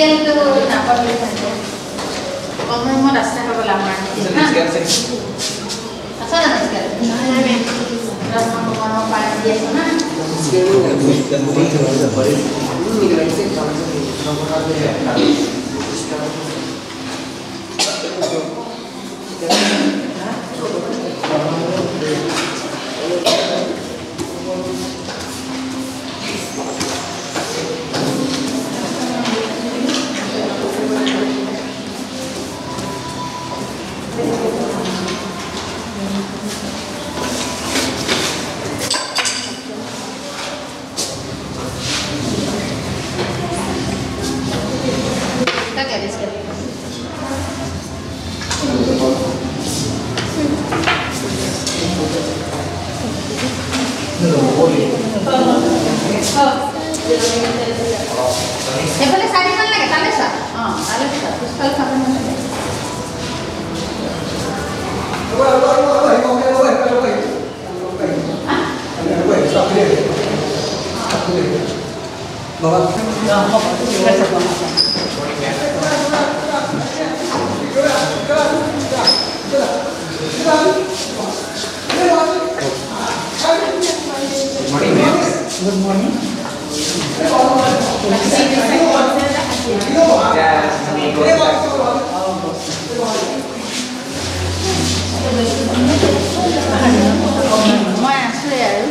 স্কেলটো নাপালোঁ কম ৰুমত আছে হ'বলা আমাৰ। আছে জানো স্কেল? দি আছো না। সেইফালে চাই দিব নালাগে, তালৈ চোৱা। অঁ, তালৈ চোৱা, পিছফালে চাব নালাগে। Good morning. মই আছোৱে আৰু।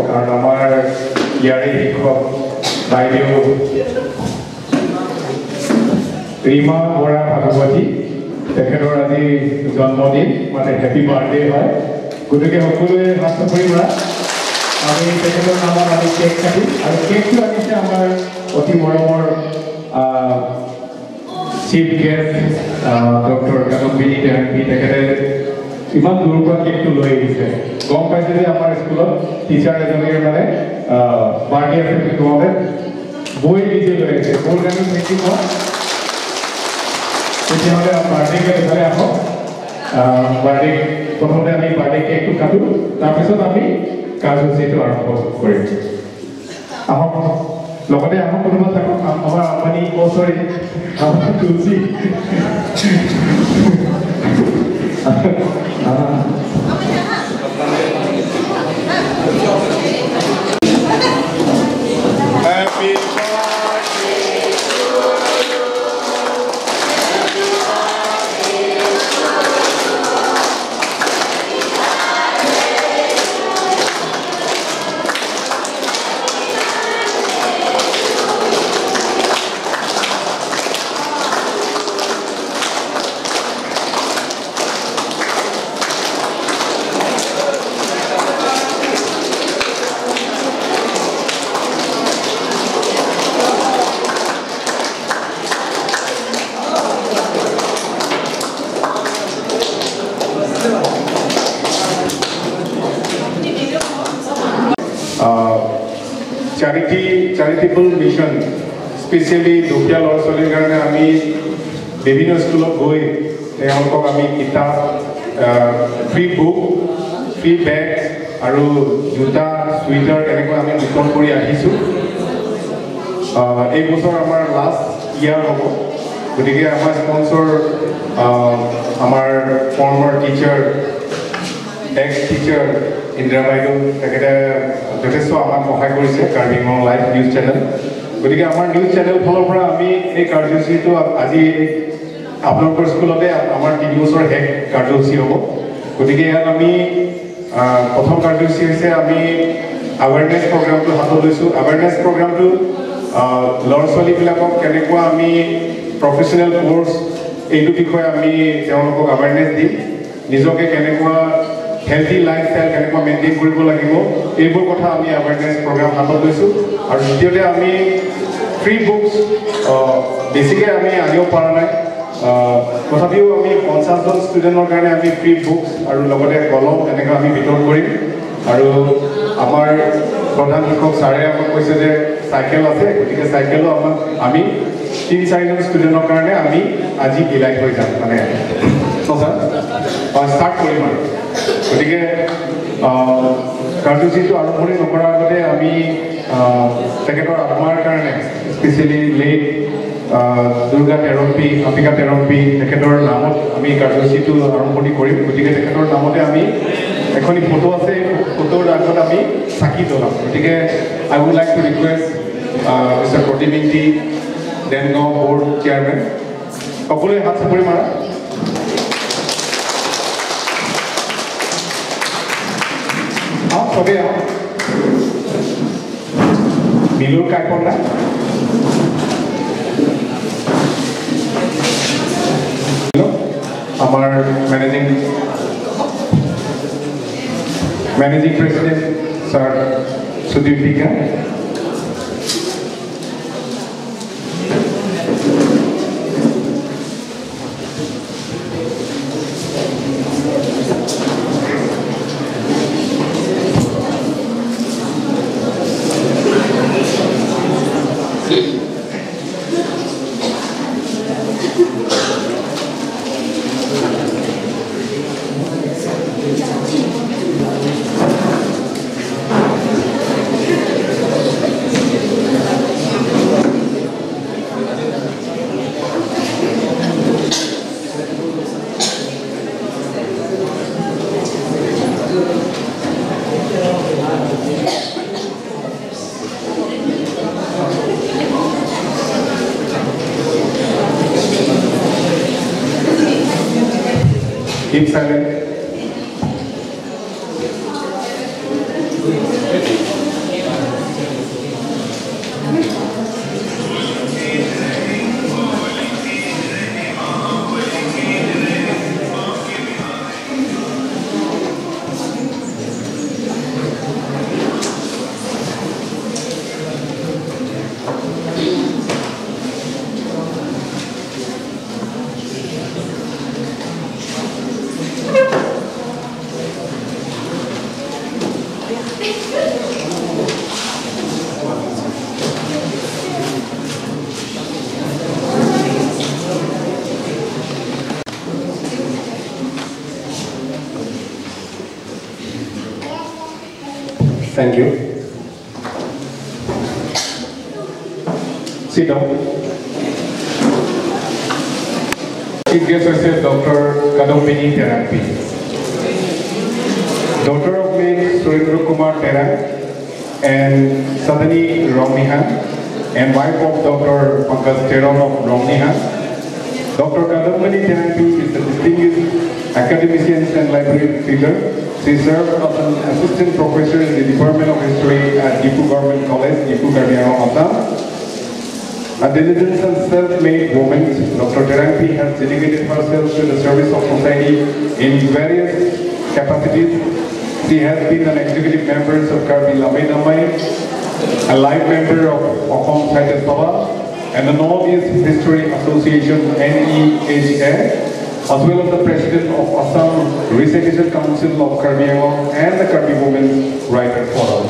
কাৰণ আমাৰ ইয়াৰে শিক্ষক বাইদেউ ৰীমা বৰা ভাগৱতী, তেখেতৰ আজি জন্মদিন, মানে হেপী বাৰ্থডে হয়। গতিকে সকলোৱে হাত চাপৰি মাৰা। আমি তেখেতৰ নামত আমি কেক কাটিম আৰু কেকটো আনিছে আমাৰ অতি মৰমৰ চিফ গেষ্ট ডক্টৰ কাদম্বিনী টেংপি। তেখেতে ইমান দূৰৰ পৰা কেকটো লৈ আহিছে। গম পাইছে যে আমাৰ স্কুলত টিচাৰ এজনীৰ মানে বাৰ্থডে আছে বুলি কওঁতে বৈ নিজে লৈ আহিছে। মোৰ কাৰণে thank U কওঁ। তেতিয়াহ'লে বাৰ্থডে কেক এইফালে আহক। বাৰ্থডে প্ৰথমতে আমি বাৰ্থডে কেকটো কাটো, তাৰপিছত আমি কাৰ্যসূচীটো আৰম্ভ কৰিম। আহক, লগতে আহক, কোনোবা থাকক। আমাৰ আম্বানী, অ' চৰি, আমাৰ তুলসী। Happy birthday to you. Happy birthday to you. Charitable mission, specially দুখীয়া ল'ৰা ছোৱালীৰ কাৰণে আমি বিভিন্ন স্কুলত গৈ তেওঁলোকক আমি কিতাপ, ফ্ৰী বুক, ফ্ৰী বেগ আৰু জোতা, চুইটাৰ এনেকৈ আমি বিতৰণ কৰি আহিছোঁ। এই বছৰ আমাৰ লাষ্ট ইয়াৰ হ'ব। গতিকে আমাৰ স্পনচৰ আমাৰ former teacher, x teacher Indira বাইদেউ, তেখেতে যথেষ্ট আমাক সহায় কৰিছে, Karbi Anglong live news channel. গতিকে আমাৰ নিউজ চেনেল ফালৰ পৰা আমি এই কাৰ্যসূচীটো আজি আপোনালোকৰ স্কুলতে আমাৰ 3 বছৰ শেষ কাৰ্যসূচী হ'ব। গতিকে ইয়াত আমি প্ৰথম কাৰ্যসূচী হৈছে আমি এৱেৰনেছ প্ৰগ্ৰামটো হাতত লৈছোঁ। এৱেৰনেছ প্ৰগ্ৰামটো ল'ৰা ছোৱালীবিলাকক কেনেকুৱা আমি প্ৰফেচনেল কোৰ্চ এইটো বিষয়ে আমি তেওঁলোকক এৱেৰনেছ দিম, নিজকে কেনেকুৱা হেল্থি লাইফষ্টাইল কেনেকুৱা মেইনটেইন কৰিব লাগিব, এইবোৰ কথা আমি এৱেৰনেছ প্ৰগ্ৰাম হাতত লৈছোঁ। আৰু দ্বিতীয়তে আমি ফ্ৰী বুকছ বেছিকৈ আমি আনিব পৰা নাই, তথাপিও আমি 50জন ষ্টুডেণ্টৰ কাৰণে আমি ফ্ৰী বুকছ আৰু লগতে কলম এনেকৈ আমি বিতৰণ কৰিম। আৰু আমাৰ প্ৰধান শিক্ষক ছাৰে আমাক কৈছে যে চাইকেল আছে, গতিকে চাইকেলো আমাক আমি 3-4জন ষ্টুডেণ্টৰ কাৰণে আমি আজি বিলাই থৈ যাম, মানে ষ্টাৰ্ট কৰিম আৰু। গতিকে কাৰ্যসূচীটো আৰম্ভণি নকৰাৰ আগতে আমি তেখেতৰ আত্মাৰ কাৰণে স্পেচিয়েলি লেট দুৰ্গা তেৰম্পী, আপিকা তেৰম্পী, তেখেতৰ নামত আমি কাৰ্যসূচীটো আৰম্ভণি কৰিম। গতিকে তেখেতৰ নামতে আমি এখনি ফটো আছে, এই ফটোৰ আগত আমি চাকি জ্বলাম। গতিকে I would like to request Mister Pradip Ingti, Dengaon board chairman, সকলোৱে হাত চাপৰি মাৰা। আহক চবেই আহক। নীলুৰ কাইকন নাই? আমাৰ managing president sir Sudip Bika, Keep silent. Thank you. Sit down. Chief guest is Dr. Kadambini Terangpi, daughter of late Surendra Kumar Terang and Sadhani Rongnihan, and wife of Dr. Pankaj Terang of Rongnihan. Dr. Kadambini Terangpi is a distinguished academician and library figure. She served as an assistant professor in the Department of History at Diphu Government College, Diphu, Karbi Anglong, Assam. A diligent and self-made woman, Dr. Terangpi has dedicated herself to the service of society in various capacities. She has been an executive member of Karbi Lamai Damai, a life member of Asom Sahitya Sabha, and the Northeast History Association NEHA, as well as the president of Assam Recitation Council of Karbi Anglong and the Karbi Women's Writer Forum.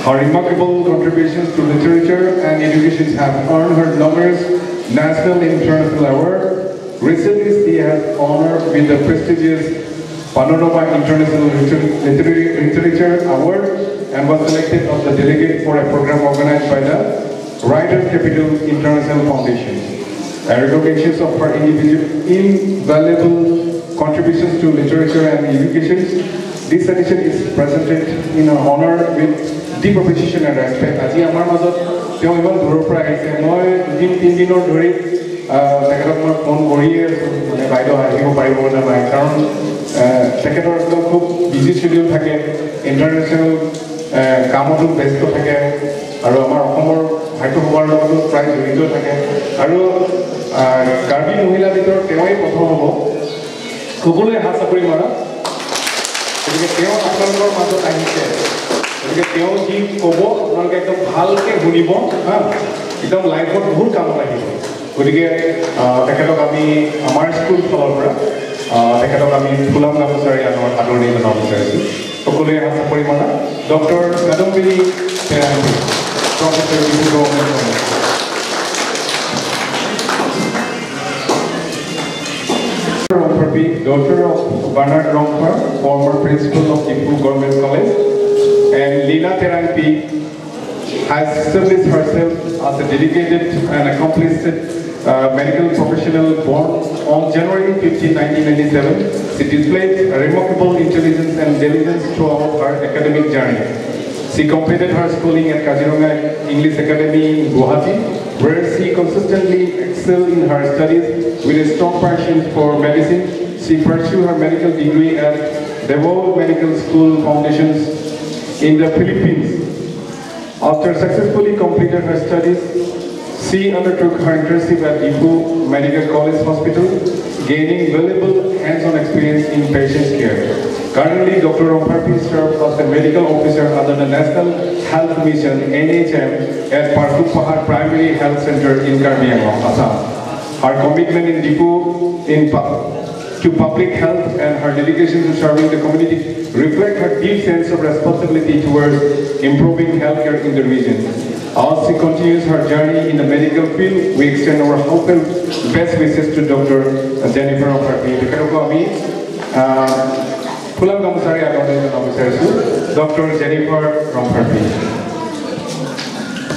Her remarkable contributions to literature and education have earned her numerous national and international awards. Recently, she has honored with the prestigious Panorama International Literature Award and was selected as the delegate for a program organized by the Writers Capital International Foundation. A recognition of her invaluable contributions to literature and education, this edition is presented in her honor with deep appreciation and respect. আজি আমাৰ মাজত তেওঁ ইমান দূৰৰ পৰা আহিছে। মই দুদিন তিনিদিনৰ ধৰি তেখেতক মই ফোন কৰিয়ে আছোঁ, মানে বাইদেউ আহিব পাৰিব নে নাই, কাৰণ তেখেতৰ একদম খুব বিজি শ্বেডিউল থাকে, ইণ্টাৰনেশ্যনেল কামতো ব্যস্ত থাকে আৰু আমাৰ অসমৰ সাহিত্য সভাৰ লগতো প্ৰায় জড়িত থাকে। আৰু কাৰ্বি মহিলাৰ ভিতৰত তেওঁৱেই প্ৰথম হ'ব, সকলোৱে হাত চাপৰি মাৰা। গতিকে তেওঁ আপোনালোকৰ মাজত আহিছে, গতিকে তেওঁ যি ক'ব আপোনালোকে একদম ভালকৈ শুনিব, হা, একদম লাইফত বহুত কামত আহিব। গতিকে তেখেতক আমি আমাৰ স্কুল ফালৰ পৰা তেখেতক আমি ফুলাম গামোচাৰে আদৰণি জনাব বিচাৰিছোঁ। সকলোৱে হাত চাপৰি মাৰা। Doctor Kadambini Terangpi, professor, Diphu government college. Daughter of Bernard Rongphar, former principal of Diphu Government College, and Leela Terangpi has established herself as a dedicated and accomplished medical professional. Born on January 15, 1997, she displayed a remarkable intelligence and diligence throughout her academic journey. She completed her schooling at Kaziranga English Academy in Guwahati, where she consistently excelled in her studies with a strong passion for medicine. She pursued her medical degree at Davao Medical School Foundations in the Philippines. After successfully completed her studies, she undertook her internship at Diphu Medical College Hospital, gaining valuable hands-on experience in patient care. Currently, Dr. Rongpharpi serves as a medical officer under the National Health Mission (NHM) at Parkuk Pahar Primary Health Center in Karbi Anglong, Assam. Her commitment in Diphu to public health and her dedication to serving the community reflect her deep sense of responsibility towards improving healthcare in the region. As she continues her journey in the medical field, we extend our heartfelt best wishes to Dr. Jennifer Rongpharpi. তেখেতকো আমি ফুলাম গামোচাৰে আদৰণি জনাব বিচাৰিছোঁ। Doctor Jennifer Rongpharpi,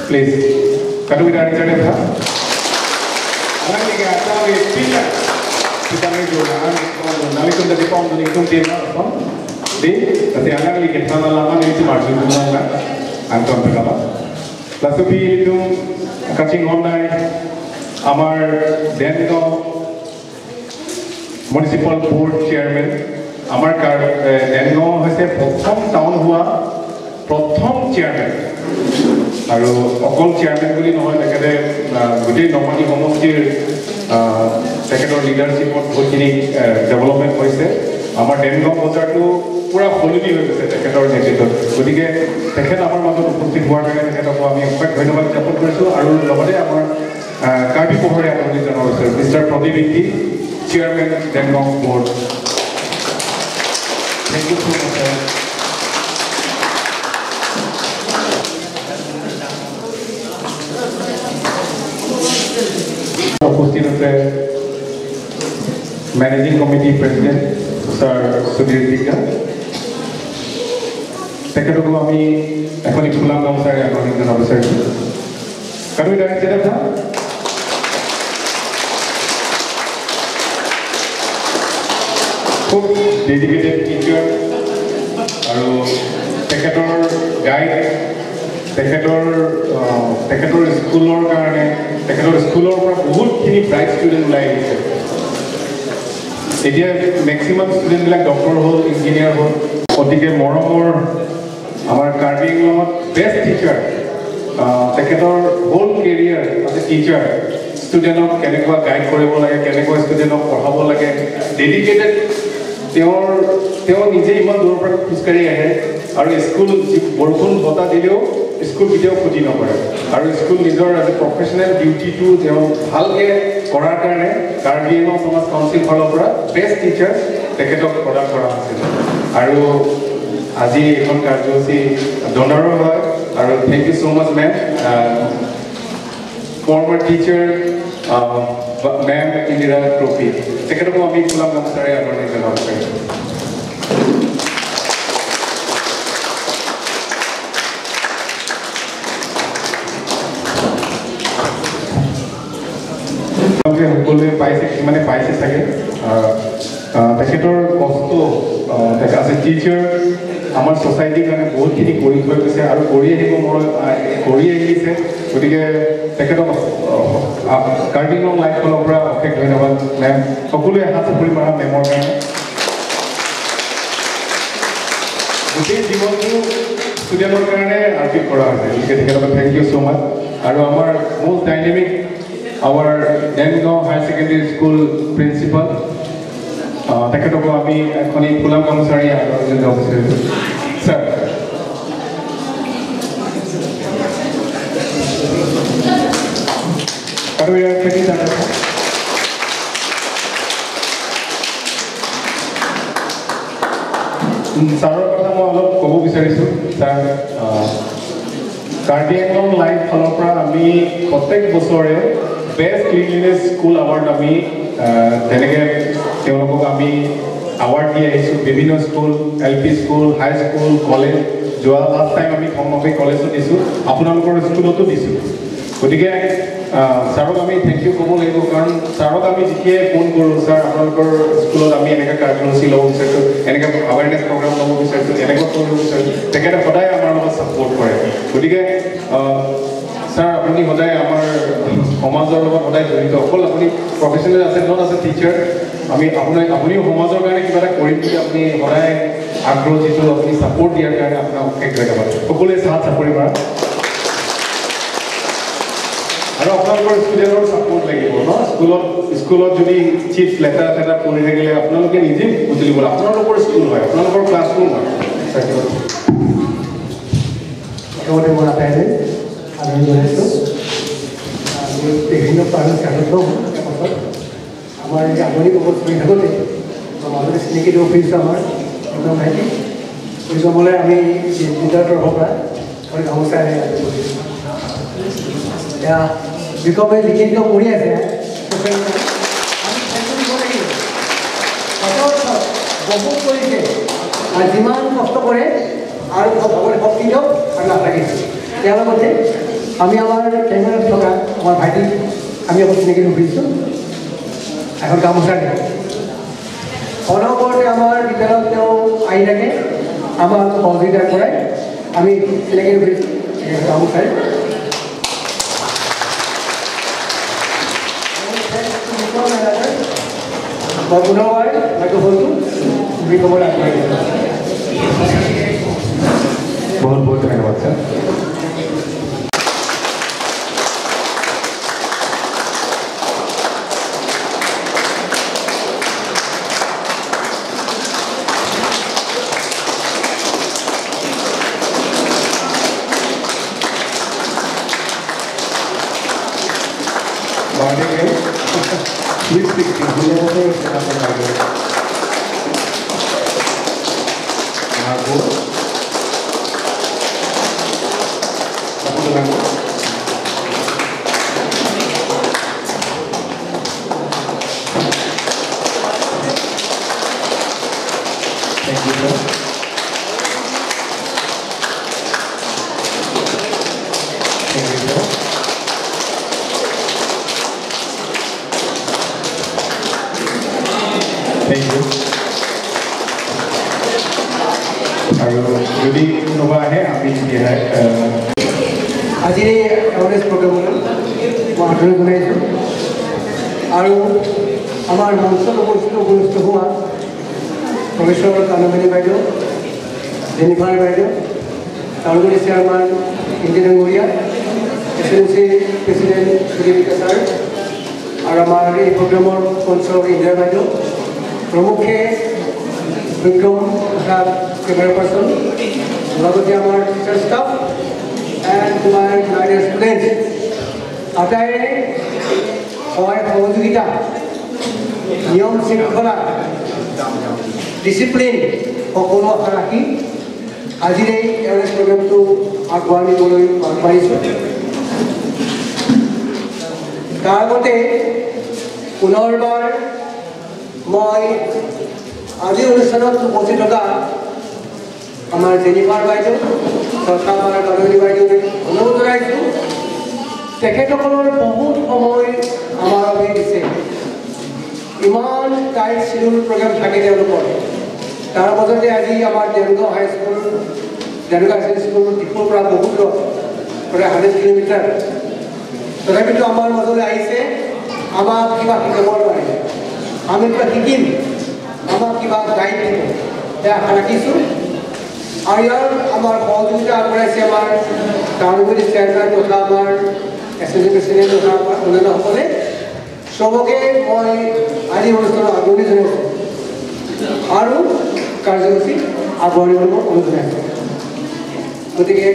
please. কাটুবিধা reserve আমাৰ Dengaon municipal board chairman, আমাৰ দেনগাঁও হৈছে প্ৰথম টাউন হোৱা প্ৰথম চেয়াৰমেন। আৰু অকল চেয়াৰমেন বুলি নহয়, তেখেতে গোটেই নমাটি সমষ্টিৰ তেখেতৰ লিডাৰশ্বিপত বহুতখিনি ডেভেলপমেণ্ট হৈছে। আমাৰ দেনগাঁও বজাৰটো পূৰা সলনি হৈ গৈছে তেখেতৰ নেতৃত্বত। গতিকে তেখেত আমাৰ মাজত উপস্থিত হোৱাৰ কাৰণে তেখেতক আমি অশেষ ধন্যবাদ জ্ঞাপন কৰিছোঁ। আৰু লগতে আমাৰ কাৰ্বি পোহৰে আদৰণি জনাব বিচাৰিছোঁ mister Pradip Ingti, chairman Dengaon board. Thank you so much. উপস্থিত আছে managing committee president sir Sudhir Dikka, তেখেতকো আমি এখনি ফুলাম গামোচাৰে আদৰণি জনাব বিচাৰিছোঁ। খুব ডেডিকেটেড টিচাৰ আৰু তেখেতৰ গাইড, তেখেতৰ স্কুলৰ কাৰণে, তেখেতৰ স্কুলৰ পৰা বহুতখিনি ব্ৰাইট ষ্টুডেণ্ট ওলাই আহিছে। এতিয়া মেক্সিমাম ষ্টুডেণ্টবিলাক ডক্টৰ হ'ল, ইঞ্জিনিয়াৰ হ'ল। গতিকে মৰমৰ আমাৰ কাৰ্বি আংলঙত বেষ্ট টিচাৰ, তেখেতৰ whole career as a teacher, ষ্টুডেণ্টক কেনেকুৱা গাইড কৰিব লাগে, কেনেকুৱা ষ্টুডেণ্টক পঢ়াব লাগে, ডেডিকেটেড। তেওঁ নিজে ইমান দূৰৰ পৰা খোজকাঢ়ি আহে আৰু স্কুল বৰষুণ বতাহ দিলেও স্কুল কেতিয়াও ক্ষতি নকৰে। আৰু স্কুল নিজৰ এজ এ প্ৰফেচনেল ডিউটিটো তেওঁ ভালকৈ কৰাৰ কাৰণে কাৰ্বি আংলং সমাজ কাউন্সিল ফালৰ পৰা বেষ্ট টিচাৰ তেখেতক প্ৰদান কৰা হৈছিল। আৰু আজি এইখন কাৰ্যসূচী ডনাৰো হয় আৰু আৰু thank you so much ma'am, former teacher ma'am Indira trophy, তেখেতকো আমি ফুলাম গামোচাৰে আদৰণি জনাব বিচাৰিছোঁ। সকলোৱে পাইছে, কিছুমানে পাইছে চাগে। তেখেতৰ কষ্ট, তেখেত আছে টিচাৰ, আমাৰ ছ'চাইটিৰ কাৰণে বহুতখিনি কৰি থৈ গৈছে আৰু কৰি আহিব মোৰ কৰি আহিছে। গতিকে তেখেতক কাৰ্বি আংলং লাইফ ফালৰ পৰা অশেষ ধন্যবাদ মেম। সকলোৱে হাত চাপৰি মাৰা মেমৰ কাৰণে। গোটেই জীৱনটো ষ্টুডেণ্টৰ কাৰণে আৰ্পিত কৰা হৈছে, গতিকে তেখেতক thank you so মাছ। আৰু আমাৰ most dynamic our Dengaon higher secondary school principal, তেখেতকো আমি এখনি ফুলাম গামোচাৰে আদৰণি জনাব বিচাৰিছোঁ। ছাৰ, আৰু ইয়াৰ খেতি ছাৰৰ কথা মই অলপ ক'ব বিচাৰিছোঁ। ছাৰ, কাৰ্বি আংলং লাইফ ফালৰ পৰা আমি প্ৰত্যেক বছৰে বেষ্ট ক্লিনলিনেছ স্কুল এৱাৰ্ড আমি তেনেকৈ তেওঁলোকক আমি এৱাৰ্ড দি আহিছোঁ। বিভিন্ন school, L P school, high school, college, যোৱা লাষ্ট টাইম আমি খংনবী কলেজত দিছোঁ, আপোনালোকৰ স্কুলতো দিছোঁ। গতিকে ছাৰক আমি thank U ক'ব লাগিব, কাৰণ ছাৰক আমি যেতিয়াই ফোন কৰোঁ, ছাৰ আপোনালোকৰ স্কুলত আমি এনেকৈ কাৰ্যসূচী ল'ব বিচাৰিছোঁ, এনেকৈ এৱেৰনেছ প্ৰগ্ৰাম ল'ব বিচাৰিছোঁ, এনেকুৱা কৰিব বিচাৰিছোঁ, তেখেতে সদায় আমাৰ লগত ছাপৰ্ট কৰে। গতিকে ছাৰ, আপুনি সদায় আমাৰ সমাজৰ লগত সদায় জড়িত। অকল আপুনি প্ৰফেচনেল আছে, not আছে টিচাৰ, আমি আপোনাৰ আপুনিও সমাজৰ কাৰণে কিবা এটা কৰিম বুলি আপুনি সদায় আগ্ৰহ, যিটো আপুনি ছাপৰ্ট দিয়াৰ কাৰণে আপোনাক অশেষ ধন্যবাদ। সকলোৱে চাহ চাপৰি মাৰা। আৰু আপোনালোকৰ ষ্টুডেণ্টৰ ছাপৰ্ট লাগিব ন। স্কুলত যদি চিপছ লেতেৰা চেতেৰা পৰি থাকিলে আপোনালোকে নিজে বুজি ল'ব, আপোনালোকৰ স্কুল হয়, আপোনালোকৰ ক্লাছৰুম হয়। প্ৰথমতে মই আটাইলৈ আদৰণি জনাইছোঁ। আমি বিভিন্ন কাৰণত লওঁ। তাৰপাছত আমাৰ এই আদৰণি ক'ব চলি থাকোঁতে মাজতে চিনাকি দিব খুজিছোঁ আমাৰ বিক্ৰম ভাইটি। বিক্ৰমলৈ আমি বিদ্যালয়ৰ তৰফৰ পৰা এখন গামোচা আদৰণি কৰিছোঁ। এতিয়া বিক্ৰমে যিখিনি কাম কৰি আছে, আমি দিব লাগিব, বহুত কৰিছে আৰু যিমান কষ্ট কৰে আৰু ভগৱানে শক্তি দিয়ক আৰু নাথাকিছোঁ। ইয়াৰ লগতে আমি আমাৰ কেমেৰাত থকা আমাৰ ভাইটিক আমি আকৌ চিনাকি দিব খুজিছোঁ এখন গামোচা দিওঁ। অনবৰতে আমাৰ বিদ্যালয়ত তেওঁ আহি থাকে, আমাক সহযোগিতা কৰাই আমি চিনাকি দিব খুজিছোঁ গামোচাৰে। মই পুনৰবাৰ মাইক্ৰফোনটো বিক্ৰমলৈ আগবাঢ়ি দিছোঁ। বহুত বহুত ধন্যবাদ sir. Birthday girl, sweet 16, 16 বছৰ হৈছে আপোনাৰ birthday. Thank you, sir. Thank you, sir. Thank you. আৰু যদি কোনোবা আহে আমি আজিৰ এই এৱাৰনেছ প্ৰগ্ৰেমলৈ মই আদৰণি জনাইছোঁ। আৰু আমাৰ মঞ্চত উপস্থিত হোৱা প্ৰফেচৰ কানমণি বাইদেউ, জেনিফাৰ বাইদেউ, তাৰোপৰি চেয়াৰমেন ইন্দিৰা ডাঙৰীয়া, এছ এন চিৰ প্ৰেচিডেণ্ট সুদীপিকা ছাৰ, আৰু আমাৰ এই প্ৰগ্ৰেমৰ স্পনচৰ ইন্দিৰা বাইদেউ প্ৰমুখে বিক্ৰম প্ৰসাদ কেমেৰা পাৰ্চন, লগতে আমাৰ টিচাৰ ষ্টাফ এণ্ড তোমাৰ মাই ডিয়াৰ ষ্টুডেণ্টছ, আটাইৰে সহায় সহযোগিতা, নিয়ম শৃংখলা, ডিচিপ্লিন সকলো আশা ৰাখি আজিৰ এই এৱাৰনেছ প্ৰগ্ৰেমটো আগবঢ়াই নিবলৈ আগবাঢ়িছোঁ। তাৰ আগতে পুনৰবাৰ মই আজিৰ অনুষ্ঠানত উপস্থিত থকা আমাৰ জেনিফাৰ বাইদেউ তথা আমাৰ কাদম্বিনী বাইদেউ অনুৰোধ জনাইছোঁ। তেখেতসকলৰ বহুত সময় আমাৰ বাবে দিছে, ইমান টাইট চিডিউল প্ৰগ্ৰেম থাকে তেওঁলোকৰ। তাৰ মাজতে আজি আমাৰ দেৰগাঁও হাইস্কুল, দেৰগাঁও হাই স্কুল ডিফুৰ পৰা বহুত দূৰ, প্ৰায় 100 কিলোমিটাৰ, তথাপিতো আমাৰ মাজলৈ আহিছে আমাক কিবা শিকাবৰ কাৰণে। আমি কিবা শিকিম, আমাক কিবা গাইড দিব, সেয়া আশা ৰাখিছোঁ। আৰু ইয়াৰ আমাৰ সহযোগিতা আগবঢ়াইছে আমাৰ টাউন কমিটিৰ চেয়াৰমেন তথা আমাৰ এছ এছ প্ৰেচিডেণ্ট তথা আমাৰ অন্যান্যসকলে। চবকে মই আজি অনুষ্ঠানত আদৰণি জনাইছোঁ আৰু কাৰ্যসূচী আগবঢ়াই নিবলৈ মই অনুৰোধ জনাইছোঁ। গতিকে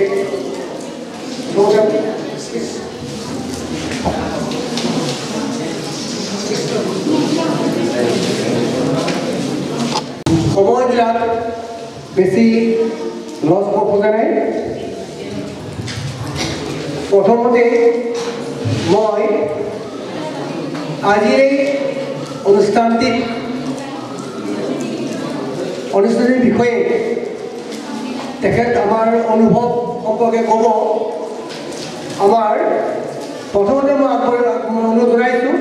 সময়বিলাক বেছি লছ হ'ব খোজা নাই। প্ৰথমতে মই আজিৰ এই অনুষ্ঠানটিৰ বিষয়ে তেখেত আমাৰ অনুভৱ সম্পৰ্কে ক'ব। আমাৰ প্ৰথমতে মই অনুৰোধ জনাইছোঁ,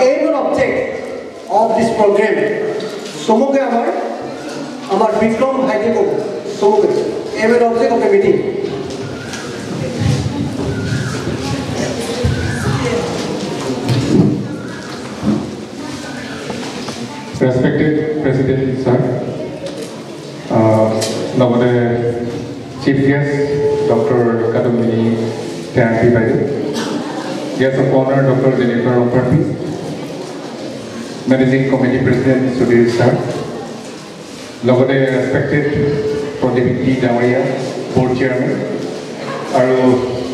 aim and object of this program চমুকে আমাৰ বিক্ৰম ভাইটিয়ে ক'ব চমুকে aim and object of the meeting. Respected President Sir, লগতে Chief Guest Dr. Kadambini Teronpi বাইদেউ, Guest of Honor Dr. Jennifer Rongpharpi, Managing Committee President Sudhir Sir, লগতে Respected Pradip D ডাঙৰীয়া, Board Chairman, আৰু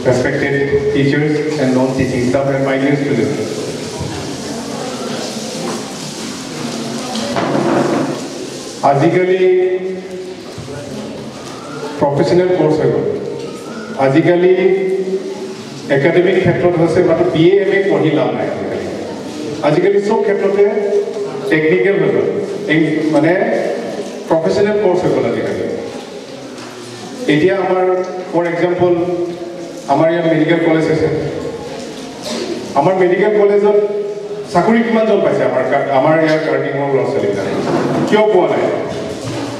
respected teachers and non-teaching staff and my dear students. আজিকালি professional course হৈ গ'ল। আজিকালি academic ক্ষেত্ৰত হৈছে মাত্ৰ বি এ এম এ পঢ়ি লাভ নাই। আজিকালি চব ক্ষেত্ৰতে টেকনিকেল হৈ গ'ল, মানে প্ৰফেচনেল কোৰ্চ হৈ গ'ল আজিকালি। এতিয়া আমাৰ ফৰ এক্সাম্পল আমাৰ ইয়াত মেডিকেল কলেজ আছে। আমাৰ মেডিকেল কলেজত চাকৰি কিমানজন পাইছে আমাৰ ইয়াৰ কাৰ্বি আংলং ল'ৰা ছোৱালীবিলাকে? কিয় পোৱা নাই?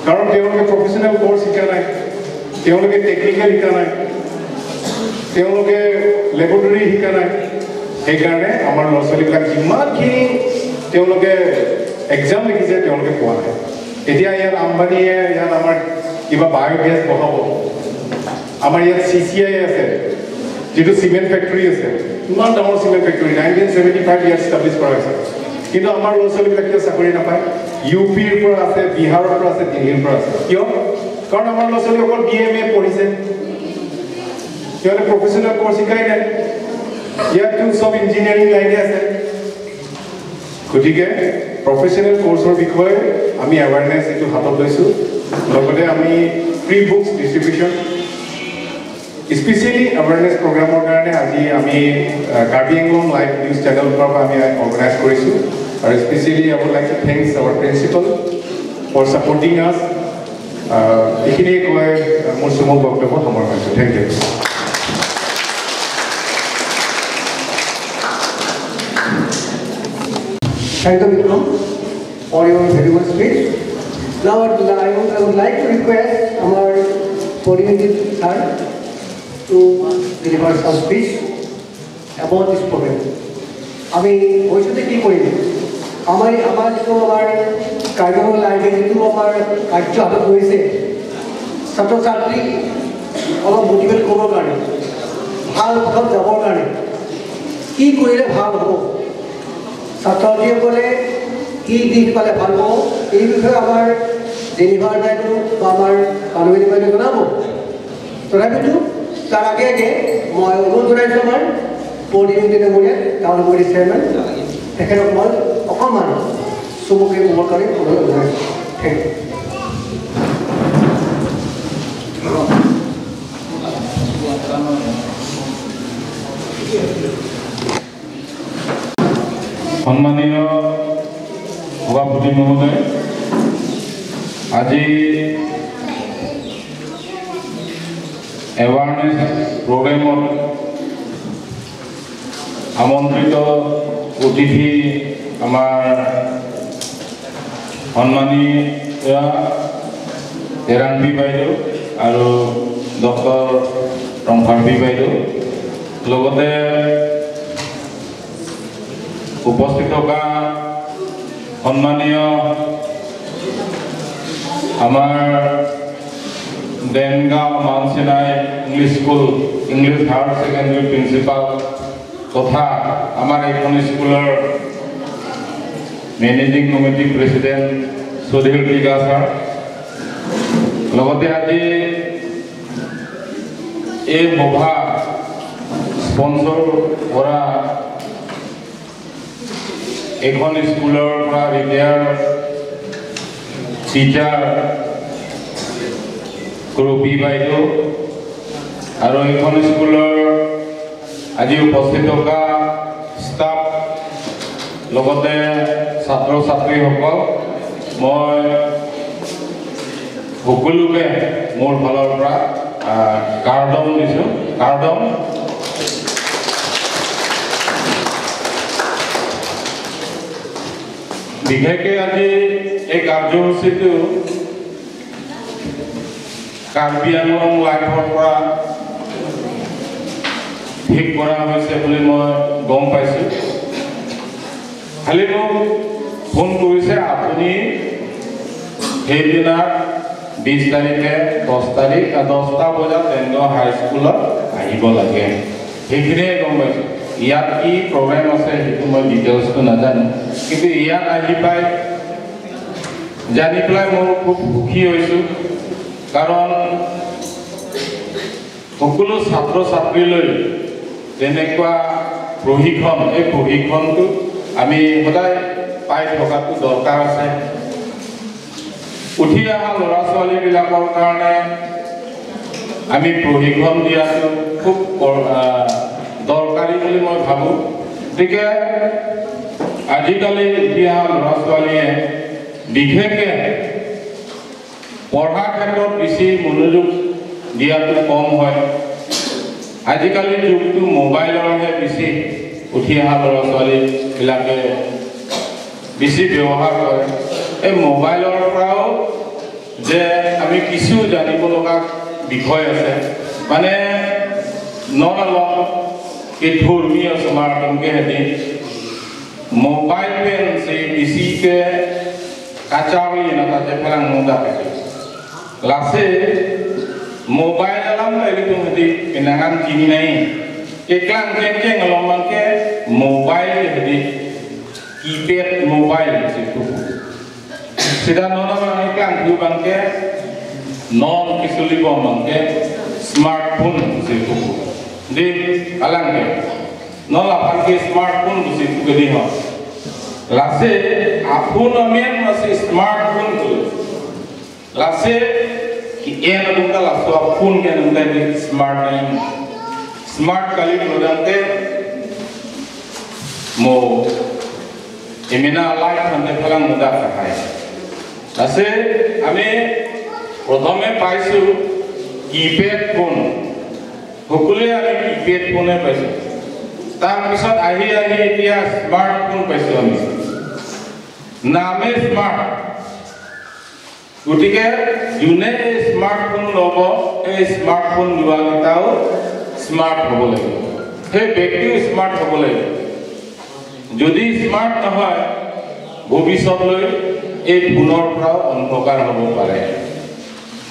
কাৰণ তেওঁলোকে প্ৰফেচনেল কোৰ্চ শিকা নাই, তেওঁলোকে টেকনিকেল শিকা নাই, তেওঁলোকে লেবৰেটৰী শিকা নাই। সেইকাৰণে আমাৰ ল'ৰা ছোৱালীবিলাক যিমানখিনি তেওঁলোকে এক্সাম লিখিছে তেওঁলোকে পোৱা নাই। এতিয়া ইয়াত আম্বানীয়ে ইয়াত আমাৰ কিবা বায়'গেছ বহাব, আমাৰ ইয়াত চি চি I আছে, যিটো চিমেণ্ট ফেক্টৰী আছে, ইমান ডাঙৰ চিমেণ্ট ফেক্টৰী 1975 ইয়াত ষ্টাব্লিছ কৰা হৈছে। কিন্তু আমাৰ ল'ৰা ছোৱালীবিলাক কিয় চাকৰি নাপায়? ইউ পিৰ পৰা আছে, বিহাৰৰ পৰা আছে, দিল্লীৰ পৰা আছে। কিয়? কাৰণ আমাৰ ল'ৰা ছোৱালী অকল বি এম এ পঢ়িছে, সিহঁতে প্ৰফেচনেল কোৰ্চ শিকাই নাই। ইয়াততো চব ইঞ্জিনিয়াৰিং লাইনে আছে। গতিকে প্ৰফেচনেল কোৰ্চৰ বিষয়ে আমি এৱাৰনেছ এইটো হাতত লৈছোঁ। লগতে আমি free books distribution, specially awareness প্ৰগ্ৰামৰ কাৰণে আজি আমি কাৰ্বি আংলং লাইভ নিউজ চেনেলৰ পৰা আমি অৰ্গেনাইজ কৰিছোঁ। আৰু specially I would like to thanks our principal for supporting us. এইখিনিয়ে কৈ মোৰ চমু বক্তব্য সামৰণি মাৰিছোঁ। Thank you. Thank you, Vikram, for your very good speech. Now I would like to request our coordinator sir to deliver some speech about this program. আমি ভৱিষ্যতে কি কৰিম, আমাৰ যিটো আমাৰ কাৰ্বি আংলং লাইভে যিটো আমাৰ কাৰ্য হাতত লৈছে, ছাত্ৰ ছাত্ৰীক অলপ মটিভেট কৰিবৰ কাৰণে, ভাল পথত যাবৰ কাৰণে কি কৰিলে ভাল হ'ব, ছাত্ৰ ছাত্ৰীসকলে কি দিশ পালে ভাল পাব, এই বিষয়ে আমাৰ জেনিফাৰ বাইদেউ বা আমাৰ কানবিনী বাইদেউ জনাব। তথাপিতো তাৰ আগে আগে মই অনুৰোধ জনাইছোঁ আমাৰ প্ৰতিনিধি ডাঙৰীয়া, টাউন কমিটিৰ চেয়াৰমেন, তেখেতক মই অকণমান চমুকে ক'বৰ কাৰণে অনুৰোধ জনাইছোঁ। Thank you. সন্মানীয় সভাপতি মহোদয়, আজি এৱাৰনেছ প্ৰগ্ৰেমত আমন্ত্ৰিত অতিথি আমাৰ সন্মানীয় তেৰাংবি বাইদেউ আৰু ডক্টৰ ৰংফাৰবি বাইদেউ, লগতে উপস্থিত থকা সন্মানীয় আমাৰ Dengaon Mount Sinai English school English higher secondary principal তথা আমাৰ এইখন স্কুলৰ managing committee president Sudhir Tiga sir, লগতে আজি এই সভা স্পনচৰ কৰা এইখন স্কুলৰ পৰা ৰিটায়াৰ টিচাৰ ৰবি বাইদেউ আৰু এইখন স্কুলৰ আজি উপস্থিত থকা ষ্টাফ, লগতে ছাত্ৰ ছাত্ৰীসকল, মই সকলোকে মোৰ ফালৰ পৰা কাৰ্ডম দিছোঁ। কাৰ্ডম বিশেষকৈ আজি এই কাৰ্যসূচীটো কাৰ্বি আংলং লাইফৰ পৰা ঠিক কৰা হৈছে বুলি মই গম পাইছোঁ। খালি মোক ফোন কৰিছে, আপুনি সেইদিনা 20 তাৰিখে 10টা বজাত দেনগাঁও হাইস্কুলত আহিব লাগে, সেইখিনিয়ে গম পাইছোঁ। ইয়াত কি প্ৰগ্ৰেম আছে সেইটো মই ডিটেইলছটো নাজানো, কিন্তু ইয়াত আহি পাই জানি পেলাই মই খুব সুখী হৈছোঁ। কাৰণ সকলো ছাত্ৰ ছাত্ৰীলৈ তেনেকুৱা প্ৰশিক্ষণ, এই প্ৰশিক্ষণটো আমি সদায় পাই থকাটো দৰকাৰ আছে। উঠি অহা ল'ৰা ছোৱালীবিলাকৰ কাৰণে আমি প্ৰশিক্ষণ দিয়াটো খুব দৰকাৰী বুলি মই ভাবোঁ। গতিকে আজিকালি উঠি অহা ল'ৰা ছোৱালীয়ে বিশেষকৈ পঢ়াৰ ক্ষেত্ৰত বেছি মনোযোগ দিয়াটো কম হয়। আজিকালি যুগটো মোবাইলৰহে বেছি উঠি অহা ল'ৰা ছোৱালীবিলাকে বেছি ব্যৱহাৰ কৰে। এই মোবাইলৰ পৰাও যে আমি কিছু জানিব লগা বিষয় আছে, মানে নলওঁ এই ধৰ্মীয় স্মাৰ্টকে হেঁতি মোবাইল পেন বেছিকৈ কাচালি নাথাকে ফেলাং নোদাকে লাসে mobile alam kali tu hati kenangan kini naik keklang kengkeng ngelomang ke mobile hati keypad mobile situ sedang nona bang klang tu bang ke non kisuli bang ke smartphone situ di alang ke non lapan ke smartphone situ ke di ho lase apun amen masih smartphone tu lase en nunca la sua phone ke nunca ni smart nahi smart kali prodante mo emina life hande phalang muda khai lase ami prothome paisu keypad phone সকলে আমি keypad ফোনে পাইছো, তাৰ পিছত আহি আহি এতিয়া smart phone পাইছো আমি, নামে স্মাৰ্ট। গতিকে যোনে স্মাৰ্টফোন ল'ব, এই স্মাৰ্টফোন লোৱাকেইটাও স্মাৰ্ট হ'ব লাগিব, সেই ব্যক্তিও স্মাৰ্ট হ'ব লাগিব। যদি স্মাৰ্ট নহয় ভৱিষ্যতলৈ এই ফোনৰ পৰাও অন্ধকাৰ হ'ব পাৰে।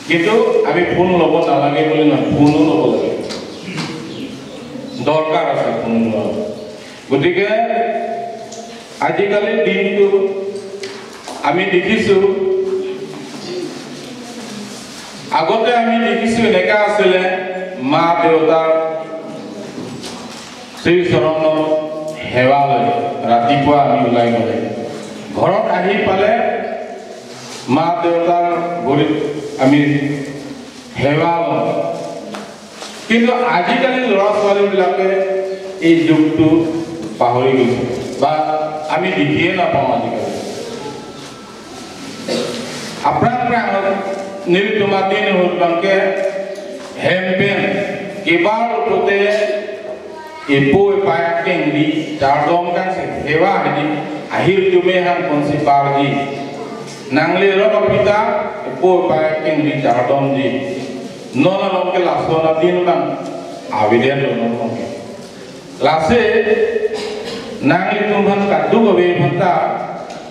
কিন্তু আমি ফোন ল'ব নালাগে বুলি নহয়, ফোনো ল'ব লাগে, দৰকাৰ আছে ফোন লোৱা। গতিকে আজিকালি দিনটো আমি দেখিছোঁ, আগতে আমি দেখিছোঁ এনেকুৱা আছিলে, মা দেউতাৰ শ্ৰীচৰণত সেৱা লৈ ৰাতিপুৱা আমি ওলাই গ'লে ঘৰত আহি পালে মা দেউতাৰ ভৰিত আমি সেৱা লওঁ। কিন্তু আজিকালি ল'ৰা ছোৱালীবিলাকে এই যুগটো পাহৰি গৈছে বা আমি দেখিয়ে নাপাওঁ আজিকালি। আপনাৰ নিৰ্তুমাদিন হুদবাংকে হেমপেন কেবাৰ উপতে এপো পায়া কেংদি চারদম কাংসে হেবা হেদি আহির তুমে হাম কোনসি পারজি নাংলে রব পিতা এপো পায়া কেংদি চারদম জি ননা লংকে লাসনা দিন বাং আবিদেন লংকে লাসে Nangli তুমহান কাদু গবে ভন্তা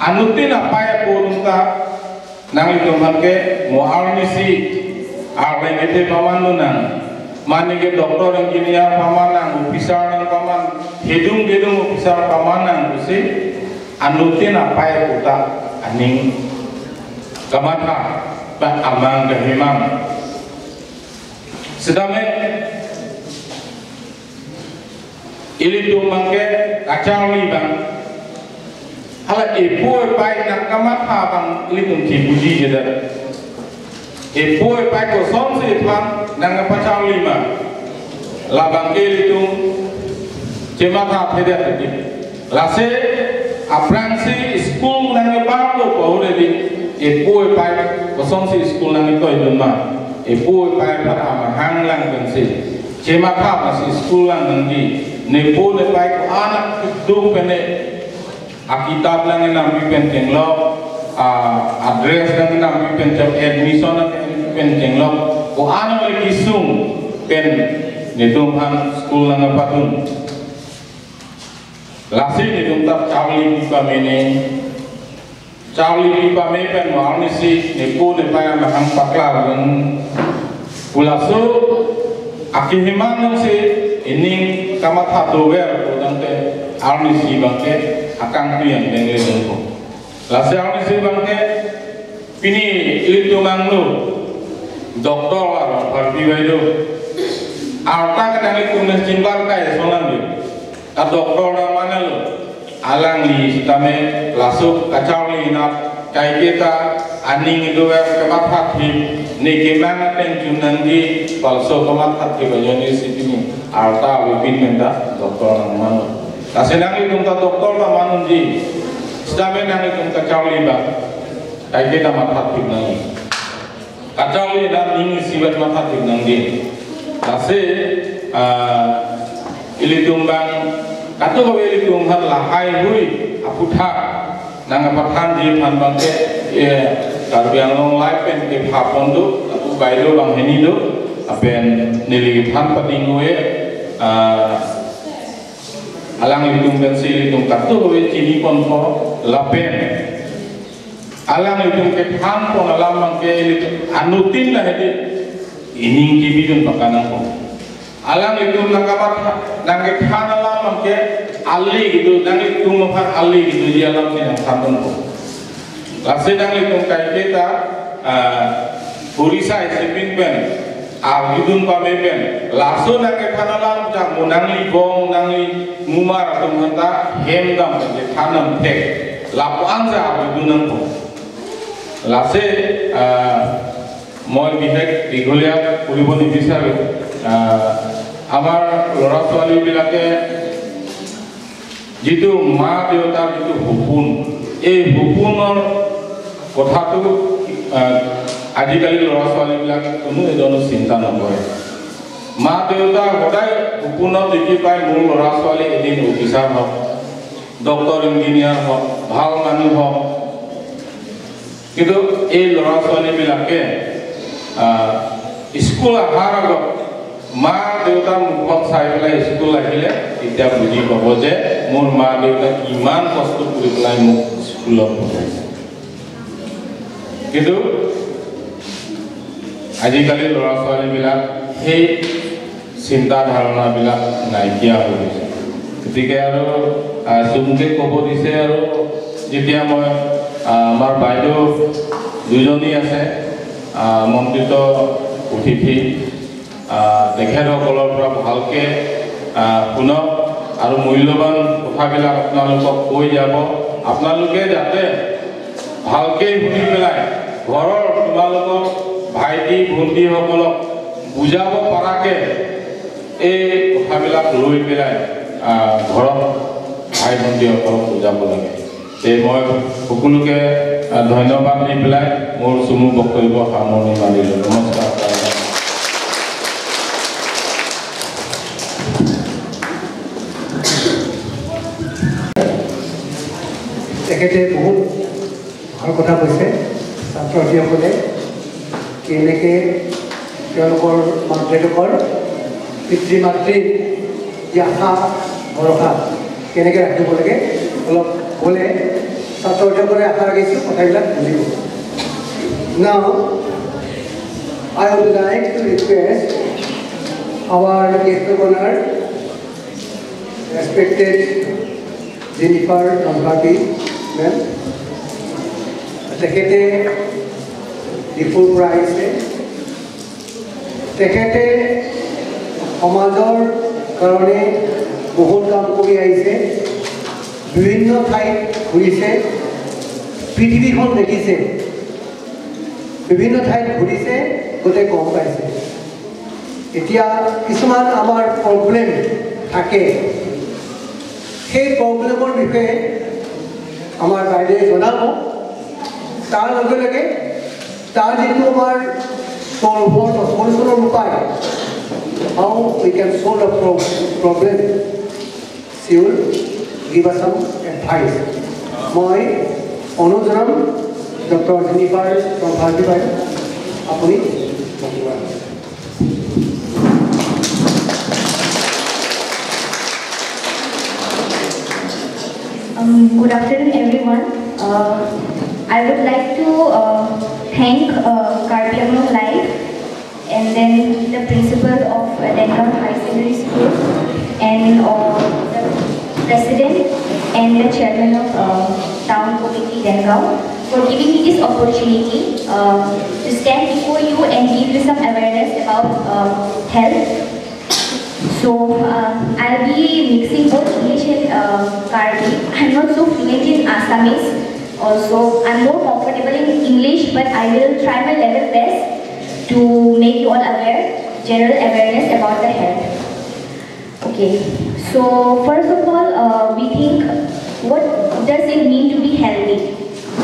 Anutin আপায়া পোরুন্তা nang itu ke muarnisi arleng itu paman nang manige doktor engineer paman nang officer nang paman hidung hidung officer paman nang usi anutin apa ya kuta aning kamata ba amang gahimang sedame ili tumangke kacang bang hala epo pai nakamatha bang litum thi buji jeda epo pai ko som se phan nang pachang lima la bang ke litum chematha thede ti lase aprangsi school nang pa ko pore di epo pai ko som se school nang to idun ma epo pai pha ma hang lang ben se chematha ma se school lang nang di ne po ne pai ko anak du pene akitab lang nang pen lo address lang nang pen admission lang pen lo ko ano lagi sung pen nitum han school lang patun lasi nitum tap chawli pipa mene chawli pipa me pen warnisi nepo ne pa mahang pakla lang pulaso akihiman nang si ining kamatha dower udang te arnisi bangke akang tu yang dengar dongko. Lase arnisi bangke pini itu manglu doktor lah parti baido. Arta kadang itu nescimbar kaya solan dia. Ta doktor lah mana lu? Alang li sitame lasuk kacau li nat kai kita aning itu yang kemat hati ni gimana pencunan di palsu kemat hati bajani sini arta wipin minta doktor lah mana. Asenang itu ta doktor la manun ji sedame nang itu kacau liba kai kita mathat nang kacau li dan ning sibat mathat nang di lase ili tumbang katu ko ili tumbang lahai hui aputha nang pathan ji phan bangke ye karbi anglong lai pen ke phapon du aku baido bang heni du apen nili phan patingue alang hitung bensi hitung kartu kowe cini pon ko lapen alang hitung ke pham pon alam mangke anutin lah hedi ining kibidun pakanang ko alang hitung nakamat nangke phan alam mangke ali gitu nang hitung mafan ali gitu di alam sinang santun ko lase nang hitung kai kita Orissa isipin pen Agidun pamepen laso nangke phanalam jak munangli bong nangli mumar tumhanta hemdam je thanam tek lapuan ja agidun ko lase মই বিশেষ দীঘলীয়া কৰিব নিবিচাৰো। আমাৰ ল'ৰা ছোৱালীবিলাকে যিটো মা দেউতাৰ যিটো সপোন এই সপোনৰ কথাটো আজিকালি ল'ৰা ছোৱালীবিলাক কোনো এজনো চিন্তা নকৰে। মা দেউতা সদায় সপোনত দেখি পায় মোৰ ল'ৰা ছোৱালী এদিন অফিচাৰ হওক, ডক্টৰ ইঞ্জিনিয়াৰ হওক, ভাল মানুহ হওক, কিন্তু এই ল'ৰা ছোৱালীবিলাকে স্কুল অহাৰ আগত মা দেউতাৰ মুখত চাই পেলাই স্কুল আহিলে তেতিয়া বুজি পাব যে মোৰ মা দেউতাই কিমান কষ্ট কৰি পেলাই মোক স্কুলত পঠাইছে। কিন্তু আজিকালি ল'ৰা ছোৱালীবিলাক সেই চিন্তা ধাৰণাবিলাক নাইকিয়া হৈ গৈছে। গতিকে আৰু চুমুকে ক'ব দিছে আৰু যেতিয়া মই আমাৰ বাইদেউ দুজনী আছে আমন্ত্ৰিত অতিথি তেখেতসকলৰ পৰা ভালকৈ শুনক আৰু মূল্যৱান কথাবিলাক আপোনালোকক কৈ যাব। আপোনালোকে যাতে ভালকৈ শুনি পেলাই ঘৰৰ তোমালোকৰ ভাইটি ভণ্টিসকলক বুজাব পৰাকৈ এই কথাবিলাক লৈ পেলাই ঘৰত ভাই ভণ্টীসকলক বুজাব লাগে। এই মই সকলোকে ধন্যবাদ দি পেলাই মোৰ চমু বক্তব্য সামৰণি মাৰিলোঁ। নমস্কাৰ। তেখেতে বহুত ভাল কথা কৈছে। ছাত্ৰ ছাত্ৰীসকলে কেনেকৈ তেওঁলোকৰ মাক দেউতাকৰ পিতৃ মাতৃৰ যি আশা ভৰসা কেনেকৈ ৰাখিব লাগে অলপ ক'লে ছাত্ৰ ছাত্ৰীসকলে আশা ৰাখিছোঁ কথাবিলাক বুজিব। Now I would like to request our guest of honour respected Jennifer Rongpharpi ma'am. তেখেতে ডিফুৰ পৰা আহিছে। তেখেতে সমাজৰ কাৰণে বহুত কাম কৰি আহিছে, বিভিন্ন ঠাইত ঘূৰিছে, পৃথিৱীখন দেখিছে, বিভিন্ন ঠাইত ঘূৰিছে, গোটেই গম পাইছে। এতিয়া কিছুমান আমাৰ প্ৰব্লেম থাকে, সেই প্ৰব্লেমৰ বিষয়ে আমাৰ বাইদেৱে জনাব। তাৰ লগে লগে তাৰ যিটো আমাৰ চলিউশ্যনৰ উপায়, how we can solve the problem, she will give us some advice. মই অনুৰোধ জনাম ডক্টৰ জেনিফাৰ ৰংফাৰ্পি বাইদেউ, আপুনি বক্তব্য। Good afternoon, everyone. I would like to thank Karbi Anglong Life and then the principal of Dengaon High Secondary School and the president and the chairman of Town Committee Dengaon for giving me this opportunity to stand before you and give you some awareness about health. So I'll be mixing both English and Karbi. I'm not so fluent in Assamese. Also, I'm more comfortable in English, but I will try my level best to make you all aware, general awareness about the health. Okay, so first of all, we think, what does it mean to be healthy?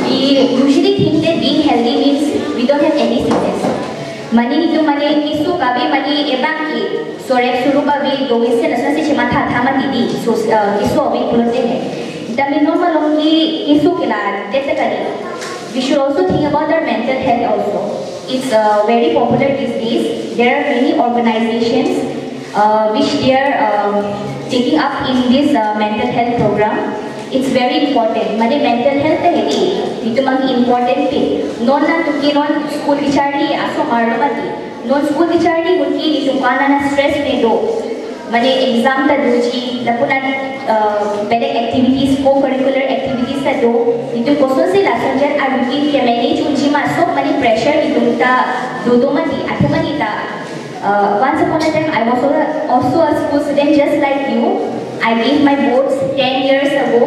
We usually think that being healthy means we don't have any sickness. Mani nitu mane kisu kabi mani ebang ki sorek suru kabi domise nasna se chema tha tha ma didi so kisu abhi kulote hai. We should also think about our mental health also. It's very popular these days. There are many organizations which they are taking up in this mental health program. It's very important. Mane mental health hai ni, itu mang important thing. Non na tuki non school vicharli aso marlo mati. Non school vicharli unki ni kana na stress mein do. Mane exam ta doji, lapuna बेलेग activities, co-curricular activities ta do. Itu koson se lasanjan a routine ke manage unji ma sob mane pressure itu ta dodo mati atho mani ta. Once upon a time I was also a school student just like you. I gave my boards 10 years ago.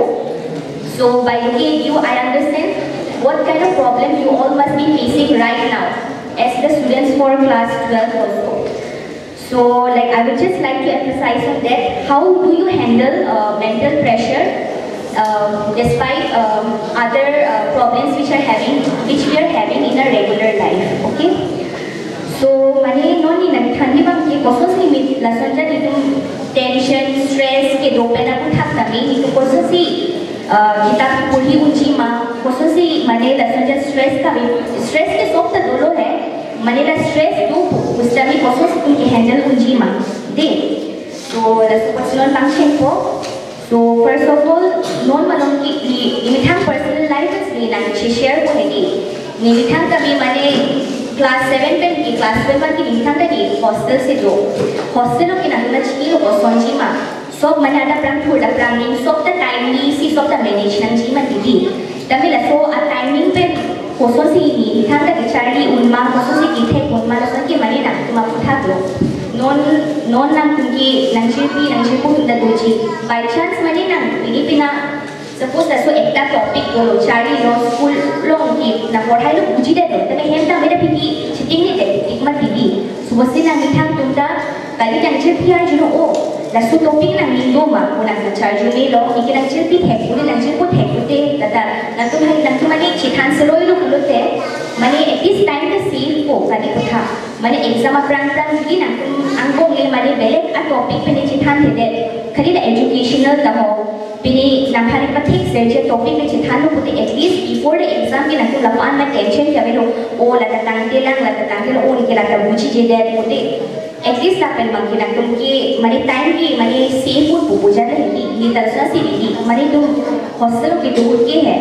So by looking at you, I understand what kind of problem you all must be facing right now as the students for class 12 also. So like I would just like to emphasize on that, how do you handle mental pressure despite other problems which we are having in our regular life, okay? So mane noni na thandi bang ki kosos ni mit lasanja ni tum tension stress ke do pena ku thak tami ni tu kosos si kitab purhi unchi ma kosos si mane lasanja stress ka stress ke sob ta dolo hai mane la stress do ustami kosos unki handle unji ma de. So la personal function ko. So first of all non malong ki nimithang personal life is ni nang share ko hedi nimithang kami mane class 7 pen ki class 12 ban ki nimithang ka hostel se do hostel ki nang na chiki lo sonji ma sob mane ada prang thoda prang ning sob ta timely si sob ta manage nang ji ma didi tami la so a timing pen koson si ni thang ta kichari unma koson si kithe unma la ki mane nang tuma putha do non non nang tunki nang chipi nang chipu tunda doji by chance mane nang pini pina suppose la so ekta topic dolo chari no school long ki na podhai lo buji de tame hem ta mera piki cheating ni de ikma didi so wasi nang thang tumta kali nang jil pi ar juno o la su topic nang nindo ma unang charge ni lo iki nang jil pi thek uli nang jil po thek ute tata nang tum hai nang tum mane chithan seroi lo kulote mane at least time ta save ko kali kotha mane exam prang prang ki nang tum angkong le mane belek a topic pene chithan thede khali la educational ta ho pene nang khali pa thek ser je topic me chithan lo pute at least before the exam ki nang tum lapan ma tension ya lo o la ta tang te lang la ta tang te lo o ni ke la ta buchi je de pute at least la pen bang ki nang tum ki mane time ki mane save put puja le ni tarsa si ni mane tum hostel ki दूर के है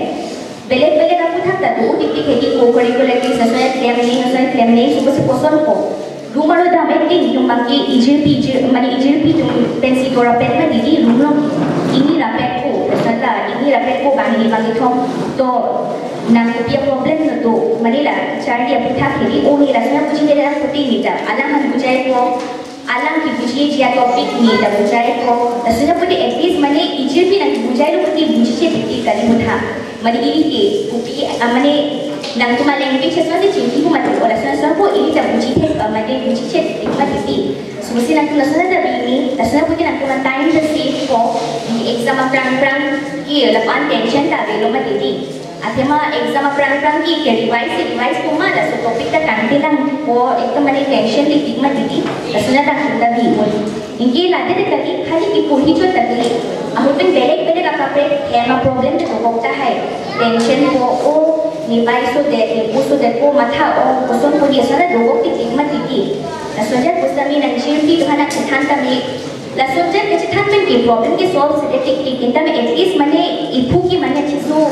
बेलेग बेलेग आपको থাকতা তো টিকি খেতি co curricular কি সসয় claim নেই সসয় ক্লেম নেই সুবসে পছন্দ কো रूम आरो दामे के तुम बाकी इजर पी माने इजर पी तुम पेंसिल तोरा पेन में दीदी रूम लो इनी रापे को सला इनी रापे को बांगी बांगी थोम तो ना कुपिया प्रॉब्लम न तो माने ला चार या पुथा खेली ओ नी रसना बुझी दे रहा कुटी नीता आला हम बुझाए को आला की बुझिए जिया टॉपिक नीता बुझाए को रसना पुटी एटलीस्ट माने इजर पी ना बुझाए लो कुटी बुझी से टिकी करी मुथा माने इनी के कुपी माने nang tuma language sa sa chinki ko mati ola sa sa po ini ta buji the mate buji che mati ti so si nang tuma sa da bini ta sa po nang tuma time ta save ko exam prang prang ki la pan tension ta velo mati ti athema exam prang prang ki ke revise revise ko ma da so topic ta tangte lang ko ekdam mane tension li tik mati ti ta sa ta ta bi mo inke la de ta ki khali ki pohi jo ta ki ahupin belek belek akapre hema problem ta bokta hai tension ko o निभाई सो दे निपुसो दे को माथा ओ कोसन कोडी असना दोगो की तिगमा तिगी ला Sojat पुस्तमी नंगशिर P खाना छिथान तमी ला सोजत के छिथान में की problem के solve से टिक टिक इंता में एटलीस्ट माने इफू की माने छिसो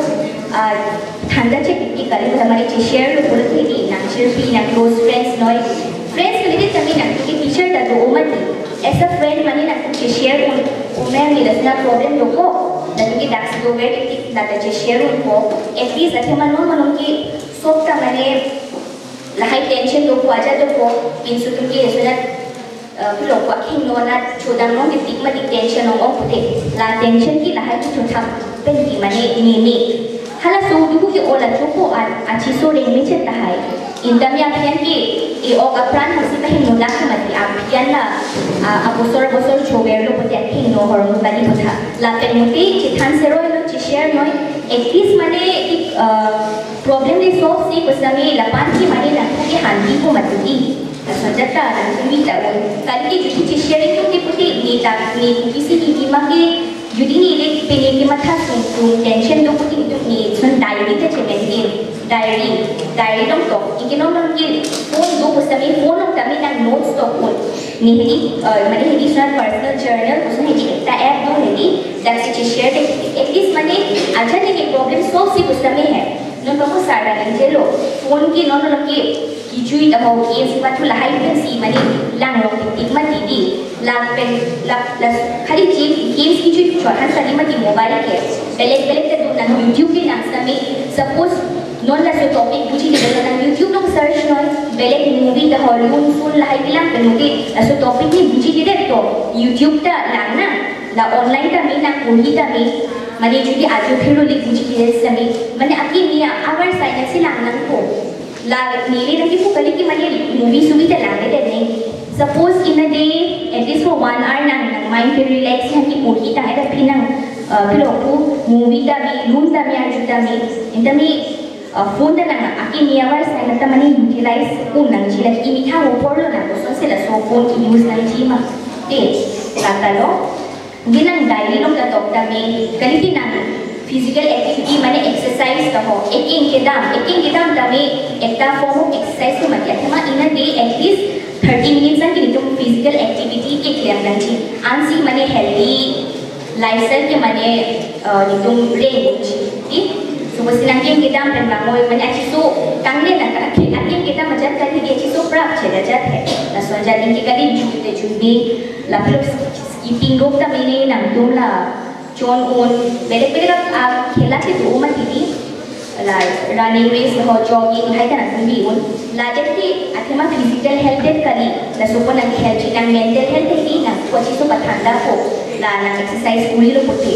थांदा छे टिक करे माने छे शेयर लो बोलत थी नंगशिर पी ना क्लोज फ्रेंड्स नॉय फ्रेंड्स के लिए तमी ना की टीचर दा दो मत एज अ फ्रेंड माने ना के शेयर उन उमे नि रसना प्रॉब्लम लोको की डाक्स दो वेट दादा चे शेयर उनको एटलीस्ट अथे मनो मनो की सोपता माने लहाई टेंशन दो को आजा दो को पिंसु तुम के ऐसा फिर को आखिर नो ना छोड़ा नो कि तिक मत टेंशन हो पुते ला टेंशन की लहाई की छोटा पेन की माने नी हाला सो दुखु की ओला चोको अच्छी सो रेंग में चलता है इंदम या फिर की ये ओक अपरान हंसी पहन नो लाख मत आप फिर ना अबोसर अबोसर छोबेर लो पुते आखिर नो हरंग बनी पुता ला पेन मुते चिथान से रोय नो चिशेयर नोय एटलीस्ट माने एक प्रॉब्लम they solve सी कुछ लपान की माने लाखों की हानि को मत दी संजता रंगमी ता कल की जुटी चिशेयरिंग तो के पुते नीता नी किसी की दिमाग के जुटी नी ले पेने के माथा सुन टेंशन तो पुते नी सुन डायरी ते चेमेंटिन डायरी डायरी लोग तो इनके नोम लोग के फोन दो पुस्तक में फोन लोग तभी ना नोट्स तो फोन निहिरी माने हिदी सुन पर्सनल जर्नल उसमें हिदी एकता ऐप दो Hindi that's it share at least माने अच्छा नहीं कि प्रॉब्लम सॉल्व सी पुस्तक में है नोन लोग को सारा नहीं लो फोन के नोन लोग के किजुई तहो गेम्स मत लहाई पेन सी माने लांग लोग टिक मत दीदी लाग पेन लाग प्लस खाली गेम्स किजुई चौथान सारी मत मोबाइल के बेलेक बेलेक ते दो ना यूट्यूब के नाम से सपोज नॉन ला सो टॉपिक बुझी दे ना यूट्यूब लोग सर्च नॉय बेलेक मूवी the Hollywood सुन लहाई किलाम पेन मुके ला सो टॉपिक नि बुझी दे तो यूट्यूब ता लांग ना ला ऑनलाइन ता मी ना कोही ता मी माने जुदी आजो फेरो लिख बुझी दे समी माने आकी मिया our science लांग नंग को ला नीले रंग की फुकली की माने मूवी सुवी ता लांग दे नहीं suppose in a day at least for 1 hour nang nang mind K relax है कि कोही ता है फिर नंग फिर ओपु मूवी ता मी रूम ता मी आजु ता मी इंता मी फोन ता नंग आकी नियावर साइना ता माने यूटिलाइज को नंग चिला की मिठा ऊपर लो ना तो से ला सो फोन की यूज नहीं छी मा ते लातालो गिनंग डायरी लोग ता टॉक ता मी कली की नंग फिजिकल एक्टिविटी माने एक्सरसाइज ता हो एकिंग के दाम ता मी एकता फॉर्म ऑफ एक्सरसाइज को मत याथमा in a day at least 30 minutes की तुम फिजिकल एक्टिविटी के क्लेम नंची आंसी माने हेल्दी लाइफस्टाइल के माने तुम रेंज ठीक सो बस नंगे के दाम पे मांगो माने अच्छी सो टांगने ना आके आके के दाम मजा कर दी अच्छी सो प्राप्त छेदा जात है ना सोचा दिन के कली झूठे झूठे ला फिर स्कीपिंग रोप ता मैंने नंग तुम ला चोन ओन बेलेक बेलेक आप खेला के दो मत दीदी ला रनिंग रेस हो जॉगिंग हाई ता नंग भी उन ला जबकि अथमा फिजिकल हेल्थ देख करी ला सुपन नंग हेल्थ नंग मेंटल हेल्थ ही नंग कोची सो पठांदा को ला नंग एक्सरसाइज पूरी लो पुते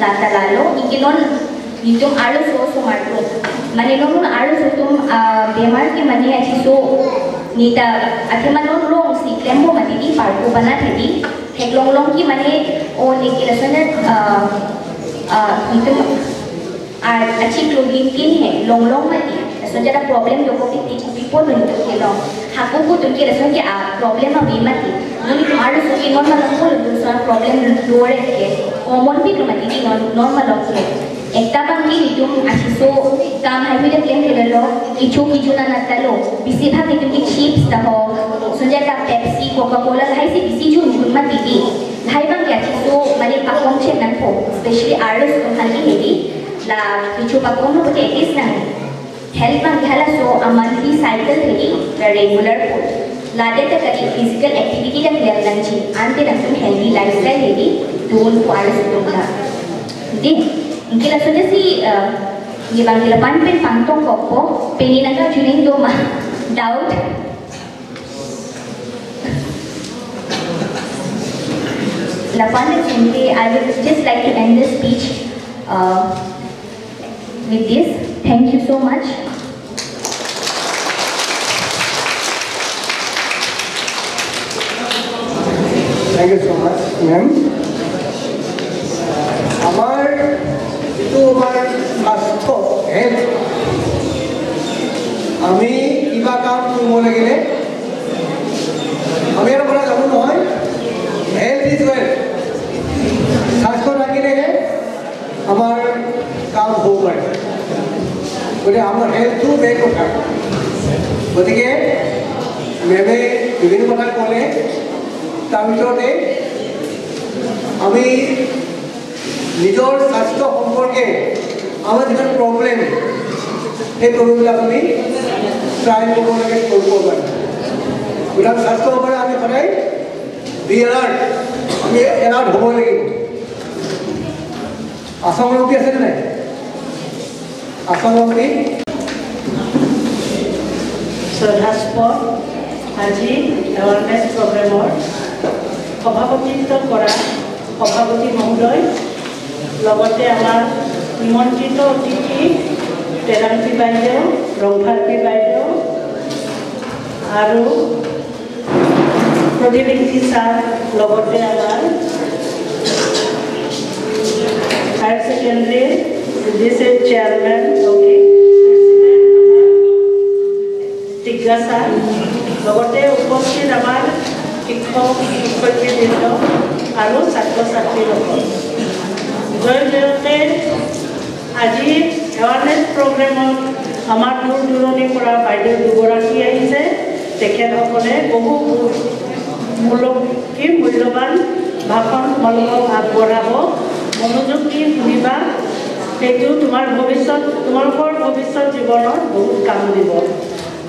ला तलालो इनके नॉन तुम आलो सो सो मारतो माने नॉन आलो सो तुम बीमार के माने अच्छी सो नीता अथमा नॉन रोंग স্লিপ লেম্প মাতি দি পাৰ্কো বানা থাকি হেক লং লং কি মানে ও নেকি লসনে itu achi clothing kin he long long mati so jada problem loko ki people untuk ke long haku ku tunki rason ke problem abi mati noni aru so ki normal ko so problem lower ke common bi mati ki normal ke ekta bang ki hitum achi so kam hai bi claim ke lo kichu kichu na natalo bisi bhag hitum ki chips ta ho so jada Pepsi Coca Cola hai si bisi jun jun mati di hai bang ki achi so mane pakong che nan pho especially aru so khan ki heavy la kichu pakong no bote is na health bang hala so a monthly cycle heavy the regular food lade ta kali physical activity la clear lang chi ante lang tum healthy lifestyle heavy don ko aru so la di kila so si ye bang kila pan pen pangtong kokpo peni naga juning do ma doubt. I would just like to end this speech with this. Thank you so much. Thank you so much, ma'am. Our যিটো আমাৰ স্বাস্থ্য health, আমি কিবা কাম কৰিব লাগিলে আমি এটা কথা জানো নহয়, হেল্থ is wealth. স্বাস্থ্য থাকিলেহে আমাৰ কাম হ'ব পাৰে। গতিকে আমাৰ হেল্থটো মেইন কথা। গতিকে মেমে বিভিন্ন কথা ক'লে, তাৰ ভিতৰতে আমি নিজৰ স্বাস্থ্য সম্পৰ্কে আমাৰ যিমান প্ৰব্লেম, সেই প্ৰব্লেমবিলাক আমি ট্ৰাই কৰিব লাগে, কৰিব পাৰোঁ। গতিকে স্বাস্থ্য সম্পৰ্কে আমি সদায় বি এলাৰ্ট, আমি এলাৰ্ট হ'ব লাগিব। আসাম ৰংপি আছেনে নাই? আসাম ৰংপি শ্ৰদ্ধাস্পদ আজি এৱাৰনেছ প্ৰগ্ৰেমৰ সভাপতিত্ব কৰা সভাপতি মহোদয়, লগতে আমাৰ নিমন্ত্ৰিত অতিথি তেৰাংপি বাইদেউ, ৰংফাৰপি বাইদেউ আৰু প্ৰদীপ ইংতি ছাৰ, লগতে আমাৰ হায়াৰ ছেকেণ্ডেৰীৰ দিছে চেয়াৰমেন টিগ্গা ছাৰ, লগতে উপস্থিত আমাৰ শিক্ষক শিক্ষয়িত্ৰীবৃন্দ আৰু ছাত্ৰ ছাত্ৰীসকল। জয় জয়তে আজি এৱাৰনেছ প্ৰগ্ৰেমত আমাৰ দূৰ দূৰণিৰ পৰা বাইদেউ দুগৰাকী আহিছে। তেখেতসকলে বহু মূল্যৱান ভাষণ তোমালোকক আগবঢ়াব। মনোযোগ দি শুনিবা, সেইটো তোমাৰ ভৱিষ্যত, তোমালোকৰ ভৱিষ্যত জীৱনত বহুত কাম দিব।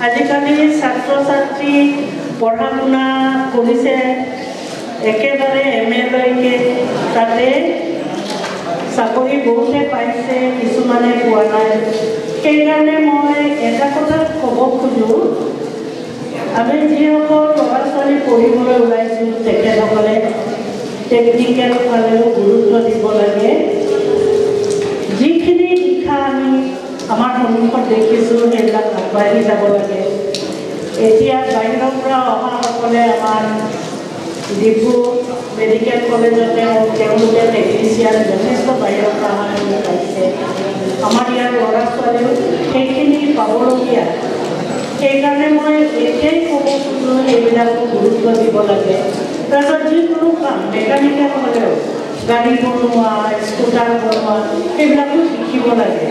আজিকালি ছাত্ৰ ছাত্ৰী পঢ়া শুনা কৰিছে একেবাৰে এম এলৈকে, তাতে চাকৰি বহুতে পাইছে, কিছুমানে পোৱা নাই। সেইকাৰণে মই এটা কথা ক'ব খোজোঁ, আমি যিসকল ল'ৰা ছোৱালী পঢ়িবলৈ ওলাইছোঁ তেখেতসকলে টেকনিকেল ফালেও গুৰুত্ব দিব লাগে। যিখিনি শিক্ষা আমি আমাৰ সন্মুখত দেখিছোঁ সেইবিলাক আগবাঢ়ি যাব লাগে। এতিয়া বাহিৰৰ পৰা অহাসকলে আমাৰ ডিফু মেডিকেল কলেজতে হওক, তেওঁলোকে টেকনিচিয়ান যথেষ্ট বাহিৰৰ পৰা অহা পাইছে। আমাৰ ইয়াৰ ল'ৰা ছোৱালীও সেইখিনি পাবলগীয়া। সেইকাৰণে মই এতিয়াই ক'ব খোজোঁ সেইবিলাকো গুৰুত্ব দিব লাগে। তাৰপিছত যিকোনো কাম মেকানিকেল হ'লেও গাড়ী বনোৱা, স্কুটাৰ বনোৱা, সেইবিলাকো শিকিব লাগে।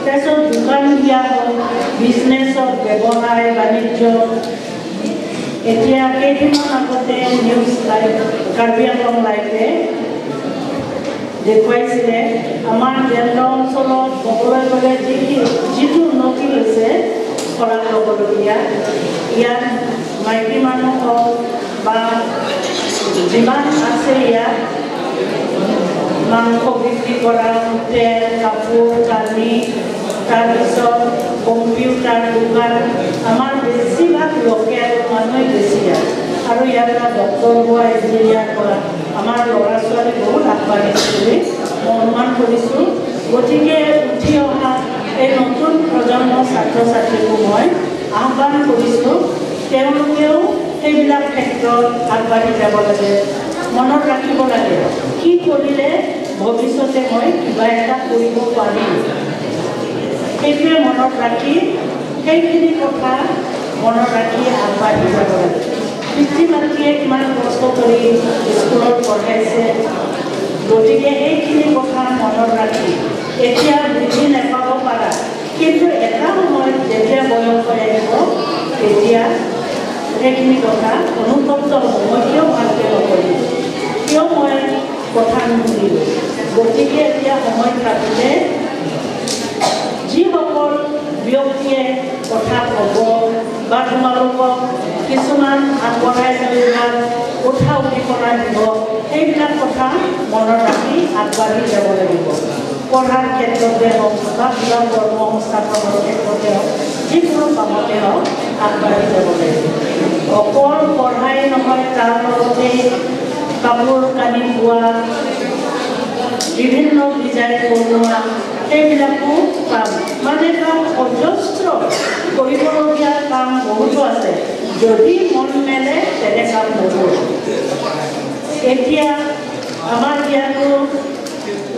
তাৰপিছত দোকান দিয়া হওক, বিজনেছ হওক, ব্যৱসায় বাণিজ্য। এতিয়া কেইদিনমান আগতে নিউজ লাইভ, কাৰ্বি আংলং লাইভে দেখুৱাইছিলে আমাৰ জেন্দ্ৰ অঞ্চলত ক'বলৈ গ'লে যিটো উন্নতি হৈছে শলাগ ল'বলগীয়া। ইয়াত মাইকী মানুহ হওক বা যিমান আছে ইয়াত মাংস বিক্ৰী কৰা, হোটেল, কাপোৰ কানি, তাৰপিছত কম্পিউটাৰ দোকান, আমাৰ বেছিভাগ লোকেল মানুহেই বেছি ইয়াত। আৰু ইয়াৰ পৰা ডক্টৰ হোৱা, ইঞ্জিনিয়াৰ হোৱা আমাৰ ল'ৰা ছোৱালী বহুত আগবাঢ়িছে বুলি মই অনুমান কৰিছোঁ। গতিকে উঠি অহা এই নতুন প্ৰজন্মৰ ছাত্ৰ ছাত্ৰীকো মই আহ্বান কৰিছোঁ, তেওঁলোকেও সেইবিলাক ক্ষেত্ৰত আগবাঢ়ি যাব লাগে। মনত ৰাখিব লাগে কি কৰিলে ভৱিষ্যতে মই কিবা এটা কৰিব পাৰিম, সেইটোৱে মনত ৰাখি সেইখিনি কথা মনত ৰাখি আগবাঢ়ি যাব লাগে। পিতৃ মাতৃয়ে কিমান কষ্ট কৰি স্কুলত পঢ়াইছে, গতিকে সেইখিনি কথা মনত ৰাখি এতিয়া বুজি নাপাব পাৰা, কিন্তু এটা সময়ত যেতিয়া বয়স হৈ আহিব তেতিয়া সেইখিনি কথা অনুতপ্ত হ'ব, মই কিয় ভালকৈ নকৰিলোঁ, কিয় মই কথা নুশুনিলোঁ। গতিকে এতিয়া সময় থাকোঁতে যিসকল ব্যক্তিয়ে কথা ক'ব বা তোমালোকক কিছুমান আগবঢ়াই লৈ যোৱাত উৎসাহ উদ্দীপনা দিব, সেইবিলাক কথা মনত ৰাখি আগবাঢ়ি যাব লাগিব। পঢ়াৰ ক্ষেত্ৰতে হওক বা কিবা কৰ্ম সংস্থাপনৰ ক্ষেত্ৰতে হওক, যিকোনো কামতে হওক আগবাঢ়ি যাব লাগিব। অকল পঢ়াই নহয়, তাৰ লগতে কাপোৰ কানি বোৱা, বিভিন্ন ডিজাইন বনোৱা, সেইবিলাকো কাম, মানে কাম অজস্ৰ কৰিবলগীয়া কাম বহুতো আছে। যদি মন মেলে তেনে কাম বহুত। এতিয়া আমাৰ ইয়াতো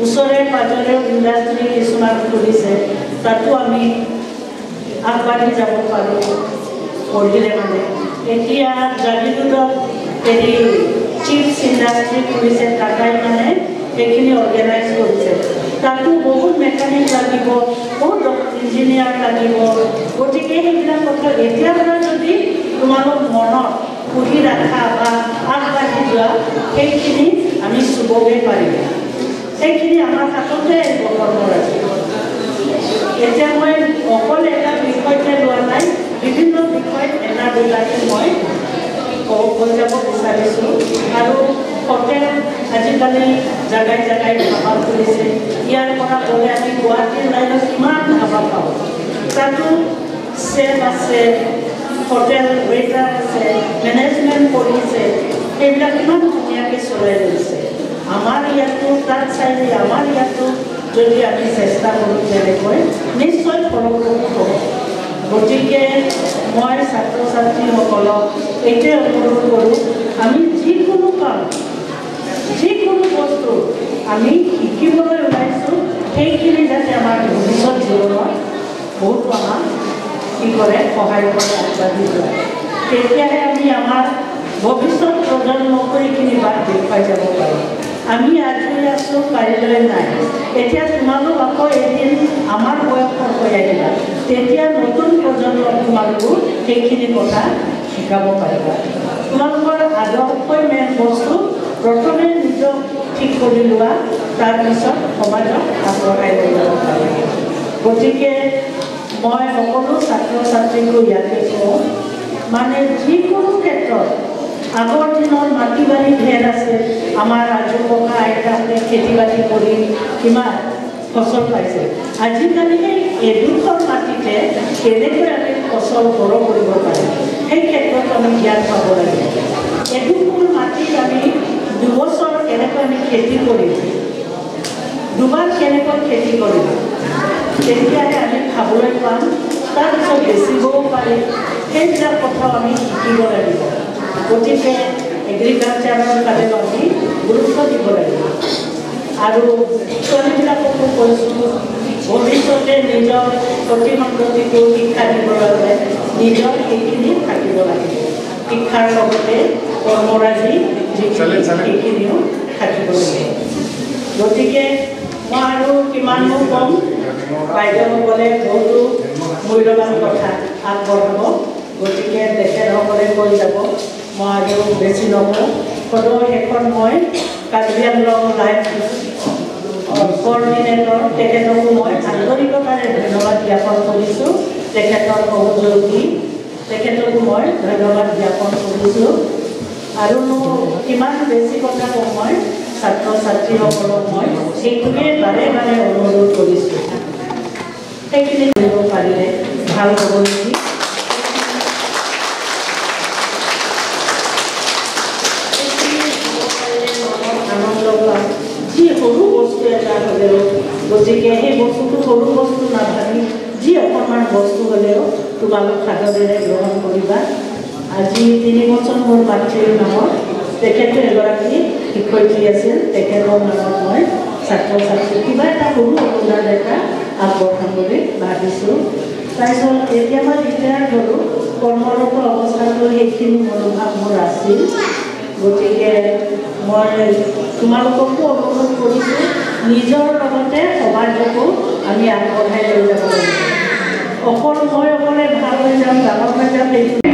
ওচৰে পাঁজৰেও ইণ্ডাষ্ট্ৰী কিছুমান খুলিছে, তাতো আমি আগবাঢ়ি যাব পাৰোঁ পঢ়িলে। মানে এতিয়া জাগিৰোডত হেৰি চিপছ ইণ্ডাষ্ট্ৰী খুলিছে, টাটাই মানে সেইখিনি অৰ্গেনাইজ কৰিছে। তাতো বহুত মেকানিক লাগিব, বহুত ইঞ্জিনিয়াৰ লাগিব। গতিকে সেইবিলাক কথা এতিয়াৰ পৰা যদি তোমালোক মনত পুহি ৰাখা বা আগবাঢ়ি যোৱা, সেইখিনি আমি চুবগৈ পাৰিম, সেইখিনি আমাৰ হাততে আহিব কৰ্মৰাজি। এতিয়া মই অকল এটা বিষয়তে লোৱা নাই, বিভিন্ন বিষয়ত এটা দুটাকৈ মই কৈ যাব বিচাৰিছোঁ। আৰু হোটেল আজিকালি জেগাই জেগাই ধাবা খুলিছে। ইয়াৰ পৰা গ'লে আমি গুৱাহাটীৰ লাইনত কিমান ধাবা পাওঁ, তাতো চেফ আছে, হোটেল ৱেইটাৰ আছে, মেনেজমেণ্ট কৰিছে, সেইবিলাক ইমান ধুনীয়াকৈ চলাই লৈছে। আমাৰ ইয়াতো তাত চাই আমাৰ ইয়াতো যদি আমি চেষ্টা কৰোঁ তেনেকৈ নিশ্চয় ফলপ্ৰসূ হ'ব। গতিকে মই ছাত্ৰ ছাত্ৰীসকলক এইটোৱে অনুৰোধ কৰোঁ, আমি যিকোনো কাম যিকোনো বস্তু আমি শিকিবলৈ ওলাইছোঁ, সেইখিনি যাতে আমাৰ ভৱিষ্যত জীৱনত বহুতো আমাক কি কৰে সহায় কৰে আগবাঢ়ি যোৱা, তেতিয়াহে আমি আমাৰ ভৱিষ্যত প্ৰজন্মকো এইখিনি বাট দেখুৱাই যাব পাৰোঁ। আমি আজি আছোঁ, কাইলৈ নাই। এতিয়া তোমালোক আকৌ এদিন আমাৰ বয়সৰ হৈ আহিবা, তেতিয়া নতুন প্ৰজন্মক তোমালোকো সেইখিনি কথা শিকাব পাৰিবা। তোমালোকৰ আদৰ্শই মেইন বস্তু, প্ৰথমে নিজক ঠিক কৰি লোৱা, তাৰপিছত সমাজক আগবঢ়াই লৈ যাব পাৰিবা। গতিকে মই সকলো ছাত্ৰ ছাত্ৰীকো ইয়াতে কওঁ, মানে যিকোনো ক্ষেত্ৰত আগৰ দিনত মাটি বাৰী ঢেৰ আছে, আমাৰ আজো ককা আইতাহঁতে খেতি বাতি কৰি কিমান ফচল পাইছে। আজিকালি সেই এডোখৰ মাটিতে কেনেকৈ আমি ফচল সৰহ কৰিব পাৰিম, সেই ক্ষেত্ৰত আমি জ্ঞান পাব লাগিব। এডোখৰ মাটিত আমি দুবছৰ কেনেকৈ আমি খেতি কৰিম, দুবাৰ কেনেকৈ খেতি কৰিম, তেতিয়াহে আমি খাবলৈ পাম, তাৰপিছত বেচিবও পাৰিম। সেইবিলাক কথাও আমি শিকিব লাগিব। গতিকে এগ্ৰিকালচাৰৰ ফালেও আমি গুৰুত্ব দিব লাগিব। আৰু ছোৱালীবিলাককো কৈছোঁ, ভৱিষ্যতে নিজৰ সতি সন্ততিকো শিক্ষা দিবলৈ হ'লে নিজৰ সেইখিনি থাকিব লাগিব। শিক্ষাৰ লগতে কৰ্মৰাজি যিখিনি সেইখিনিও থাকিব লাগিব। গতিকে মই আৰু কিমাননো ক'ম, বাইদেউসকলে বহুতো মূল্যৱান কথা আগবঢ়াব, গতিকে তেখেতসকলে কৈ যাব, মই আৰু বেছি নকওঁ। সদৌ শেষত মই কাৰ্বি আংলং লাইফ কৰ্ডিনেটৰ তেখেতকো মই আন্তৰিকতাৰে ধন্যবাদ জ্ঞাপন কৰিছোঁ। তেখেতৰ সহযোগী তেখেতকো মই ধন্যবাদ জ্ঞাপন কৰিছোঁ। আৰুনো কিমান বেছি কথা কওঁ, মই ছাত্ৰ ছাত্ৰীসকলক মই সেইটোকে বাৰে বাৰে অনুৰোধ কৰিছোঁ, সেইখিনি কৰিব পাৰিলে ভাল হ'ব নেকি। আনন্দ পাম যি সৰু বস্তু এটা হ'লেও, গতিকে সেই বস্তুটো সৰু বস্তু নাভাবি যি অকণমান বস্তু হ'লেও তোমালোক সাদৰেৰে গ্ৰহণ কৰিবা। আজি 3 বছৰ মোৰ মাতৃৰ নামত, তেখেতো এগৰাকী শিক্ষয়িত্ৰী আছিল, তেখেতৰ নামত মই ছাত্ৰ ছাত্ৰী কিবা এটা সৰু অৱদান এটা আগবঢ়াম বুলি ভাবিছোঁ। তাৰপিছত এতিয়া মই ৰিটায়াৰ্ড হ'লোঁ, কৰ্মৰত অৱস্থাটো সেইখিনি মনোভাৱ মোৰ আছিল। গতিকে মই তোমালোককো অনুৰোধ কৰিছোঁ, নিজৰ লগতে সমাজকো আমি আগবঢ়াই লৈ যাব লাগিব। অকল মই অকলে ভাল হৈ যাম, ডাঙৰ হৈ যাম, সেইটো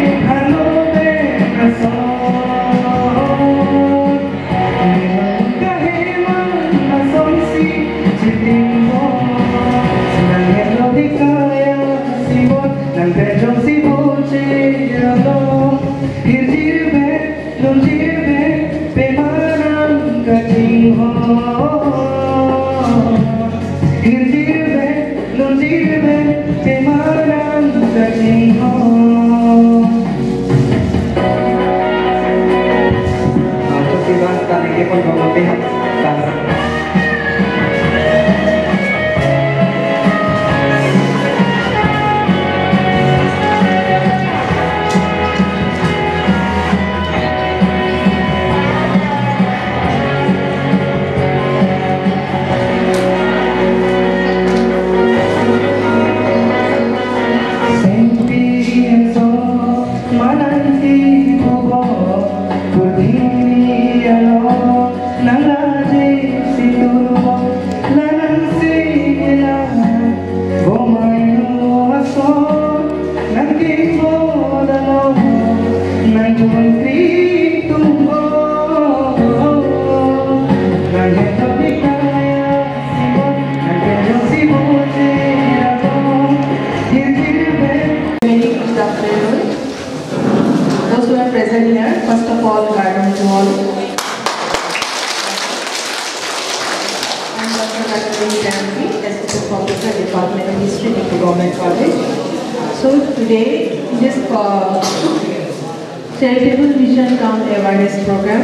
Charitable Vision Town Awareness Program.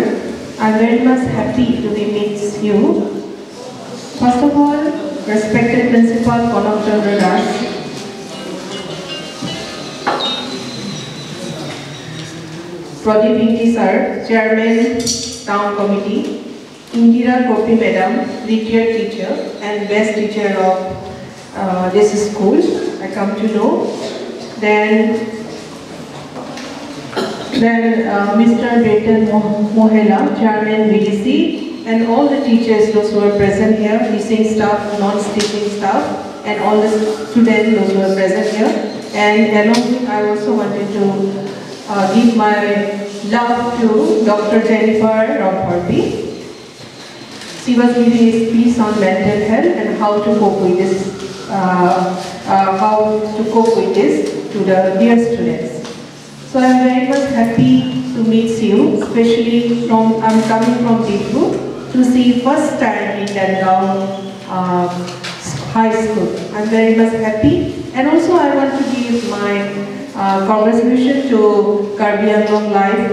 I'm very much happy to be meet you. First of all, respected Principal Konok Chandra Das, Pradeep Ingti Sir, Chairman Town Committee, Indira Kopi Madam, retired teacher and best teacher of this school, I come to know. Then Mr. Betan Mohela, Chairman VDC, and all the teachers, those who are present here, teaching staff, non-teaching staff, and all the students, those who are present here. And along with, I also wanted to give my love to Dr. Jennifer Romperpi. She was giving a speech on mental health and how to cope with this, to the dear students. So I am very much happy to meet you, especially from, I'm coming from Diphu to see first time in Dengaon High School. I'm very much happy, and also I want to give my congratulations to Karbi Anglong Life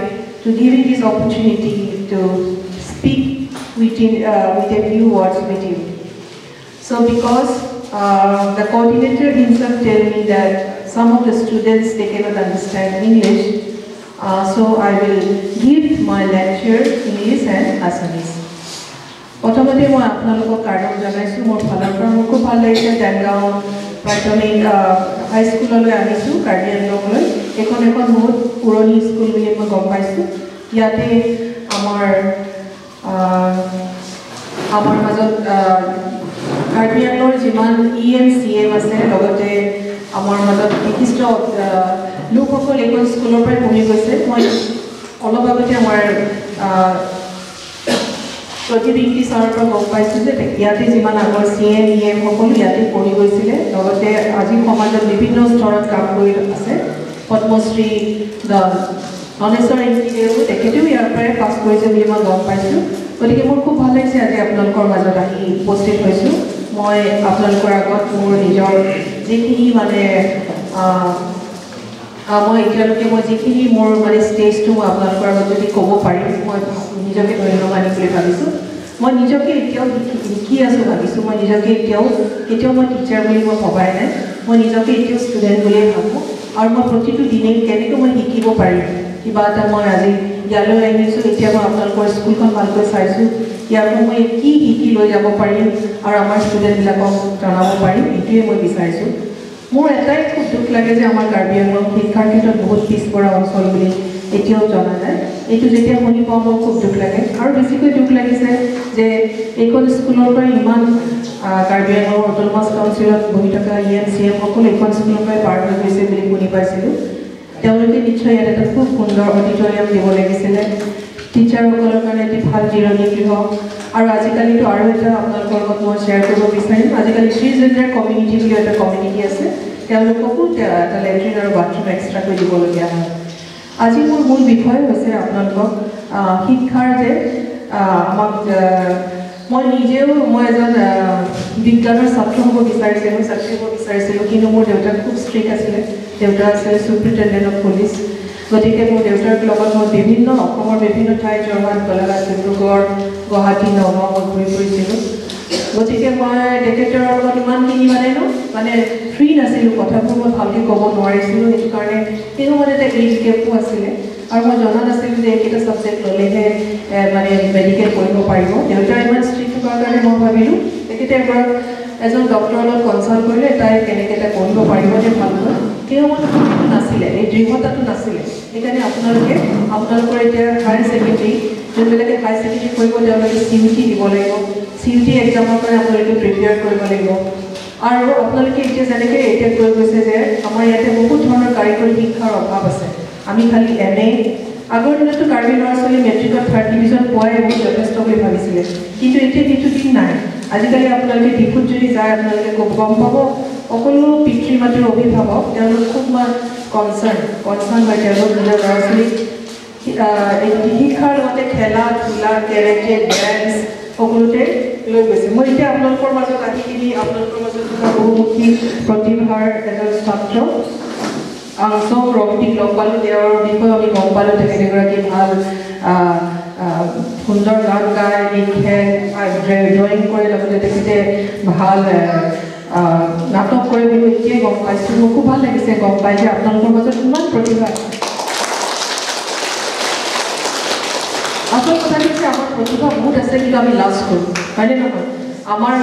to giving this opportunity to speak with a few words with you. So because the coordinator himself told me that some of the students, they cannot understand English, so I will give my lecture English and Assamese. প্ৰথমতে মই আপোনালোকক কাৰ্ডক জনাইছোঁ, মোৰ ফালৰ পৰা মোৰ খুব ভাল লাগিছে। দেনগাঁও প্ৰাথমিক হাইস্কুললৈ আহিছোঁ, কাৰ্বি আংলঙলৈ। এইখন এখন বহুত পুৰণি স্কুল বুলি মই গম পাইছোঁ। ইয়াতে আমাৰ আমাৰ মাজত কাৰ্বি আংলঙৰ যিমান ই এম চি এম আছে, লগতে আমাৰ মাজত বিশিষ্ট লোকসকল এইখন স্কুলৰ পৰাই পঢ়ি গৈছে। মই অলপ আগতে আমাৰ প্ৰদীপ ইংতি ছাৰৰ পৰা গম পাইছোঁ যে ইয়াতে যিমান আগৰ চি এম ই এম সকলো ইয়াতে পঢ়ি গৈছিলে, লগতে আজি সমাজত বিভিন্ন স্তৰত কাম কৰি আছে। পদ্মশ্ৰী ধনেশ্বৰ ইংতিদেউ, তেখেতেও ইয়াৰ পৰাই পাছ কৰিছে বুলি মই গম পাইছোঁ। গতিকে মোৰ খুব ভাল লাগিছে আজি আপোনালোকৰ মাজত আহি উপস্থিত হৈছোঁ। মই আপোনালোকৰ আগত মোৰ নিজৰ যিখিনি মানে মই এতিয়ালৈকে মই যিখিনি মোৰ মানে ষ্টেজটো মই আপোনালোকৰ আগত যদি ক'ব পাৰিম, মই নিজকে ধন্য মানিম বুলি ভাবিছোঁ। মই নিজকে এতিয়াও শিকি আছোঁ ভাবিছোঁ। মই নিজকে এতিয়াও কেতিয়াও মই টিচাৰ বুলি মই ভবাই নাই, মই নিজকে এতিয়াও ষ্টুডেণ্ট বুলিয়ে ভাবোঁ। আৰু মই প্ৰতিটো দিনেই কেনেকৈ মই শিকিব পাৰিম, কিবা এটা মই আজি ইয়ালৈ আহিছোঁ, এতিয়া মই আপোনালোকৰ স্কুলখন ভালকৈ চাইছোঁ, ইয়াৰ পৰা মই কি শিকি লৈ যাব পাৰিম আৰু আমাৰ ষ্টুডেণ্টবিলাকক জনাব পাৰিম, এইটোৱে মই বিচাৰিছোঁ। মোৰ এটাই খুব দুখ লাগে যে আমাৰ কাৰ্বি আংলং শিক্ষাৰ ক্ষেত্ৰত বহুত পিছপৰা অঞ্চল বুলি এতিয়াও জনা যায়। এইটো যেতিয়া শুনি পাওঁ মোৰ খুব দুখ লাগে। আৰু বেছিকৈ দুখ লাগিছে যে এইখন স্কুলৰ পৰা ইমান কাৰ্বি আংলঙৰ অট'নমাছ কাউন্সিলত বহি থকা ই এম চি এম সকলো এইখন স্কুলৰ পৰাই পাৰ হৈ গৈছে বুলি শুনি পাইছিলোঁ। তেওঁলোকে নিশ্চয় ইয়াত এটা খুব সুন্দৰ অডিটৰিয়াম দিব লাগিছিলে, টিচাৰসকলৰ কাৰণে এটি ভাল জিৰণি গৃহ। আৰু আজিকালিতো আৰু এটা আপোনালোকৰ লগত মই শ্বেয়াৰ কৰিব বিচাৰিম, আজিকালি থ্ৰী জেণ্ডাৰ কমিউনিটি বুলি এটা কমিউনিটি আছে, তেওঁলোককো এটা লেট্ৰিন আৰু বাথৰুম এক্সট্ৰাকৈ দিবলগীয়া হয়। আজি মোৰ মূল বিষয় হৈছে আপোনালোকক শিক্ষাৰ যে আমাক মই নিজেও মই এজন বিজ্ঞানৰ ছাত্ৰ হ'ব বিচাৰিছিলোঁ, ছাত্ৰী হ'ব বিচাৰিছিলোঁ, কিন্তু মোৰ দেউতা খুব ষ্ট্ৰিক্ট আছিলে। দেউতা আছিলে ছুপ্ৰিণ্টেণ্ডেণ্ট অফ পুলিচ। গতিকে মোৰ দেউতাৰ লগত মই বিভিন্ন অসমৰ বিভিন্ন ঠাই, যোৰহাট, গোলাঘাট, ডিব্ৰুগড়, গুৱাহাটী, নগাঁও মই ঘূৰি ফুৰিছিলোঁ। গতিকে মই তেখেতৰ লগত ইমানখিনি মানে ন মানে ফ্ৰী নাছিলোঁ, কথাবোৰ মই ভালকৈ ক'ব নোৱাৰিছিলোঁ। সেইটো কাৰণে সেই সময়ত এটা এইজ গেপো আছিলে আৰু মই জনা নাছিলোঁ যে এইকেইটা ছাবজেক্ট ল'লেহে মানে মেডিকেল পঢ়িব পাৰিব। দেউতাৰ ইমান ষ্ট্ৰিক্ট থকাৰ কাৰণে মই ভাবিলোঁ তেখেতে এবাৰ এজন ডক্টৰৰ লগত কনচাল্ট কৰিলে তাই কেনেকৈ তাই পঢ়িব পাৰিবনে ভালকৈ। সেই সময়ত সেইটো নাছিলে, এই দৃঢ়তাটো নাছিলে। সেইকাৰণে আপোনালোকে আপোনালোকৰ এতিয়া হায়াৰ ছেকেণ্ডেৰী যোনবিলাকে হায়াৰ ছেকেণ্ডেৰী কৰিব তেওঁলোকে চি ইউ টি দিব লাগিব। চি ইউ টি এক্সামৰ কাৰণে আপোনালোকে প্ৰিপেয়াৰ কৰিব লাগিব। আৰু আপোনালোকে এতিয়া যেনেকৈ এতিয়া কৈ গৈছে যে আমাৰ ইয়াতে বহুত ধৰণৰ কাৰিকৰী শিক্ষাৰ অভাৱ আছে। আমি খালি এম এ, আগৰ দিনততো কাৰ্বি ল'ৰা ছোৱালী মেট্ৰিকত থাৰ্ড ডিভিজন পোৱাই বহুত যথেষ্ট বুলি ভাবিছিলে, কিন্তু এতিয়া সেইটো দিন নাই। আজিকালি আপোনালোকে ডিফুত যদি যায় আপোনালোকে গম পাব সকলো পিতৃ মাতৃৰ অভিভাৱক তেওঁলোক খুব কনচাৰ্ণ হয়। তেওঁলোক নিজৰ ল'ৰা ছোৱালীক শিক্ষাৰ লগতে খেলা ধূলা, কেৰেটে, ডেন্স সকলোতে লৈ গৈছে। মই এতিয়া আপোনালোকৰ মাজত আহি কিনি আপোনালোকৰ মাজত থকা বহুমুখী প্ৰতিভাৰ এজন ছাত্ৰ আংচং ৰক্তিক লগ পালোঁ। তেওঁৰ বিষয়ে আমি গম পালোঁ, তেখেত এগৰাকী ভাল সুন্দৰ গান গায়, লিখে, ড্ৰয়িং কৰে, লগতে তেখেতে ভাল নাটক কৰে বুলি এতিয়াই গম পাইছোঁ। মোৰ খুব ভাল লাগিছে গম পাই যে আপোনালোকৰ মাজত ইমান প্ৰতিভা আছে। আচল কথাটো হৈছে আমাৰ প্ৰতিভা বহুত আছে, কিন্তু আমি লাজ কৰোঁ, হয়নে নহয়? আমাৰ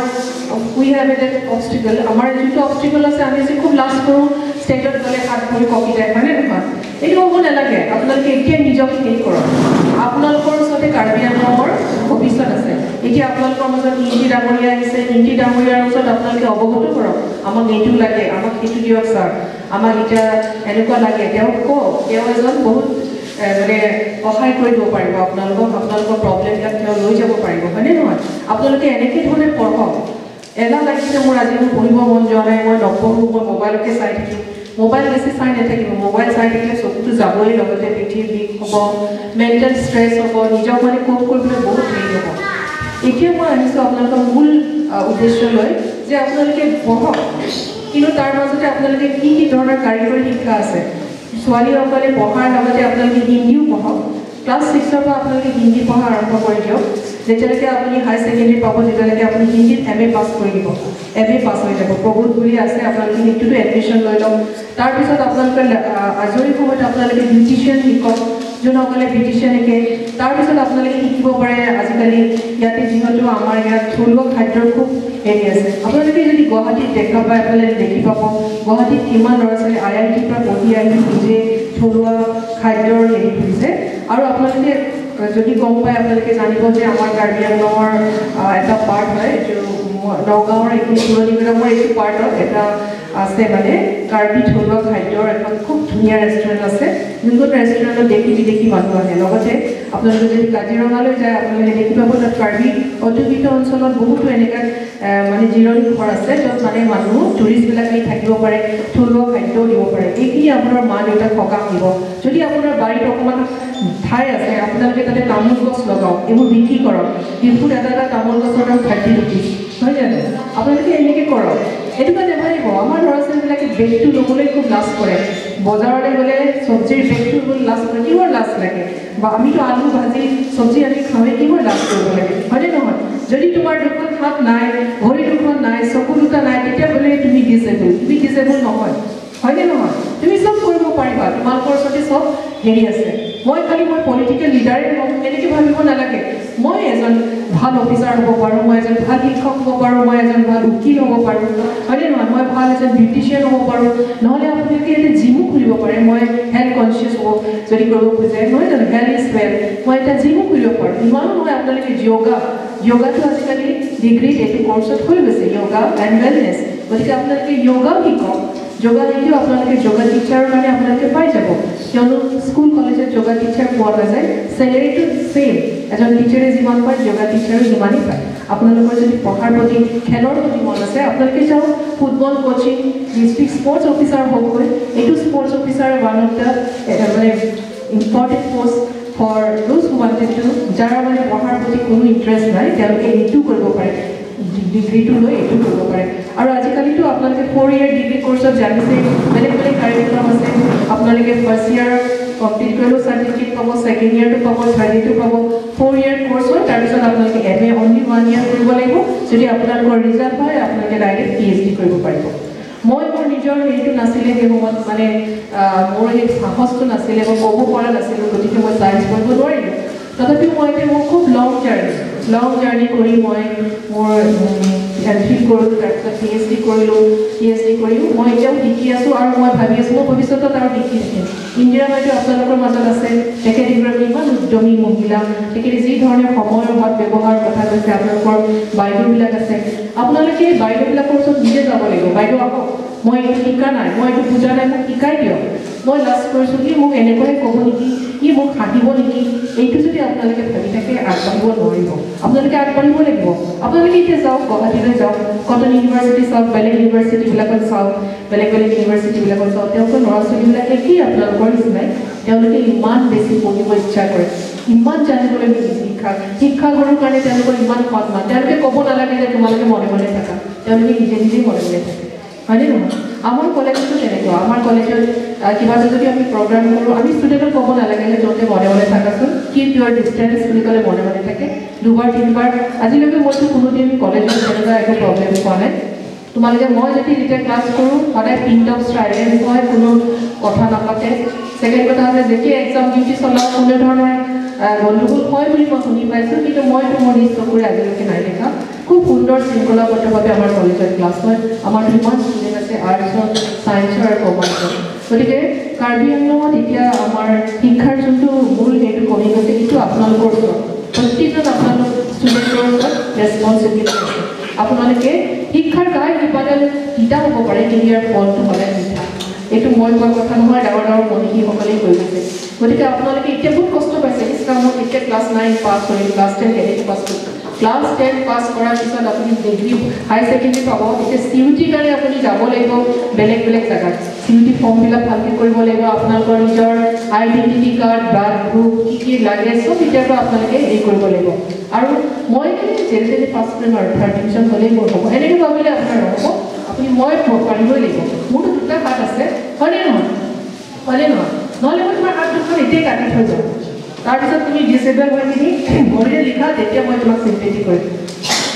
উই have a obstacle, আমাৰ যোনটো অবষ্টিকল আছে আমি যে খুব লাজ কৰোঁ, ষ্টেজত গ'লে হাত ভৰি কঁপি যায়, হয়নে নহয়? এইটো হ'ব নালাগে। আপোনালোকে এতিয়া নিজকে হেৰি কৰক। আপোনালোকৰ ওচৰতে কাৰ্বি আংলঙৰ ভৱিষ্যত আছে। এতিয়া আপোনালোকৰ মাজত ইংটি ডাঙৰীয়া আহিছে, ইংটি ডাঙৰীয়াৰ ওচৰত আপোনালোকে অৱগত কৰক, আমাক এইটো লাগে, আমাক সেইটো দিয়ক ছাৰ, আমাক এতিয়া এনেকুৱা লাগে। তেওঁক কওক, তেওঁ এজন বহুত মানে সহায় কৰি দিব পাৰিব আপোনালোকক, আপোনালোকৰ প্ৰব্লেমবিলাক তেওঁ লৈ যাব পাৰিব, হয়নে নহয়? আপোনালোকে এনেকৈ ধৰণে পঢ়ক। এলাহ লাগিছে মোৰ, আজি মোৰ পঢ়িব মন যোৱা নাই, মই নপঢ়োঁ, মই মোবাইলকে চাই থাকিম। মোবাইল বেছি চাই নাথাকিব, মোবাইল চাই থাকিলে চকুটো যাবই, লগতে পিঠিৰ বিষ হ'ব, মেণ্টেল ষ্ট্ৰেছ হ'ব, নিজক মানে কোপ কৰিবলৈ বহুত হেৰি হ'ব। এতিয়া মই আহিছোঁ আপোনালোকৰ মূল উদ্দেশ্যলৈ যে আপোনালোকে পঢ়ক, কিন্তু তাৰ মাজতে আপোনালোকে কি কি ধৰণৰ কাৰিকৰী শিক্ষা আছে। ছোৱালীসকলে পঢ়াৰ লগতে আপোনালোকে হিন্দীও পঢ়ক। ক্লাছ 6ৰ পৰা আপোনালোকে হিন্দী পঢ়া আৰম্ভ কৰি দিয়ক। যেতিয়ালৈকে আপুনি হায়াৰ ছেকেণ্ডেৰী পাব তেতিয়ালৈকে আপুনি হিন্দীত এম এ পাছ কৰি দিব, এম এ পাছ হৈ যাব। প্ৰবোধ বুলি আছে, আপোনালোকে সেইটোতো এডমিশ্যন লৈ লওক। তাৰপিছত আপোনালোকে আজৰি সময়ত আপোনালোকে বিউটিচিয়ান শিকক, যোনসকলে বিউটিচিয়ান শিকে। তাৰপিছত আপোনালোকে শিকিব পাৰে। আজিকালি ইয়াতে যিহেতু আমাৰ ইয়াত থলুৱা খাদ্যৰ খুব হেৰি আছে, আপোনালোকে যদি গুৱাহাটীত দেখা পায় আপোনালোকে দেখি পাব গুৱাহাটীত কিমান ল'ৰা ছোৱালী আই আই টিৰ পৰা পঢ়ি আহি নিজে থলুৱা খাদ্যৰ হেৰি খুলিছে। আৰু আপোনালোকে যদি গম পায় আপোনালোকে জানিব যে আমাৰ কাৰ্বি আংলঙৰ এটা পাৰ্ট হয় এইটো নগাঁৱৰ এইখিনি পুৰণি এইটো পাৰ্টত এটা আছে মানে কাৰ্বি থলুৱা খাদ্যৰ এখন খুব ধুনীয়া ৰেষ্টুৰেণ্ট আছে, যোনখন ৰেষ্টুৰেণ্টত দেশী বিদেশী মানুহ আহে। লগতে আপোনালোকে যদি কাজিৰঙালৈ যায় আপোনালোকে দেখি পাব তাত কাৰ্বি অধ্যুষিত অঞ্চলত বহুতো এনেকুৱা মানে জিৰণি ঘৰ আছে য'ত মানে মানুহ টুৰিষ্টবিলাক আহি থাকিব পাৰে, থলুৱা খাদ্যও দিব পাৰে। এইখিনি আপোনাৰ মা দেউতাক সকাহ দিব। যদি আপোনাৰ বাৰীত অকণমান ঠাই আছে আপোনালোকে তাতে তামোল গছ লগাওক, এইবোৰ বিক্ৰী কৰক। ডিফুত এটা এটা তামোল গছৰ দাম 30 ৰুপিজ, নহয় জানো? আপোনালোকে এনেকৈ কৰক। এনেকুৱা নাভাবিব। আমাৰ ল'ৰা ছোৱালীবিলাকে বেগটো ল'বলৈ খুব লাজ কৰে, বজাৰলৈ গ'লে চব্জিৰ বেগটো ল'বলৈ লাজ কৰে। কিহৰ লাজ লাগে? বা আমিতো আলু ভাজি চব্জি আনি খাওঁৱে, কিহৰ লাজ কৰিব লাগে, হয়নে নহয়? যদি তোমাৰ দুখন হাত নাই, ভৰি দুখন নাই, চকু দুটা নাই, তেতিয়া বোলে তুমি ডিজেবল। তুমি ডিজেবল নহয়, হয়নে নহয়? তুমি চব কৰিব পাৰিবা, তোমালোকৰ ওচৰতে চব হেৰি আছে। মই খালি মই পলিটিকেল লিডাৰেই হ'ম এনেকৈ ভাবিব নালাগে। মই এজন ভাল অফিচাৰ হ'ব পাৰোঁ, মই এজন ভাল শিক্ষক হ'ব পাৰোঁ, মই এজন ভাল উকিল হ'ব পাৰোঁ, হয়নে নহয়? মই ভাল এজন বিউটিচিয়ান হ'ব পাৰোঁ, নহ'লে আপোনালোকে এটা জিমো খুলিব পাৰে। মই হেল্থ কনচিয়াছ হ'ব যদি কৰিব খোজে, নহয় জানো? Health is wealth. মই এটা জিমো খুলিব পাৰোঁ। ইমানো নহয়, আপোনালোকে য়োগাটো আজিকালি ডিগ্ৰীত এইটো কৰ্চত হৈ গৈছে, য়োগা এণ্ড ৱেলনেছ। গতিকে আপোনালোকে য়োগাও শিকক। যোগা শিকিও আপোনালোকে যোগা টিচাৰৰ কাৰণে আপোনালোকে পাই যাব, কিয়নো স্কুল কলেজত যোগা টিচাৰ পোৱা নাযায়। চেলেৰিটো ছেইম, এজন টিচাৰে যিমান পায় যোগা টিচাৰো সিমানেই পায়। আপোনালোকৰ যদি পঢ়াৰ প্ৰতি, খেলৰ প্ৰতি মন আছে, আপোনালোকে যাওক football coaching, district sports officer হওকগৈ। এইটো sports officer one of the মানে important post for those who wanted to, যাৰ মানে পঢ়াৰ প্ৰতি কোনো ইণ্টাৰেষ্ট নাই, তেওঁলোকে এইটো কৰিব পাৰে, ডিগ্ৰীটো লৈ এইটো কৰিব পাৰে। আৰু আজিকালিতো আপোনালোকে 4 ইয়াৰ ডিগ্ৰী কৰ্চত জানিছে বেলেগ বেলেগ কাৰিকুলাম আছে। আপোনালোকে ফাৰ্ষ্ট ইয়াৰ কমপ্লিট কৰিলেও চাৰ্টিফিকেট পাব, ছেকেণ্ড ইয়াৰটো পাব, থাৰ্ড ইয়েৰটো পাব। 4 ইয়াৰ কৰ্চ হয়, তাৰপিছত আপোনালোকে এম এ অনলি 1 ইয়াৰ কৰিব লাগিব। যদি আপোনালোকৰ ৰিজাল্ট হয়, আপোনালোকে ডাইৰেক্ট PhD কৰিব পাৰিব। মই মোৰ নিজৰ হেৰিটো নাছিলে সেই সময়ত, মানে মোৰ সেই সাহসটো নাছিলে, মই ক'ব পৰা নাছিলোঁ, গতিকে মই চায়েন্স পঢ়িব নোৱাৰিলোঁ। তথাপিও মই এতিয়া মোৰ খুব লং জাৰ্ণি কৰি মই মোৰ এম ফিল কৰিলোঁ, তাৰপিছত PhD কৰিলোঁ। PhD কৰিও মই এতিয়াও শিকি আছোঁ আৰু মই ভাবি আছোঁ মই ভৱিষ্যতত আৰু শিকি থাকিম। ইন্দিৰা বাইদেউ আপোনালোকৰ মাজত আছে, তেখেত এগৰাকী ইমান উদ্যমী মহিলা, তেখেতে যি ধৰণে সময়ৰ সৎ ব্যৱহাৰৰ কথা কৈছে। আপোনালোকৰ বাইদেউবিলাক আছে, আপোনালোকে বাইদেউবিলাকৰ ওচৰত নিজে যাব লাগিব। বাইদেউ আহক, মই এইটো শিকা নাই, মই এইটো বুজা নাই, মোক শিকাই দিয়ক। মই লাজ কৰিছোঁ, কি মোক এনেকুৱাই ক'ব নেকি, কি মোক হাঁহিব নেকি? এইটো যদি আপোনালোকে ভাবি থাকে, আগবাঢ়িব নোৱাৰিব। আপোনালোকে আগবাঢ়িব লাগিব। আপোনালোকে এতিয়া যাওক, গুৱাহাটীলৈ যাওক, কটন ইউনিভাৰ্চিটি চাওক, বেলেগ ইউনিভাৰ্চিটিবিলাকত চাওক, বেলেগ বেলেগ ইউনিভাৰ্চিটিবিলাকত চাওক, তেওঁলোকৰ ল'ৰা ছোৱালীবিলাকে কি আপোনালোকৰ নিচিনাই, তেওঁলোকে ইমান বেছি পঢ়িব ইচ্ছা কৰে, ইমান জানিবলৈ শিক্ষাগুৰুৰ কাৰণে তেওঁলোকৰ ইমান সন্মান। তেওঁলোকে ক'ব নালাগে যে তোমালোকে মনে মনে থাকা, তেওঁলোকে নিজে নিজেই মনে মনে থাকে, হয়নে নহয়? আমাৰ কলেজতো তেনেকুৱা। আমাৰ কলেজত কিবা এটা যদি আমি প্ৰগ্ৰাম কৰোঁ, আমি ষ্টুডেণ্টক ক'ব নালাগে যে তহঁতে মনে মনে থাকাচোন, কিপ ইউৰ ডিষ্টেঞ্চ বুলি ক'লে মনে মনে থাকে। 2বাৰ 3বাৰ আজিলৈকে মইতো কোনোদিন কলেজত তেনেকুৱা একো প্ৰব্লেম পোৱা নাই। তোমালোকে মই যদি যেতিয়া ক্লাছ কৰোঁ, সদায় পিন ড্ৰপ চাইলেঞ্চ হয়, কোনো কথা নাপাতে। ছেকেণ্ড কথা হৈছে, যেতিয়া এক্সাম ডিউটি চলাওঁ, কোনো ধৰণৰ গণ্ডগোল হয় বুলি মই শুনি পাইছোঁ, কিন্তু মইতো মোৰ নিজ চকুৰে আজিলৈকে নাই দেখা। খুব সুন্দৰ শৃংখলাবদ্ধভাৱে আমাৰ কলেজত ক্লাছ হয়। আমাৰ ইমান ষ্টুডেণ্ট আছে আৰ্টছৰ, ছায়েন্সৰ আৰু কমাৰ্চৰ। গতিকে কাৰ্বি আংলঙত এতিয়া আমাৰ শিক্ষাৰ যোনটো মূল সেইটো কমি গৈছে, এইটো আপোনালোকৰ ওচৰত, প্ৰতিজন আপোনালোক ষ্টুডেণ্টৰ ওচৰত ৰেচপনচিবিলিটি আছে। আপোনালোকে শিক্ষাৰ গাই শিপাডাল তিতা হ'ব পাৰে, কিন্তু ইয়াৰ ফলটো সদায় মিঠা। এইটো মই কোৱা কথা নহয়, ডাঙৰ ডাঙৰ মনীষীসকলেই কৈ গৈছে। গতিকে আপোনালোকে এতিয়া বহুত কষ্ট পাইছে। ইছলামত এতিয়া ক্লাছ 9 পাছ কৰিলোঁ, ক্লাছ 10 কেনেকৈ পাছ কৰিলোঁ? ক্লাছ 10 পাছ কৰাৰ পিছত আপুনি ডিগ্ৰী হায়াৰ ছেকেণ্ডেৰী পাব। এতিয়া CUT কাৰণে আপুনি যাব লাগিব বেলেগ বেলেগ জেগাত। CUT ফৰ্মবিলাক ভালকৈ কৰিব লাগিব, আপোনালোকৰ নিজৰ আইডেণ্টিটি কাৰ্ড, ব্লাড গ্ৰুপ কি কি লাগে চব এতিয়াৰ পৰা আপোনালোকে হেৰি কৰিব লাগিব। আৰু মই যেনে তেনে পাছ কৰিম আৰু থাৰ্ড ডিভিজন হ'লেই মোৰ হ'ব, এনেকৈ ভাবিলে আপোনাৰ নহ'ব। আপুনি মই পাৰিবই লাগিব। মোৰতো 2টা হাত আছে, হয়নে নহয়? হয়নে নহয়? নহ'লে মই তোমাৰ হাত দুখন এতিয়াই কাটি থৈ যাওঁ, তাৰপিছত তুমি ডিচেবল হৈ পিনি ভৰিৰে লিখা, তেতিয়া মই তোমাক চিম্পেথি কৰিম।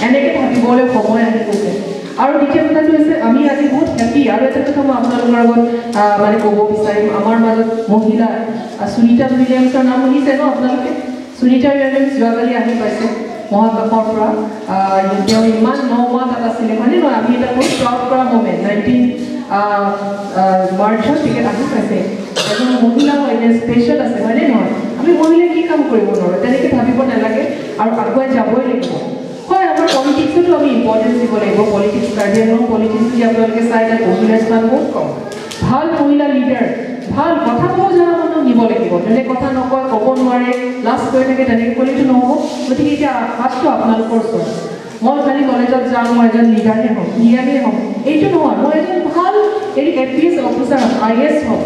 এনেকৈ ভাবিবলৈ সময় আহি গৈছে। আৰু দ্বিতীয় কথাটো হৈছে, আমি আজি বহুত হেপী। আৰু এটা কথা মই আপোনালোকৰ আগত মানে ক'ব বিচাৰিম, আমাৰ মাজত মহিলা সুনীতা উইলিয়ামছৰ নাম শুনিছে ন আপোনালোকে? সুনীতা উইলিয়ামছ যোৱাকালি আহি পাইছে মহাকাশৰ পৰা। তেওঁ ইমান 9 মাহ তাত আছিলে, হয়নে নহয়? আমি এটা বহুত প্ৰাউড কৰা মমেণ্ট, 19 মাৰ্চত তেখেত আহি পাইছে। এজন মহিলা হয়, স্পেচিয়েল আছে, হয়নে নহয়? আমি মহিলাই কি কাম কৰিব নোৱাৰোঁ, তেনেকৈ ভাবিব নালাগে আৰু আগুৱাই যাবই লাগিব। হয়, আমাৰ পলিটিক্সতো আমি ইম্পৰ্টেঞ্চ দিব লাগিব। পলিটিক্স, কাৰ্বি আংলং পলিটিক্স যদি আপোনালোকে চাই, তাত মহিলাৰ স্থান বহুত কম। ভাল মহিলা লিডাৰ, ভাল কথা ক'ব জনা মানুহ নিব লাগিব। যোনে কথা নকয়, ক'ব নোৱাৰে, লাজ কৰি থাকে, তেনেকৈ ক'লেতো নহ'ব। গতিকে এতিয়া হাতটো আপোনালোকৰ ওচৰত। মই খালি কলেজত যাম, মই এজন লিডাৰহে হ'ম, লিডাৰহে হ'ম, এইটো নহয়। মই এজন ভাল হেৰি APS officer হ'ম, IAS হ'ম,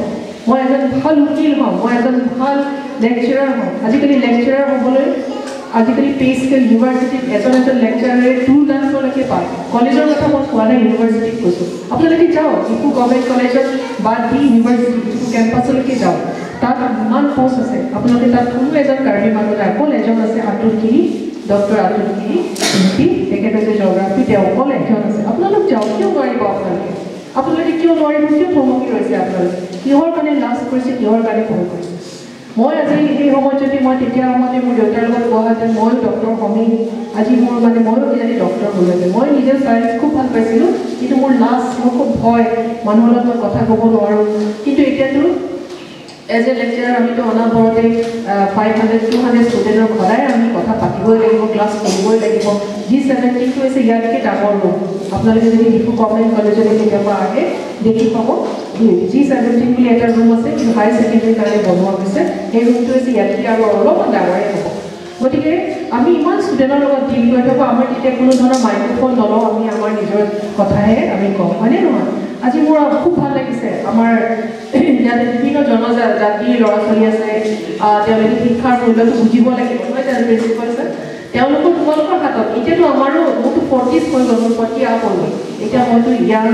মই এজন ভাল উকিল হ'ম, মই এজন ভাল লেকচাৰাৰ হ'ম। আজিকালি লেকচাৰাৰ হ'বলৈ আজিকালি পে স্কেল ইউনিভাৰ্চিটিত এজন এজন লেকচাৰাৰে 2 লাখলৈকে পায়। কলেজৰ কথা মই কোৱা নাই, ইউনিভাৰ্চিটিত কৈছোঁ। আপোনালোকে যাওক ডিফু গভৰ্ণমেণ্ট কলেজত বাদ দি ইউনিভাৰ্চিটি ডিফু কেম্পাছলৈকে যাওক, তাত ইমান পষ্ট আছে। আপোনালোকে তাত কোনো এজন কাৰ্বি মানুহ নাই, অকল এজন আছে, আতুল গিৰি, ডক্টৰ আতুল গিৰি এম পি, তেখেত হৈছে জ'গ্ৰাফি, তেওঁ অকল এজন আছে। আপোনালোক যাওক, কিয় নোৱাৰিব আপোনালোকে? আপোনালোকে কিয় নোৱাৰিব? কিয় থমকি ৰৈছে আপোনালোকে? কিহৰ কাৰণে লাজ কৰিছে? কিহৰ কাৰণে ভয় কৰিছে? মই আজি সেই সময়ত যদি মই তেতিয়া সময়তে মোৰ দেউতাৰ লগত কোৱাহেঁতেন ময়ো ডক্টৰ হ'মেই, আজি মোৰ মানে ময়ো কিজানি ডক্টৰ হ'লোহেঁতেন। মই নিজে চায়েন্স খুব ভাল পাইছিলোঁ, কিন্তু মোৰ লাজ, মোৰ খুব ভয়, মানুহৰ লগত মই কথা ক'ব নোৱাৰোঁ। কিন্তু এতিয়াতো এজ এ লেকচাৰাৰ আমিতো অনবৰতে 500 200 ষ্টুডেণ্টৰ সদায় আমি কথা পাতিবই লাগিব, ক্লাছ কৰিবই লাগিব। G17টো হৈছে ইয়াতকৈ ডাঙৰ ৰুম। আপোনালোকে যদি ডিফু গভৰ্ণমেণ্ট কলেজলৈ কেতিয়াবা আহে দেখি পাব G17 বুলি এটা ৰুম আছে, কিন্তু হায়াৰ ছেকেণ্ডেৰীৰ কাৰণে বনোৱা হৈছে। সেই ৰুমটো হৈছে ইয়াতকৈ আৰু অলপমান ডাঙৰেই হ'ব। গতিকে আমি ইমান ষ্টুডেণ্টৰ লগত ডিল কৰি থাকোঁ, আমাৰ তেতিয়া কোনো ধৰণৰ মাইক্ৰফোন নলওঁ, আমি আমাৰ নিজৰ কথাহে আমি কওঁ, হয়নে নহয়? আজি মোৰ খুব ভাল লাগিছে, আমাৰ ইয়াতে বিভিন্ন জনজাতিৰ ল'ৰা ছোৱালী আছে, তেওঁলোকে শিক্ষাৰ মূল্যটো বুজিব লাগিব, নহয় জানো প্ৰিন্সিপাল ছাৰ? তেওঁলোকৰ তোমালোকৰ হাতত এতিয়াতো আমাৰো, মোৰতো 40s হৈ গ'ল, মোৰ 40 আপ হৈ গ'ল, এতিয়া মইতো ইয়াং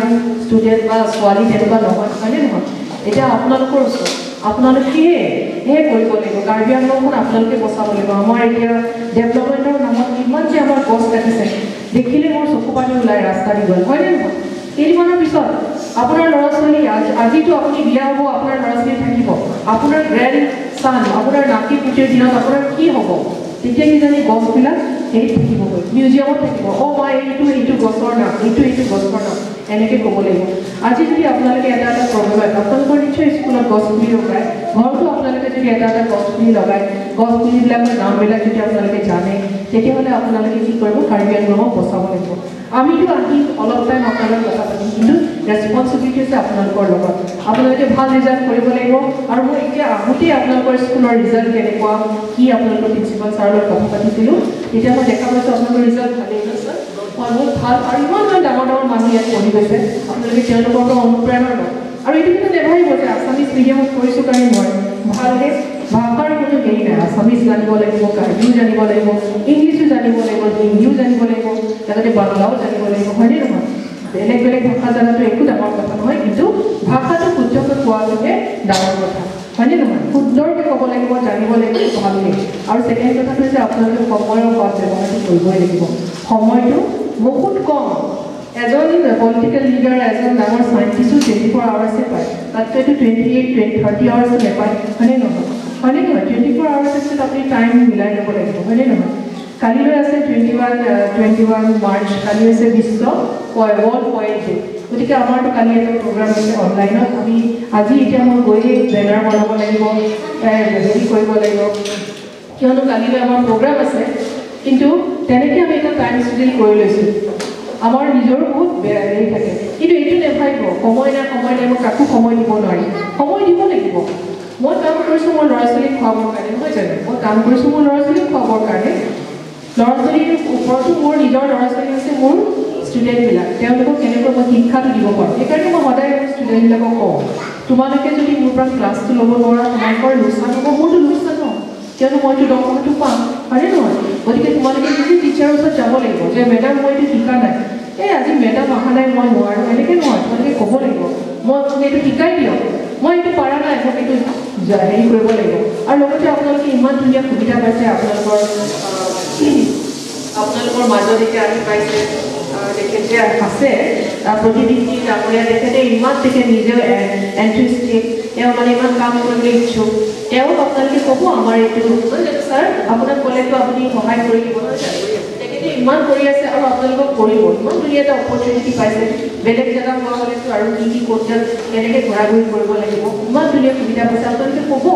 ষ্টুডেণ্ট বা ছোৱালী তেনেকুৱা নহয়, হয়নে নহয়? এতিয়া আপোনালোকৰ ওচৰত আপোনালোকেহে কৰিব লাগিব, কাৰ্বি আংলংখন আপোনালোকে বচাব লাগিব। আমাৰ এতিয়া ডেভেলপমেণ্টৰ নামত ইমান যে আমাৰ গছ কাটিছে, দেখিলে মোৰ চকু পানী ওলায় ৰাস্তা দি গ'ল, হয়নে নহয়? কেইদিনমানৰ পিছত আপোনাৰ ল'ৰা ছোৱালী, আজিতো আপুনি বিয়া হ'ব, আপোনাৰ ল'ৰা ছোৱালী থাকিব, আপোনাৰ গ্ৰেণ্ড চান, আপোনাৰ নাতি পুতিৰ দিনত আপোনাৰ কি হ'ব? তেতিয়া কিজানি গছবিলাক হেৰিত থাকিবগৈ, মিউজিয়ামত থাকিব। অ' মা, এইটো এইটো গছৰ নাম, এইটো এইটো গছৰ নাম, এনেকৈ ক'ব লাগিব। আজি যদি আপোনালোকে এটা এটা প্ৰগ্ৰেম, আপোনালোকৰ নিশ্চয় স্কুলত গছ পুলি লগায়, ঘৰতো আপোনালোকে যদি এটা এটা গছ পুলি লগায়, গছ পুলিবিলাকৰ নামবিলাক যদি আপোনালোকে জানে, তেতিয়াহ'লে আপোনালোকে কি কৰিব, কাৰ্বি আংলঙক বচাব লাগিব। আমিতো আহি অলপ টাইম আপোনালোক কথা পাতিম, কিন্তু ৰেচপনচিবিলিটি হৈছে আপোনালোকৰ লগত। আপোনালোকে ভাল ৰিজাল্ট কৰিব লাগিব। আৰু মই এতিয়া আহোঁতেই আপোনালোকৰ স্কুলৰ ৰিজাল্ট কেনেকুৱা কি আপোনালোকৰ প্ৰিন্সিপাল ছাৰৰ লগত কথা পাতিছিলোঁ, তেতিয়া মই দেখা পাইছোঁ আপোনালোকৰ ৰিজাল্ট ভালেই হৈছে, মই বহুত ভাল। আৰু ইমান ইমান ডাঙৰ ডাঙৰ মানুহ ইয়াত পঢ়ি গৈছে, আপোনালোকে তেওঁলোকৰ পৰা অনুপ্ৰেৰণা লওক। আৰু এইটো কিন্তু নাভাবিব যে আছামিজ মিডিয়ামত পঢ়িছোঁ কাৰণে নোৱাৰে, ভালহে। ভাষাৰ কোনো হেৰি নাই, আছামিজ জানিব লাগিব, কাৰ্বিও জানিব লাগিব, ইংলিছো জানিব লাগিব, হিন্দীও জানিব লাগিব, লগতে বাংলাও জানিব লাগিব, হয়নে নহয়? বেলেগ বেলেগ ভাষা জনাটো একো ডাঙৰ কথা নহয়, কিন্তু ভাষাটো শুদ্ধকৈ কোৱাটোহে ডাঙৰ কথা, হয়নে নহয়? শুদ্ধকৈ ক'ব লাগিব, জানিব লাগিব ভালকৈ। আৰু ছেকেণ্ড কথাটো হৈছে আপোনালোকে সময়ৰ সৎ ব্যৱহাৰটো কৰিবই লাগিব। সময়টো বহুত কম। এজন পলিটিকেল লিডাৰ, এজন ডাঙৰ চাইণ্টিষ্টো 24 আৱাৰ্ছে পায়, তাতকৈতো 28 30 আৱাৰ্ছো নাপায়, হয়নে নহয়? হয়নে নহয়? 24 আৱাৰ্ছৰ পিছত আপুনি টাইম মিলাই ল'ব লাগিব, হয়নে নহয়? কালিলৈ আছে 21 মাৰ্চ, কালি হৈছে বিশ্ব ৱৰ্ল্ড পয়েট ডে। গতিকে আমাৰতো কালি এটা প্ৰগ্ৰাম আছে অনলাইনত। আমি আজি এতিয়া মই গৈয়ে বেনাৰ বনাব লাগিব, হেৰি কৰিব লাগিব, কিয়নো কালিলৈ আমাৰ প্ৰগ্ৰাম আছে। কিন্তু তেনেকৈ আমি এটা টাইম শ্বেডিউল কৰি লৈছোঁ, আমাৰ নিজৰো বহুত বেয়া হেৰি থাকে। কিন্তু এইটো নাভাবিব সময় নাই, সময় নাই, মই কাকো সময় দিব নোৱাৰিম। সময় দিব লাগিব। মই কাম কৰিছোঁ মোৰ ল'ৰা ছোৱালীক খুৱাবৰ কাৰণে, নহয় জানো? মই কাম কৰিছোঁ মোৰ ল'ৰা ছোৱালীক খুৱাবৰ কাৰণে। ল'ৰা ছোৱালীৰ ওপৰতো মোৰ নিজৰ ল'ৰা ছোৱালী হৈছে মোৰ ষ্টুডেণ্টবিলাক, তেওঁলোকক কেনেকৈ মই শিক্ষাটো দিব পাৰোঁ। সেইকাৰণে মই সদায় মোৰ ষ্টুডেণ্টবিলাকক কওঁ, তোমালোকে যদি মোৰ পৰা ক্লাছটো ল'ব নোৱাৰা, তোমালোকৰ লোকচান হ'ব, মোৰতো লোকচান নহয়, কিয়নো মইতো দৰমহাটো পাম, হয়নে নহয়? গতিকে তোমালোকে নিজে টিচাৰৰ ওচৰত যাব লাগিব যে মেডাম মই এইটো শিকা নাই, এই আজি মেডাম অহা নাই, মই নোৱাৰোঁ, এনেকৈ নহয়। তোমালোকে ক'ব লাগিব মই মোক এইটো শিকাই দিয়ক, মই এইটো পাৰা নাই, মোক এইটো হেৰি কৰিব লাগিব। আৰু লগতে আপোনালোকে ইমান ধুনীয়া সুবিধা পাইছে, আপোনালোকৰ মাজত এতিয়া আহি পাইছে, তেখেতে আছে প্ৰতিনিধি ডাঙৰীয়া, তেখেতে ইমান তেখেত নিজেও এনথুজিয়াষ্টিক, তেওঁ মানে ইমান কাম কৰিবলৈ ইচ্ছুক। তেওঁক আপোনালোকে ক'ব আমাৰ এইটো নহয় জানো ছাৰ, আপোনাক ক'লেতো আপুনি সহায় কৰি দিব, নহয় জানো? তেখেতে ইমান কৰি আছে আৰু আপোনালোকক কৰিব, ইমান ধুনীয়া এটা অপৰচুনিটি পাইছে। বেলেগ জেগা পোৱা হ'লেতো আৰু কি কি ক'ত কেনেকৈ ঘূৰা ঘূৰি কৰিব লাগিব, ইমান ধুনীয়া সুবিধা পাইছে। আপোনালোকে ক'ব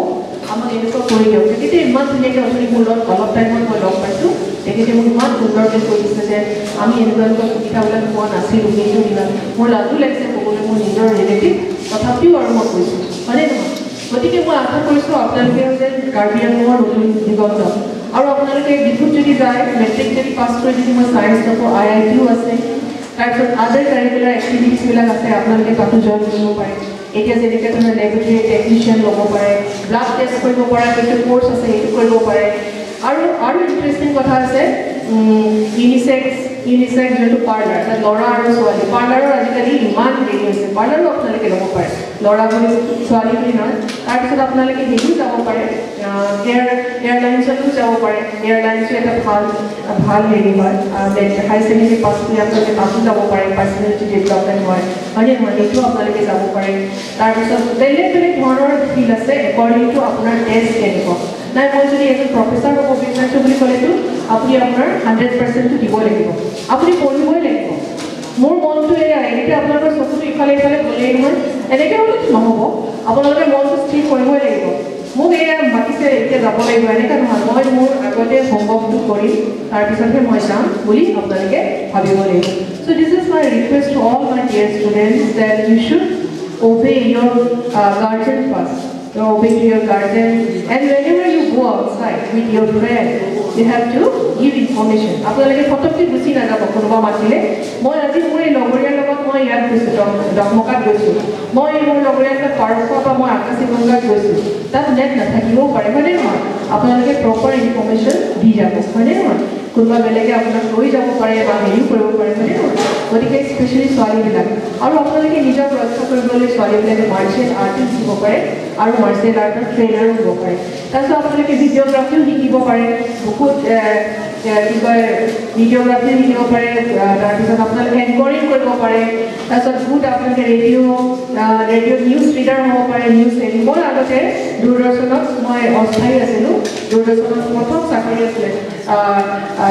আমাক এনেকুৱা কৰি দিয়ক। তেখেতে ইমান ধুনীয়াকৈ অথনি মোৰ লগত অলপ টাইমত মই লগ পাইছোঁ, তেখেতে মোক ইমান সুন্দৰকৈ কৈ দিছে যে আমি এনেকুৱা এনেকুৱা সুবিধাবিলাক পোৱা নাছিলোঁ, কিন্তু দিনত মোৰ লাজো লাগিছে ক'বলৈ, মোৰ নিজৰ ৰিলেটিভ, তথাপিও আৰু মই কৈছোঁ, হয়নে নহয়? গতিকে মই আশা কৰিছোঁ আপোনালোকে যে কাৰ্বি আংলঙৰ নতুন দিগন্ত। আৰু আপোনালোকে ডিফুত যদি যায়, মেট্ৰিক যদি পাছ কৰি যদি মই চায়েন্স নকৰোঁ, IITও আছে, তাৰপিছত আদাৰ কাৰিকুলাৰ এক্টিভিটিছবিলাক আছে, আপোনালোকে তাতো জইন কৰিব পাৰে। এতিয়া যেনেকৈ ধৰণৰ লেবৰেটৰী টেকনিচিয়ান ল'ব পাৰে, ব্লাড টেষ্ট কৰিব পৰা সেইটো কোৰ্চ আছে, সেইটো কৰিব পাৰে। আৰু আৰু ইণ্টাৰেষ্টিং কথা আছে, ইউনিচেক্স ইউনিচেক্স যোনটো পাৰ্লাৰ, তাত ল'ৰা আৰু ছোৱালী পাৰ্লাৰৰ আজিকালি ইমান হেৰি হৈছে, পাৰ্লাৰো আপোনালোকে ল'ব পাৰে, ল'ৰা বুলি ছোৱালী বুলি নহয়। তাৰপিছত আপোনালোকে হেৰিও যাব পাৰে, এয়াৰলাইন্সতো যাব পাৰে। এয়াৰলাইন্সো এটা ভাল ভাল হেৰি হয়। হাই ছেকেণ্ডেৰী পাছ কৰি আপোনালোকে তাতো যাব পাৰে, পাৰ্চনেলিটি ডেভেলপমেণ্ট হয়, হয়নে নহয়? সেইটোও আপোনালোকে যাব পাৰে। তাৰপিছত বেলেগ বেলেগ ধৰণৰ ফিল্ড আছে একৰ্ডিং টু আপোনাৰ টেষ্ট কেনেকুৱা। নাই, মই যদি এজন প্ৰফেচাৰ হ'ব বিচাৰিছোঁ বুলি ক'লেতো আপুনি আপোনাৰ 100%টো দিব লাগিব, আপুনি পঢ়িবই লাগিব। মোৰ মনটো এয়া, এনেকৈ আপোনালোকৰ চকুটো ইফালে ইফালে গ'লেই নহয়, এনেকৈ হ'লেতো নহ'ব। আপোনালোকে মনটো স্থিৰ কৰিবই লাগিব। মোক এয়া মাতিছে, এতিয়া যাব লাগিব, এনেকুৱা নহয়। মই মোৰ আগতে হোমৱৰ্কটো কৰিম, তাৰপিছতহে মই যাম বুলি আপোনালোকে ভাবিব লাগিব। So this is my request to all my dear students that you should obey your guardian first. You obey to your guardian, and whenever you go outside with your friend, you have to give information. আপোনালোকে ফটককৈ গুচি নাযাব কোনোবা মাতিলে। মই আজি মোৰ এই লগৰীয়াৰ লগত মই ইয়াত গৈছোঁ, ডকমকাত গৈছোঁ, মই মোৰ লগৰীয়াৰ লগত পাৰখোৱা বা মই আকাশী গংগাত গৈছোঁ, তাত নেট নাথাকিবও পাৰে, হয়নে নহয়? আপোনালোকে প্ৰপাৰ ইনফৰ্মেশ্যন দি যাব, হয়নে নহয়? কোনোবা বেলেগে আপোনাক লৈ যাব পাৰে বা হেৰিও কৰিব পাৰে, হয়নে নহয়? গতিকে স্পেচিয়েলি ছোৱালীবিলাক, আৰু আপোনালোকে নিজক ৰক্ষা কৰিবলৈ ছোৱালীবিলাকে মাৰ্চিয়েল আৰ্টো শিকিব পাৰে আৰু মাৰ্চিয়েল আৰ্টৰ ট্ৰেইনাৰো হ'ব পাৰে। তাৰপিছত আপোনালোকে ভিডিঅ'গ্ৰাফিও শিকিব পাৰে, বহুত কি কয় ভিডিঅ'গ্ৰাফিও শিকিব পাৰে। তাৰপিছত আপোনালোকে এংকৰিং কৰিব পাৰে। তাৰপিছত বহুত আপোনালোকে ৰেডিঅ' নিউজ ৰিডাৰ হ'ব পাৰে, নিউজ হেৰি। মই আগতে দূৰদৰ্শনত মই অস্থায়ী আছিলোঁ, দূৰদৰ্শনত প্ৰথম চাকৰি আছিলে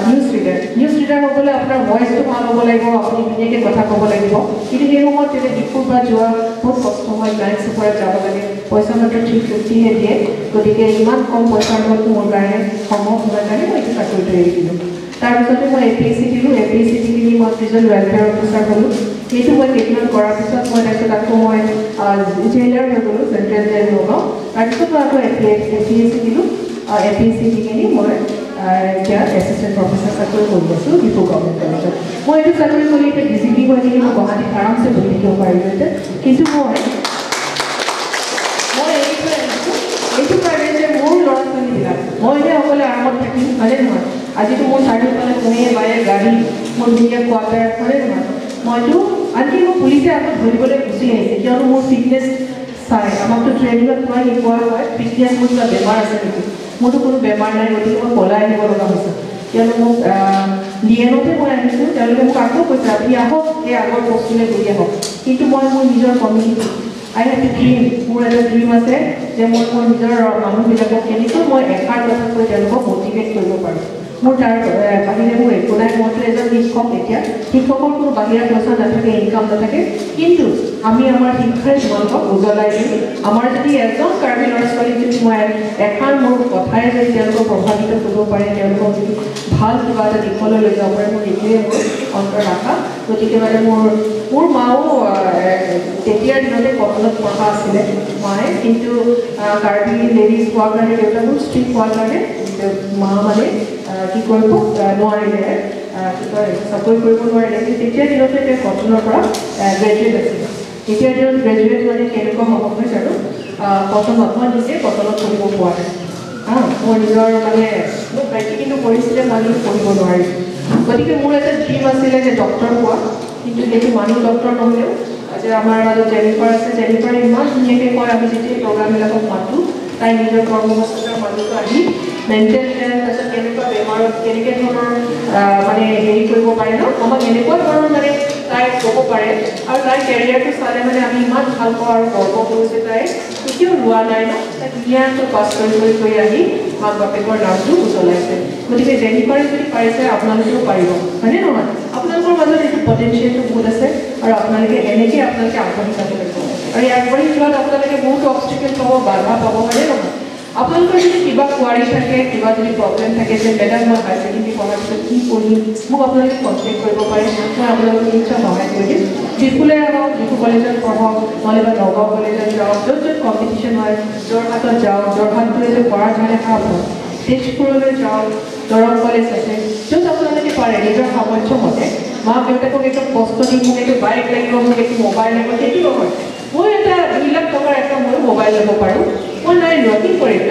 নিউজ ৰিডাৰ। নিউজ ৰিডাৰ হ'বলৈ আপোনাৰ ভইচটো ভাল হ'ব লাগিব, আপুনি ধুনীয়াকৈ কথা ক'ব লাগিব। কিন্তু সেই সময়ত তেতিয়া ডিফুৰ পৰা যোৱা বহুত কষ্ট হয়, নাইট চুপাৰত যাব লাগে, পইচা মাত্ৰ 350হে দিয়ে। গতিকে ইমান কম পইচাৰ লগতো মোৰ কাৰণে সম্ভৱ নোহোৱাৰ কাৰণে মই এইটো চাকৰিটো এৰি দিলোঁ। তাৰপিছতে মই APSC দিলোঁ, APSC দি পিনি মই প্ৰিজন ৱেলফেয়াৰ অফিচাৰ হ'লোঁ। সেইটো মই কেইদিনমান কৰাৰ পিছত মই তাৰপিছত আকৌ মই জেইলাৰ হৈ গ'লোঁ, চেণ্ট্ৰেল জেইল নগাঁও। তাৰপিছত মই আকৌ APSC দিলোঁ, APSC দি কিনি মই এতিয়া এছিষ্টেণ্ট প্ৰফেচাৰ চাকৰি কৰি আছোঁ ডিফু গভৰ্ণমেণ্ট কলেজত। মই এইটো চাকৰি কৰি এতিয়া DGP হৈ কিনি মই গুৱাহাটীত আৰামছে বহি থাকিব পাৰিলোহেঁতেন, কিন্তু মই এৰি থৈ আহিছোঁ এইটো কাৰণে যে মোৰ ল'ৰা ছোৱালীবিলাক, মইহে অকলে আৰামত থাকিম, হয়নে নহয়? আজিতো মোৰ চাৰিওফালে কোনে বায়ে গাড়ী, মোৰ ধুনীয়া কোৱাৰ্টাৰ, হয়নে নহয়? মইতো আনকি মোক পুলিচে আকৌ ধৰিবলৈ গুচি আহিছে, কিয়নো মোৰ ফিটনেছ চাই। আমাকতো ট্ৰেইনিঙত প্ৰায় শিকোৱা হয় ফিটনেছ, মোৰ কিবা বেমাৰ আছে নেকি? মোৰতো কোনো বেমাৰ নাই, গতিকে মই পলাই আহিব লগা হৈছে। কিয়নো মোক DNতে মই আহিছোঁ, তেওঁলোকে মোক আকৌ কৈছে আপুনি আহক, সেই আগৰ বস্তুলৈ ঘূৰি আহক। কিন্তু মই মোৰ নিজৰ community, I have a dream, মোৰ এটা ড্ৰিম আছে যে মই মোৰ নিজৰ মানুহবিলাকক কেনেকৈ মই এষাৰ কথা কৈ তেওঁলোকক মটিভেট কৰিব পাৰোঁ। মোৰ তাৰ বাহিৰে মোৰ একো নাই। মইতো এজন শিক্ষক, এতিয়া শিক্ষকৰ কোনো বাহিৰা পইচা নাথাকে, ইনকাম নাথাকে, কিন্তু আমি আমাৰ শিক্ষাৰে তোমালোকক উজ্বলাই দিম। আমাৰ যদি এজন কাৰ্বি ল'ৰা ছোৱালীক যদি মই এষাৰ মোৰ কথাৰে যদি তেওঁলোকক প্ৰভাৱিত কৰিব পাৰে, তেওঁলোকক যদি ভাল কিবা এটা দিশলৈ লৈ যাব পাৰে, মোৰ সেইটোৱে মোৰ অন্তৰত আশা। গতিকে মানে মোৰ মাও তেতিয়াৰ দিনতে কটনত পঢ়া আছিলে মায়ে, কিন্তু কাৰ্বি লেডিজ হোৱাৰ কাৰণে, দেউতা বহুত ষ্ট্ৰিক্ট হোৱাৰ কাৰণে মা মানে কি কৰিব নোৱাৰিলে, কি কয় চাকৰি কৰিব নোৱাৰিলে। কিন্তু তেতিয়াৰ দিনতে তেওঁ কটনৰ পৰা গ্ৰেজুৱেট আছিলে। তেতিয়াৰ দিনত গ্ৰেজুৱেট মানে কেনেকুৱা হ'ব নহয় জানো, কটনত মই নিজে কটনত পঢ়িব পোৱা নাই। হা, মোৰ নিজৰ মানে মোৰ ভাইটি কিন্তু পঢ়িছিলে, মই কিন্তু পঢ়িব নোৱাৰিলোঁ। গতিকে মোৰ এটা ড্ৰিম আছিলে যে ডক্টৰ হোৱা, কিন্তু সেইটো মানুহ ডক্টৰ নহ'লেও যে আমাৰ মাজত জেনিফাৰ আছে, জেনিফাৰে ইমান ধুনীয়াকৈ কয়, আমি যেতিয়া প্ৰগ্ৰামবিলাকক মাতোঁ, তাই নিজৰ কৰ্মব্যস্ততাৰ মাজতো আহি মেণ্টেল হেল্থ, তাৰপিছত কেনেকুৱা বেমাৰত কেনেকৈ ধৰণৰ মানে হেৰি কৰিব পাৰে ন, আমাক এনেকুৱা ধৰণৰ মানে তাই ক'ব পাৰে। আৰু তাইৰ কেৰিয়াৰটো চালে মানে আমি ইমান ভাল পাওঁ আৰু গৰ্ব কৰোঁ যে তাই কেতিয়াও ৰোৱা নাই ন, তাই ধুনীয়াকৈ পাছ কৰি কৰি কৰি আহি মাক বাপেকৰ নামটো উজ্বলাইছে। গতিকে জেনিফাৰে যদি পাৰিছে, আপোনালোকেও পাৰিব, হয়নে নহয়? আপোনালোকৰ মাজত এইটো পটেঞ্চিয়েলটো বহুত আছে আৰু আপোনালোকে এনেকৈ আপোনালোকে আগবাঢ়ি যাব লাগিব। আৰু এই আগবাঢ়ি যোৱাত আপোনালোকে বহুতো অবষ্টিকেল পাব, বাধা পাব, হয়নে নহয়? আপোনালোকৰ যদি কিবা কোৱাৰি থাকে, কিবা যদি প্ৰব্লেম থাকে যে মেডাম মই হায়াৰ ছেকেণ্ডেৰী পঢ়াৰ পিছত কি পঢ়িম, মোক আপোনালোকে কণ্টেক্ট কৰিব পাৰে, মই আপোনালোকক নিশ্চয় সহায় কৰি দিম। ডিফুলৈ আহক, ডিফু কলেজত পঢ়ক, নহ'লে বা নগাঁও কলেজত যাওক, য'ত য'ত কম্পিটিশ্যন হয়, যোৰহাটত যাওক, যোৰহাটটোৱে যে পঢ়াৰ কাৰণে খাব, তেজপুৰলৈ যাওক, দৰং কলেজ আছে, য'ত আপোনালোকে পাৰে নিজৰ সামৰ্থ্য মতে। মাক দেউতাকক একদম কষ্ট দি মোক এইটো বাইক লাগিব, মোক এইটো মোবাইল লাগিব, সেইটো নহয়। মই এটা 2 লাখ টকাৰ এটা ময়ো মোবাইল ল'ব পাৰোঁ, মই নাই লোৱা, কি কৰিম?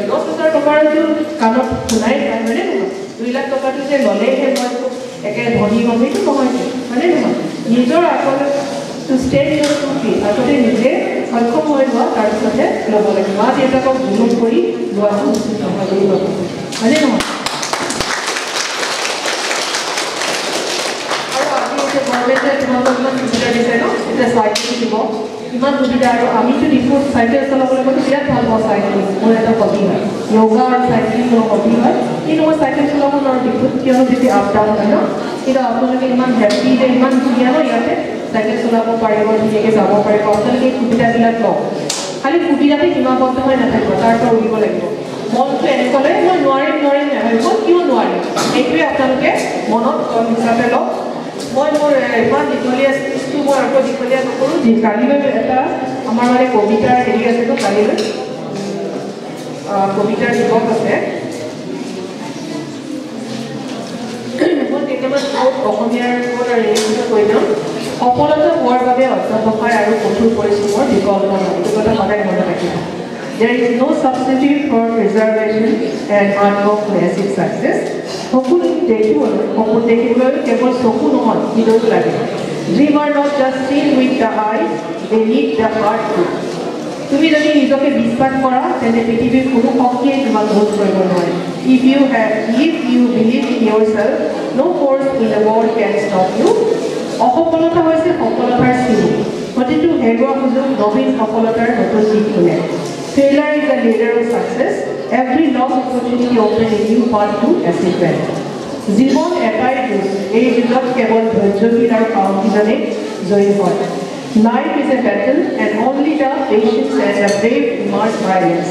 10,000 টকাৰতো কাণত শুনাই পায়, হয়নে নহয়? 2 লাখ টকাটো যে ল'লেহে মই খুব একে ধনী হ'ম, সেইটো নহয়, হয়নে নহয়? নিজৰ আগতে to stand your two feet, আগতে নিজে সক্ষম হৈ লোৱা, তাৰপিছতহে ল'ব লাগে। মা দেউতাকক জুলুম কৰি লোৱাটো উচিত নহয় বুলি ভাবোঁ, হয়নে নহয়? আৰু আজি এতিয়া গভৰ্ণমেণ্টে তোমালোকক ইমান সুবিধা দিছে ন, এতিয়া চাইকেল দিব, ইমান সুবিধা। আৰু আমিতো ডিফুত চাইকেল চলাবলৈ মইতো বিৰাট ভাল পাওঁ চাইকেলিং, মোৰ এটা হবি হয়, য়োগা আৰু চাইকেলিং মোৰ হবি হয়। কিন্তু মই চাইকেল চলাব নোৱাৰোঁ ডিফুত, কিয়নো বেছি আপ ডাউন হয় ন। কিন্তু আপোনালোকে ইমান হেপী যে ইমান ধুনীয়া ন, ইয়াতে চাইকেল চলাব পাৰিব, ধুনীয়াকৈ যাব পাৰিব। আপোনালোকে এই সুবিধাবিলাক লওক, খালি সুবিধাতে সীমাবদ্ধ হৈ নাথাকিব, তাৰ পৰা উৰিব লাগিব। মনটো এনেকুৱা লাগে মই নোৱাৰিম নোৱাৰিম নাভাবিব, কিয় নোৱাৰিম, সেইটোৱে আপোনালোকে মনত হিচাপে লওক। মই মোৰ ইমান দীঘলীয়া স্পীচটো মই আকৌ দীঘলীয়া নকৰোঁ। কালিলৈ এটা আমাৰ মানে কবিতাৰ হেৰি আছেতো, কালিলৈ কবিতাৰ দিৱস আছে। মই কেইটামান কোট অসমীয়াৰ কোট আৰু ইংলিছত কৈ যাম। সফলতা পোৱাৰ বাবে অধ্যৱসায় আৰু কঠোৰ পৰিশ্ৰমৰ বিকল্প নাই, এইটো কথা সদায় মনত ৰাখিব। There is no substitute for preservation and hard work to achieve success. সপোন দেখিবলৈ কেৱল চকু নহয়, হৃদয়ো লাগে। Dream are not just seen with the eyes, they need the heart too. তুমি যদি নিজকে বিশ্বাস কৰা, তেন্তে পৃথিৱীৰ কোনো শক্তিয়ে তোমাক ৰোধ কৰিব নোৱাৰে। If you believe in yourself, no force in the world can stop you. অসফলতা হৈছে সফলতাৰ চিন। প্ৰতিটো হেৰুৱা সুযোগ নবীন সফলতাৰ নতুন দিশ খোলে। Failure is the leader of success. Every lost opportunity opens a new path to achievement. জীৱন এটাই যুঁজ, এই যুঁজত কেৱল ধৈৰ্যশীল আৰু সাহসীজনেই জয়ী হয়। Life is a battle and only the patient and the brave emerge victorious.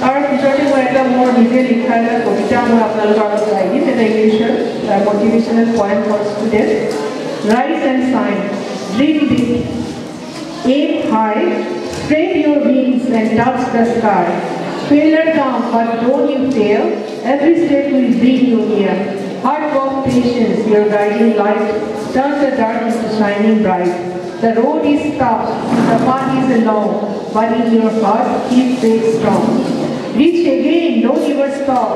তাৰ ভিতৰতে মই এটা মোৰ নিজে লিখা এটা কবিতা মই আপোনালোকৰ আগত গাই দিম, এটা ইংলিছৰ motivational poem for student. Rise and shine, dream big, aim high, spread your wings and touch the sky. Failure come, but don't you fail. Every step will bring you near. Hard work, patience, your guiding light, turn the darkness to shining bright. The road is tough, the path is long, but in your heart, keep faith strong. Reach again, don't ever stop.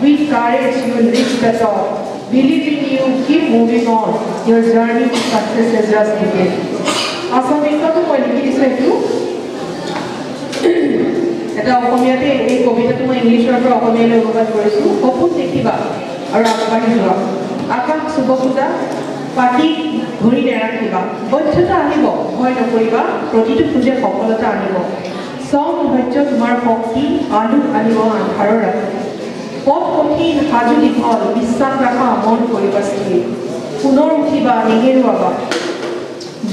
With courage, you will reach the top. Believe in you, keep moving on. Your journey to success has just begun. আছামিছতো মই লিখি দিছোঁ এইটো এটা অসমীয়াতে। এই কবিতাটো মই ইংলিছৰ পৰা অসমীয়ালৈ অনুবাদ কৰিছোঁ। সপোন দেখিবা আৰু আগবাঢ়ি যোৱা, আকাশ চুব খোজা পাতি ধৰি নেৰাখিবা, বধ্যতা আহিব ভয় নকৰিবা, প্ৰতিটো খোজে সফলতা আনিব। শ্ৰম ধৈৰ্য তোমাৰ শক্তি, আলোক আনিব আন্ধাৰৰ ৰাতি। পথ কঠিন সাজু দীঘল, বিশ্বাস ৰাখা মন কৰিবা স্থিৰ। পুনৰ উঠিবা নেহেৰুৱাবা,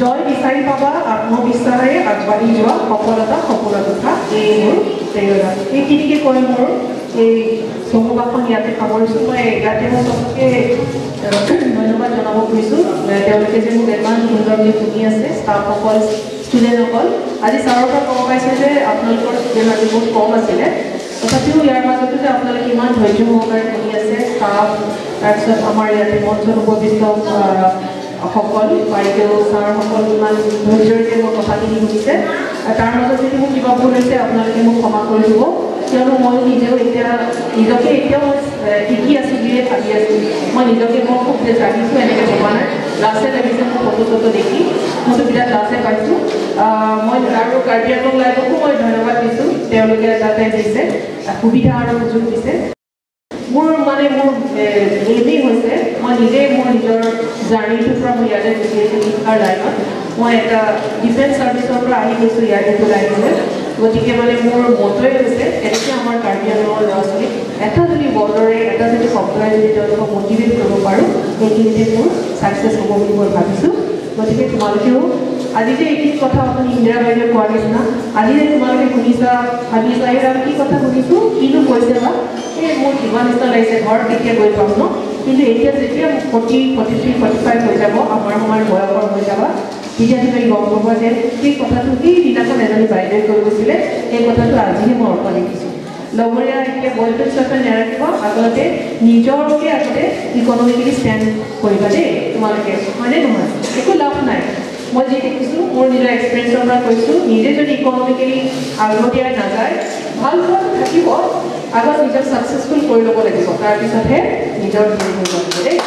জয় বিচাৰি পাবা, আত্মবিশ্বাসেৰে আগবাঢ়ি যোৱা, সফলতা সপোনত উঠা, এই মোৰ প্ৰেৰণা। এইখিনিকে কৈ মোৰ এই চমু ভাষণ ইয়াতে সামৰিছোঁ। মই ইয়াতে মই চবকে ধন্যবাদ জনাব খুজিছোঁ, তেওঁলোকে যে মোক ইমান সুন্দৰকৈ শুনি আছে, ষ্টাফসকল, ষ্টুডেণ্টসকল। আজি ছাৰৰ পৰা ক'ব পাইছোঁ যে আপোনালোকৰ ষ্টুডেণ্ট আজি বহুত কম আছিলে, তথাপিও ইয়াৰ মাজতো যে আপোনালোকে ইমান ধৈৰ্য সহকাৰে শুনি আছে, ষ্টাফ, তাৰপিছত আমাৰ ইয়াতে মঞ্চত উপবিষ্ট সকল, বাইদেউ, ছাৰসকল ইমান ধৈৰ্যৰে মোৰ কথাখিনি শুনিছে। তাৰ মাজত যদি মোক কিবা ভুল হৈছে আপোনালোকে মোক ক্ষমা কৰি দিব, কিয়নো ময়ো নিজেও এতিয়া নিজকে এতিয়াও মই শিকি আছোঁ বুলিয়ে ভাবি আছোঁ। মই নিজকে মই খুব যে জানিছোঁ এনেকৈ ভবা নাই, লাজে লাগিছে মোৰ ফটো চটো দেখি, মইতো বিৰাট লাজে পাইছোঁ। মই আৰু কাৰ্বি আংলং লাইভকো মই ধন্যবাদ দিছোঁ, তেওঁলোকে তাতে দিছে সুবিধা আৰু সুযোগ দিছে। মোৰ মানে মোৰ এইমেই হৈছে মই নিজেই মোৰ নিজৰ জাৰ্ণিটোৰ পৰা মই ইয়াতে গুচি আহিছোঁ শিক্ষাৰ লাইনত। মই এটা ডিফেন্স ছাৰ্ভিচৰ পৰা আহি গৈছোঁ ইয়াত এইটো লাইনলৈ। গতিকে মানে মোৰ মতোৱে হৈছে কেনেকৈ আমাৰ কাৰ্বি আংলঙৰ ল'ৰা ছোৱালীক এটা যদি ৱৰ্ডৰে, এটা যদি শব্দৰে যদি তেওঁলোকক মটিভেট কৰিব পাৰোঁ, সেইখিনিতে মোৰ ছাকচেছ হ'ব বুলি মই ভাবিছোঁ। গতিকে তোমালোকেও আজি যে এইখিনি কথা আপুনি ইন্দিৰা বাইদেৱে কোৱাৰ নিচিনা আজি যে তোমালোকে শুনিছা, ভাবিছা এই আৰু কি কথা শুনিছোঁ, কিনো কৈছে বা এই মোৰ কিবা নিচিনা লাগিছে, ঘৰত কেতিয়া গৈ পাম ন। কিন্তু এতিয়া যেতিয়া 40, 43, 45 হৈ যাব, আমাৰ সমান বয়সৰ হৈ যাবা, তেতিয়া তুমি গম পাবা যে সেই কথাটো সেইদিনাখন এজনী বাইদেৱে কৈ গৈছিলে, সেই কথাটো আজিহে মই অৰ্থ দেখিছোঁ। লগৰীয়া এতিয়া বয়ফ্ৰেণ্ড চয়ফ্ৰেণ্ড নেৰাখিব, আগতে নিজকে আগতে ইকনমিকেলি ষ্টেণ্ড কৰিবা দেই তোমালোকে, হয়নে নহয়? একো লাভ নাই। মই যি দেখিছোঁ মোৰ নিজৰ এক্সপিৰিয়েঞ্চৰ পৰা কৈছোঁ, নিজে যদি ইকনমিকেলি আগতীয়াই নাযায়, ভাল পোৱাটো থাকিব, আগত নিজক ছাকচেছফুল কৰি ল'ব লাগিব, তাৰপিছতহে নিজৰ ড্ৰিম হৈ যাব দেই।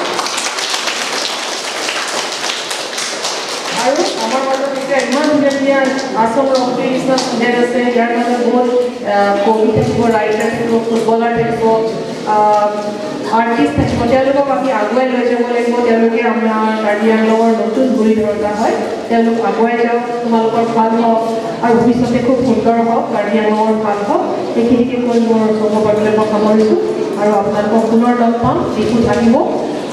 আৰু আমাৰ মাজত এতিয়া ইমান ধুনীয়া ধুনীয়া আছম ৰংপিৰ নিচিনা ষ্টুডেণ্ট আছে, ইয়াৰ মাজত বহুত কবি থাকিব, ৰাইটাৰ থাকিব, ফুটবলাৰ থাকিব, আৰ্টিষ্ট থাকিব। তেওঁলোকক আমি আগুৱাই লৈ যাব লাগিব। তেওঁলোকে আমাৰ কাৰ্বি আংলঙৰ নতুন গুৰি ধৰোঁতা হয়। তেওঁলোক আগুৱাই যাওক, তোমালোকৰ ভাল হওক আৰু ভৱিষ্যতে খুব সুন্দৰ হওক, কাৰ্বি আংলঙৰ ভাল হওক। এইখিনিকে কৈ মোৰ চমু মই সামৰিছোঁ আৰু আপোনালোকক পুনৰ লগ পাম। ডিফুত আহিব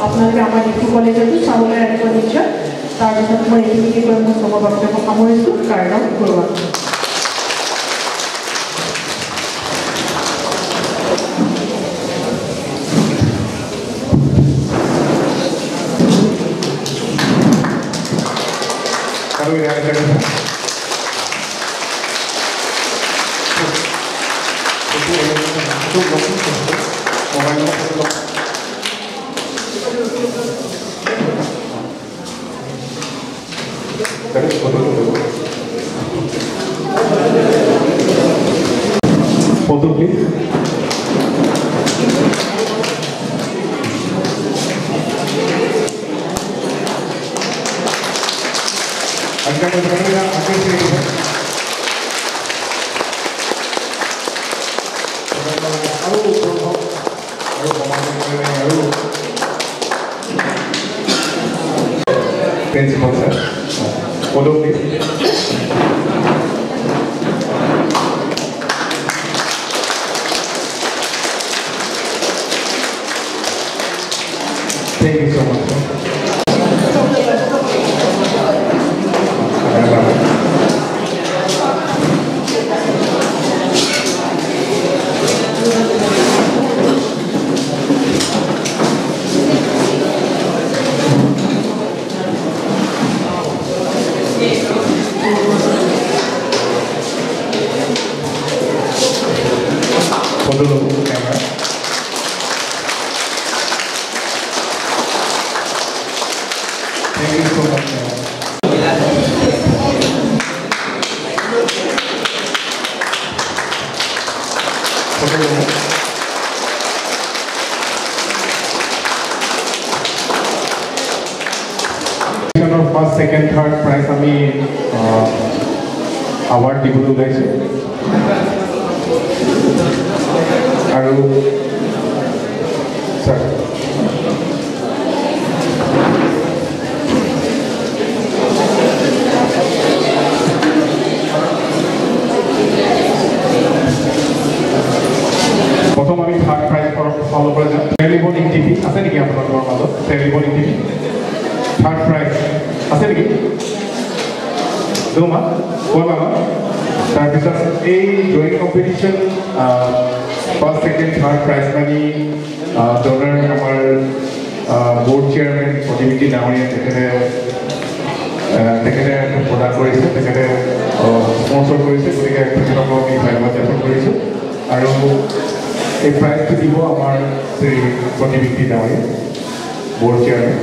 আপোনালোকে, আমাৰ ডিফু কলেজতো চাবলৈ আহিব নিশ্চয়। তাৰপিছত মই এইখিনিকে কৈ মোৰ চমু বক্তব্য সামৰিছোঁ। কাৰণ কৰোৱা Photo, please. Principal sir, photo please. Thank you so much, sir. Photo camera. Thank you so much. First, second, third prize আমি award দিবলৈ ওলাইছোঁ আৰু স্যাৰ প্ৰথম আমি থাৰ্ড প্ৰাইজ ফালৰ পৰা যাম। টেলিফোন ইন টিভি আছে নেকি আপোনালোকৰ মাজত? Telephone in TV third prize আছে নেকি? দোমা কোৱা। তাৰপিছত এই drawing competition first, second, third prize money donor আমাৰ বৰ্ড চেয়াৰমেন প্ৰতিবিধি ডাঙৰীয়া, তেখেতে প্ৰদান কৰিছে, তেখেতে স্পনচৰ কৰিছে। গতিকে তেখেতক আমি ধন্যবাদ জ্ঞাপন কৰিছোঁ। আৰু এই প্ৰাইজটো দিব আমাৰ শ্ৰী প্ৰতিবিধি ডাঙৰীয়া, বৰ্ড চেয়াৰমেন।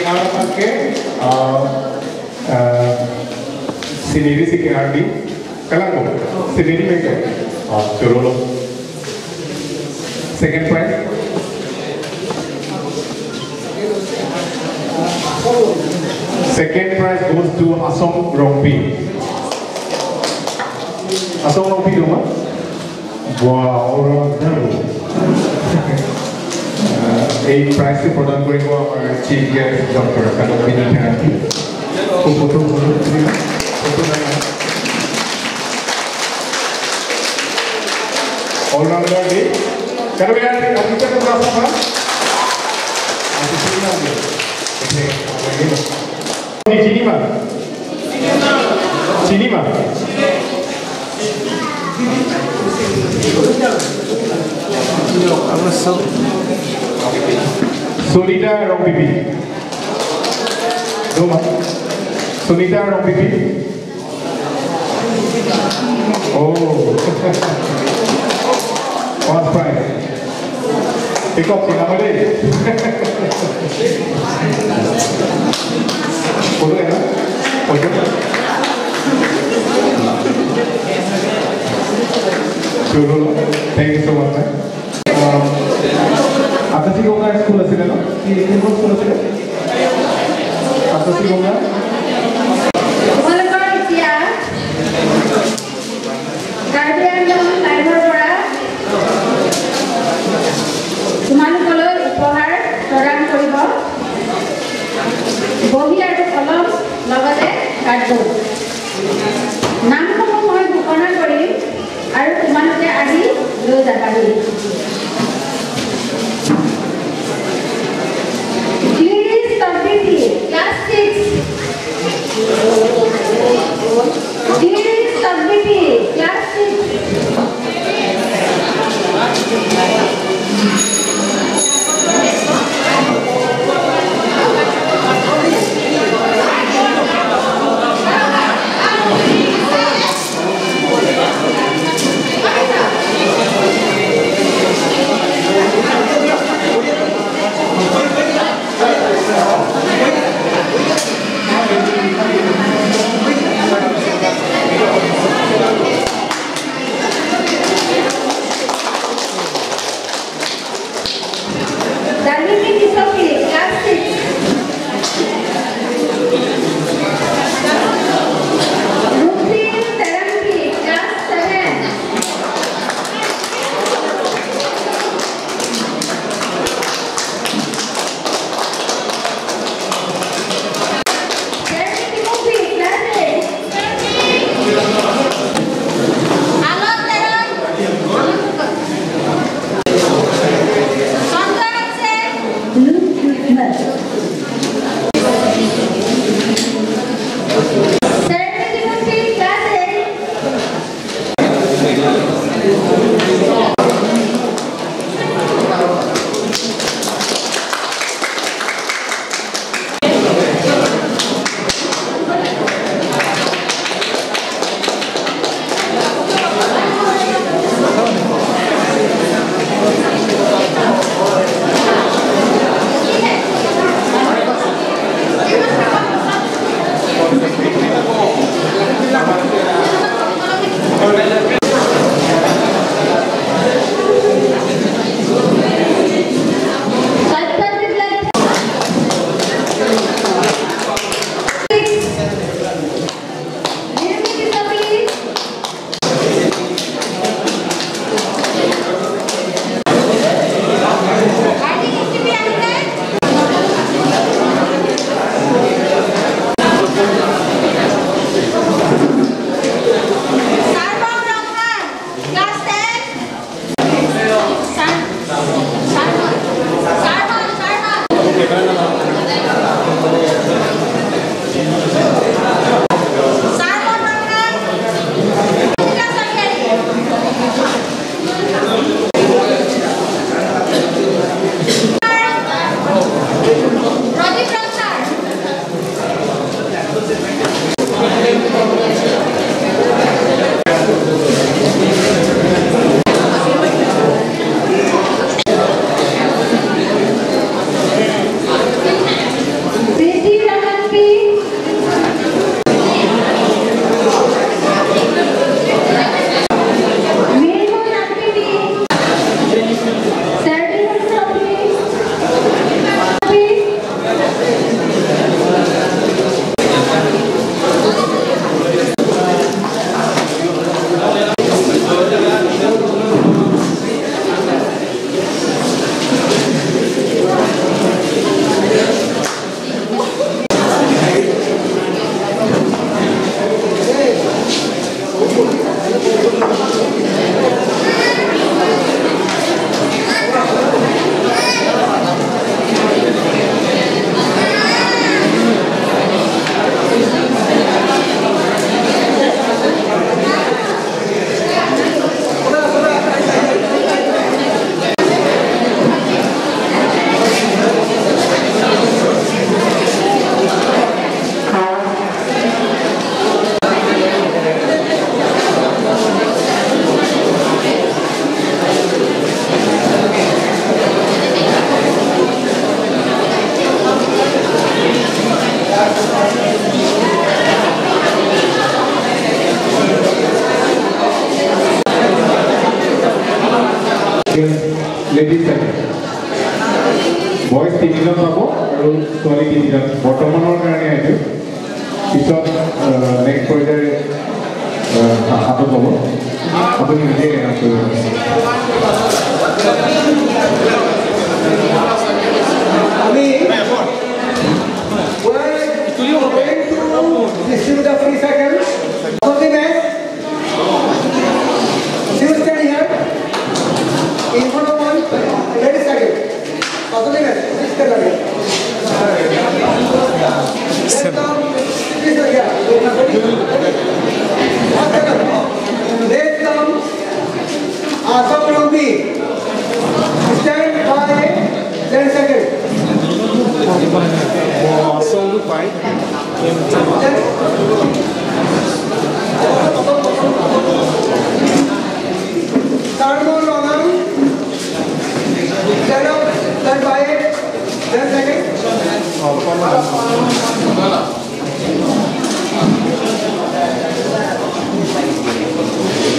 हालांकि सिनेरी से KRD कलाको सिनेरी में क्या? हाँ चलो लो। Second prize. Second prize goes to Assam Rongpi. Assam Rongpi doma? Wow, এই প্ৰাইজটো প্ৰদান কৰিব আমাৰ chief guest doctor Kadambini therapy. Photo photo photo allrounder day চিনিমা চিনিমা Sunita Rongpipi. Sunita Rongpipi. Oh, first prize. Pick up, Sinamale. Photo এটা photo. Thank you so much ma'am. Akashi Ganga school আছিলে ন? কি কোনখন school আছিলে? আকাশী গংগা। তোমালোকৰ এতিয়া কাৰ্বি আংলং লাইভৰ পৰা তোমালোকলৈ উপহাৰ প্ৰদান কৰিব বহী আৰু কলম, লগতে কাৰ্ডবোৰ্ড। নামসমূহ মই ঘোষণা কৰিম আৰু তোমালোকে আহি লৈ যাবাহি। Girish Tampiti, class 6. Girish Tampiti, class 6. Ladies cycle. Boys তিনিজন পাব আৰু ছোৱালী তিনিজন বৰ্তমানৰ কাৰণে এইটো, পিছত নেক্সট পৰ্যায় হাতত ল'ব, আপুনি নিজেই এনাউন্স কৰিব। আমি distribute the free cycle. Something else. You stand here in front of one lady cycle. Something else. Please stand here. Let's come. Assam Rumbi. Stand by 10 seconds. Tarmon Ronang, stand up, stand by it, 10 seconds.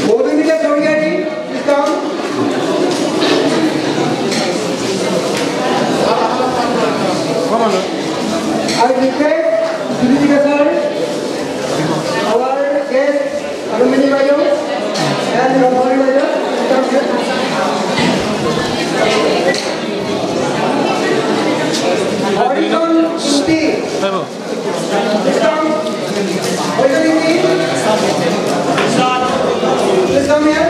Modhumita Sargiari, please come. I request Sudhika sir, our guest Arumini Bayo and Ramari Bayo, come here. Horizon Inti, please come. Horizon Inti, please come here.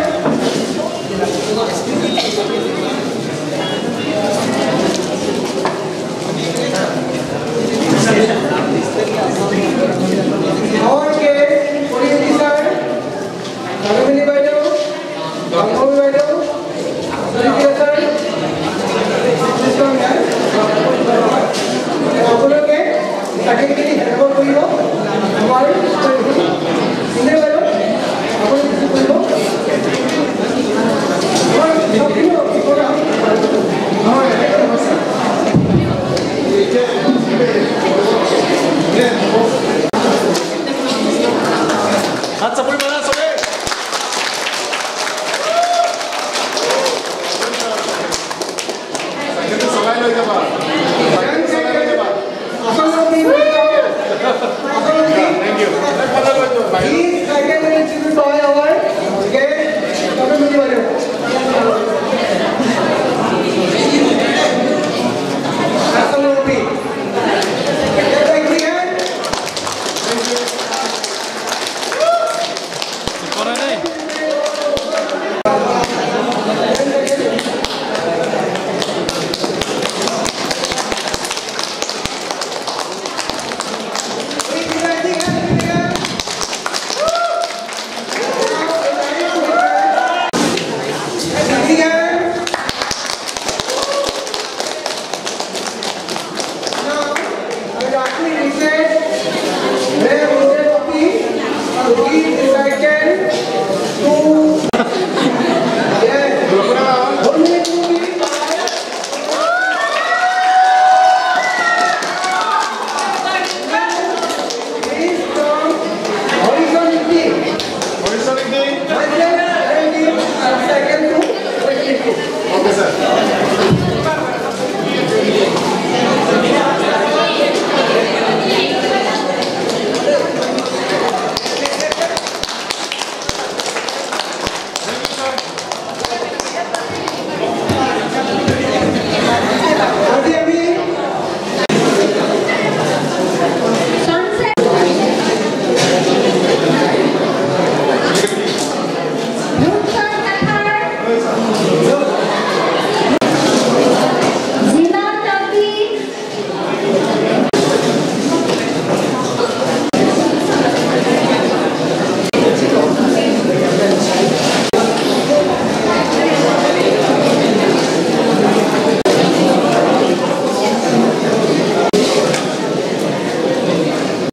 Our guest, Oriyati sir, Arumini Bayo, Ramari Bayo, Sudhika sir, please come here. আপোনালোকে চাইকেলখিনি handover কৰিব আমাৰ ইন্দিৰা বাইদেউ, আপুনি receive কৰিব। আমাৰ চবখিনি হাত চাপৰি মাৰা চবে। চাইকেলটো চলাই লৈ যাবা, চাইকেলটো চলাই লৈ যাবা। Thank you. This cycle will be by our guest, Arumini Bayo. Assam Rumbi. Thank you. Okay, sir.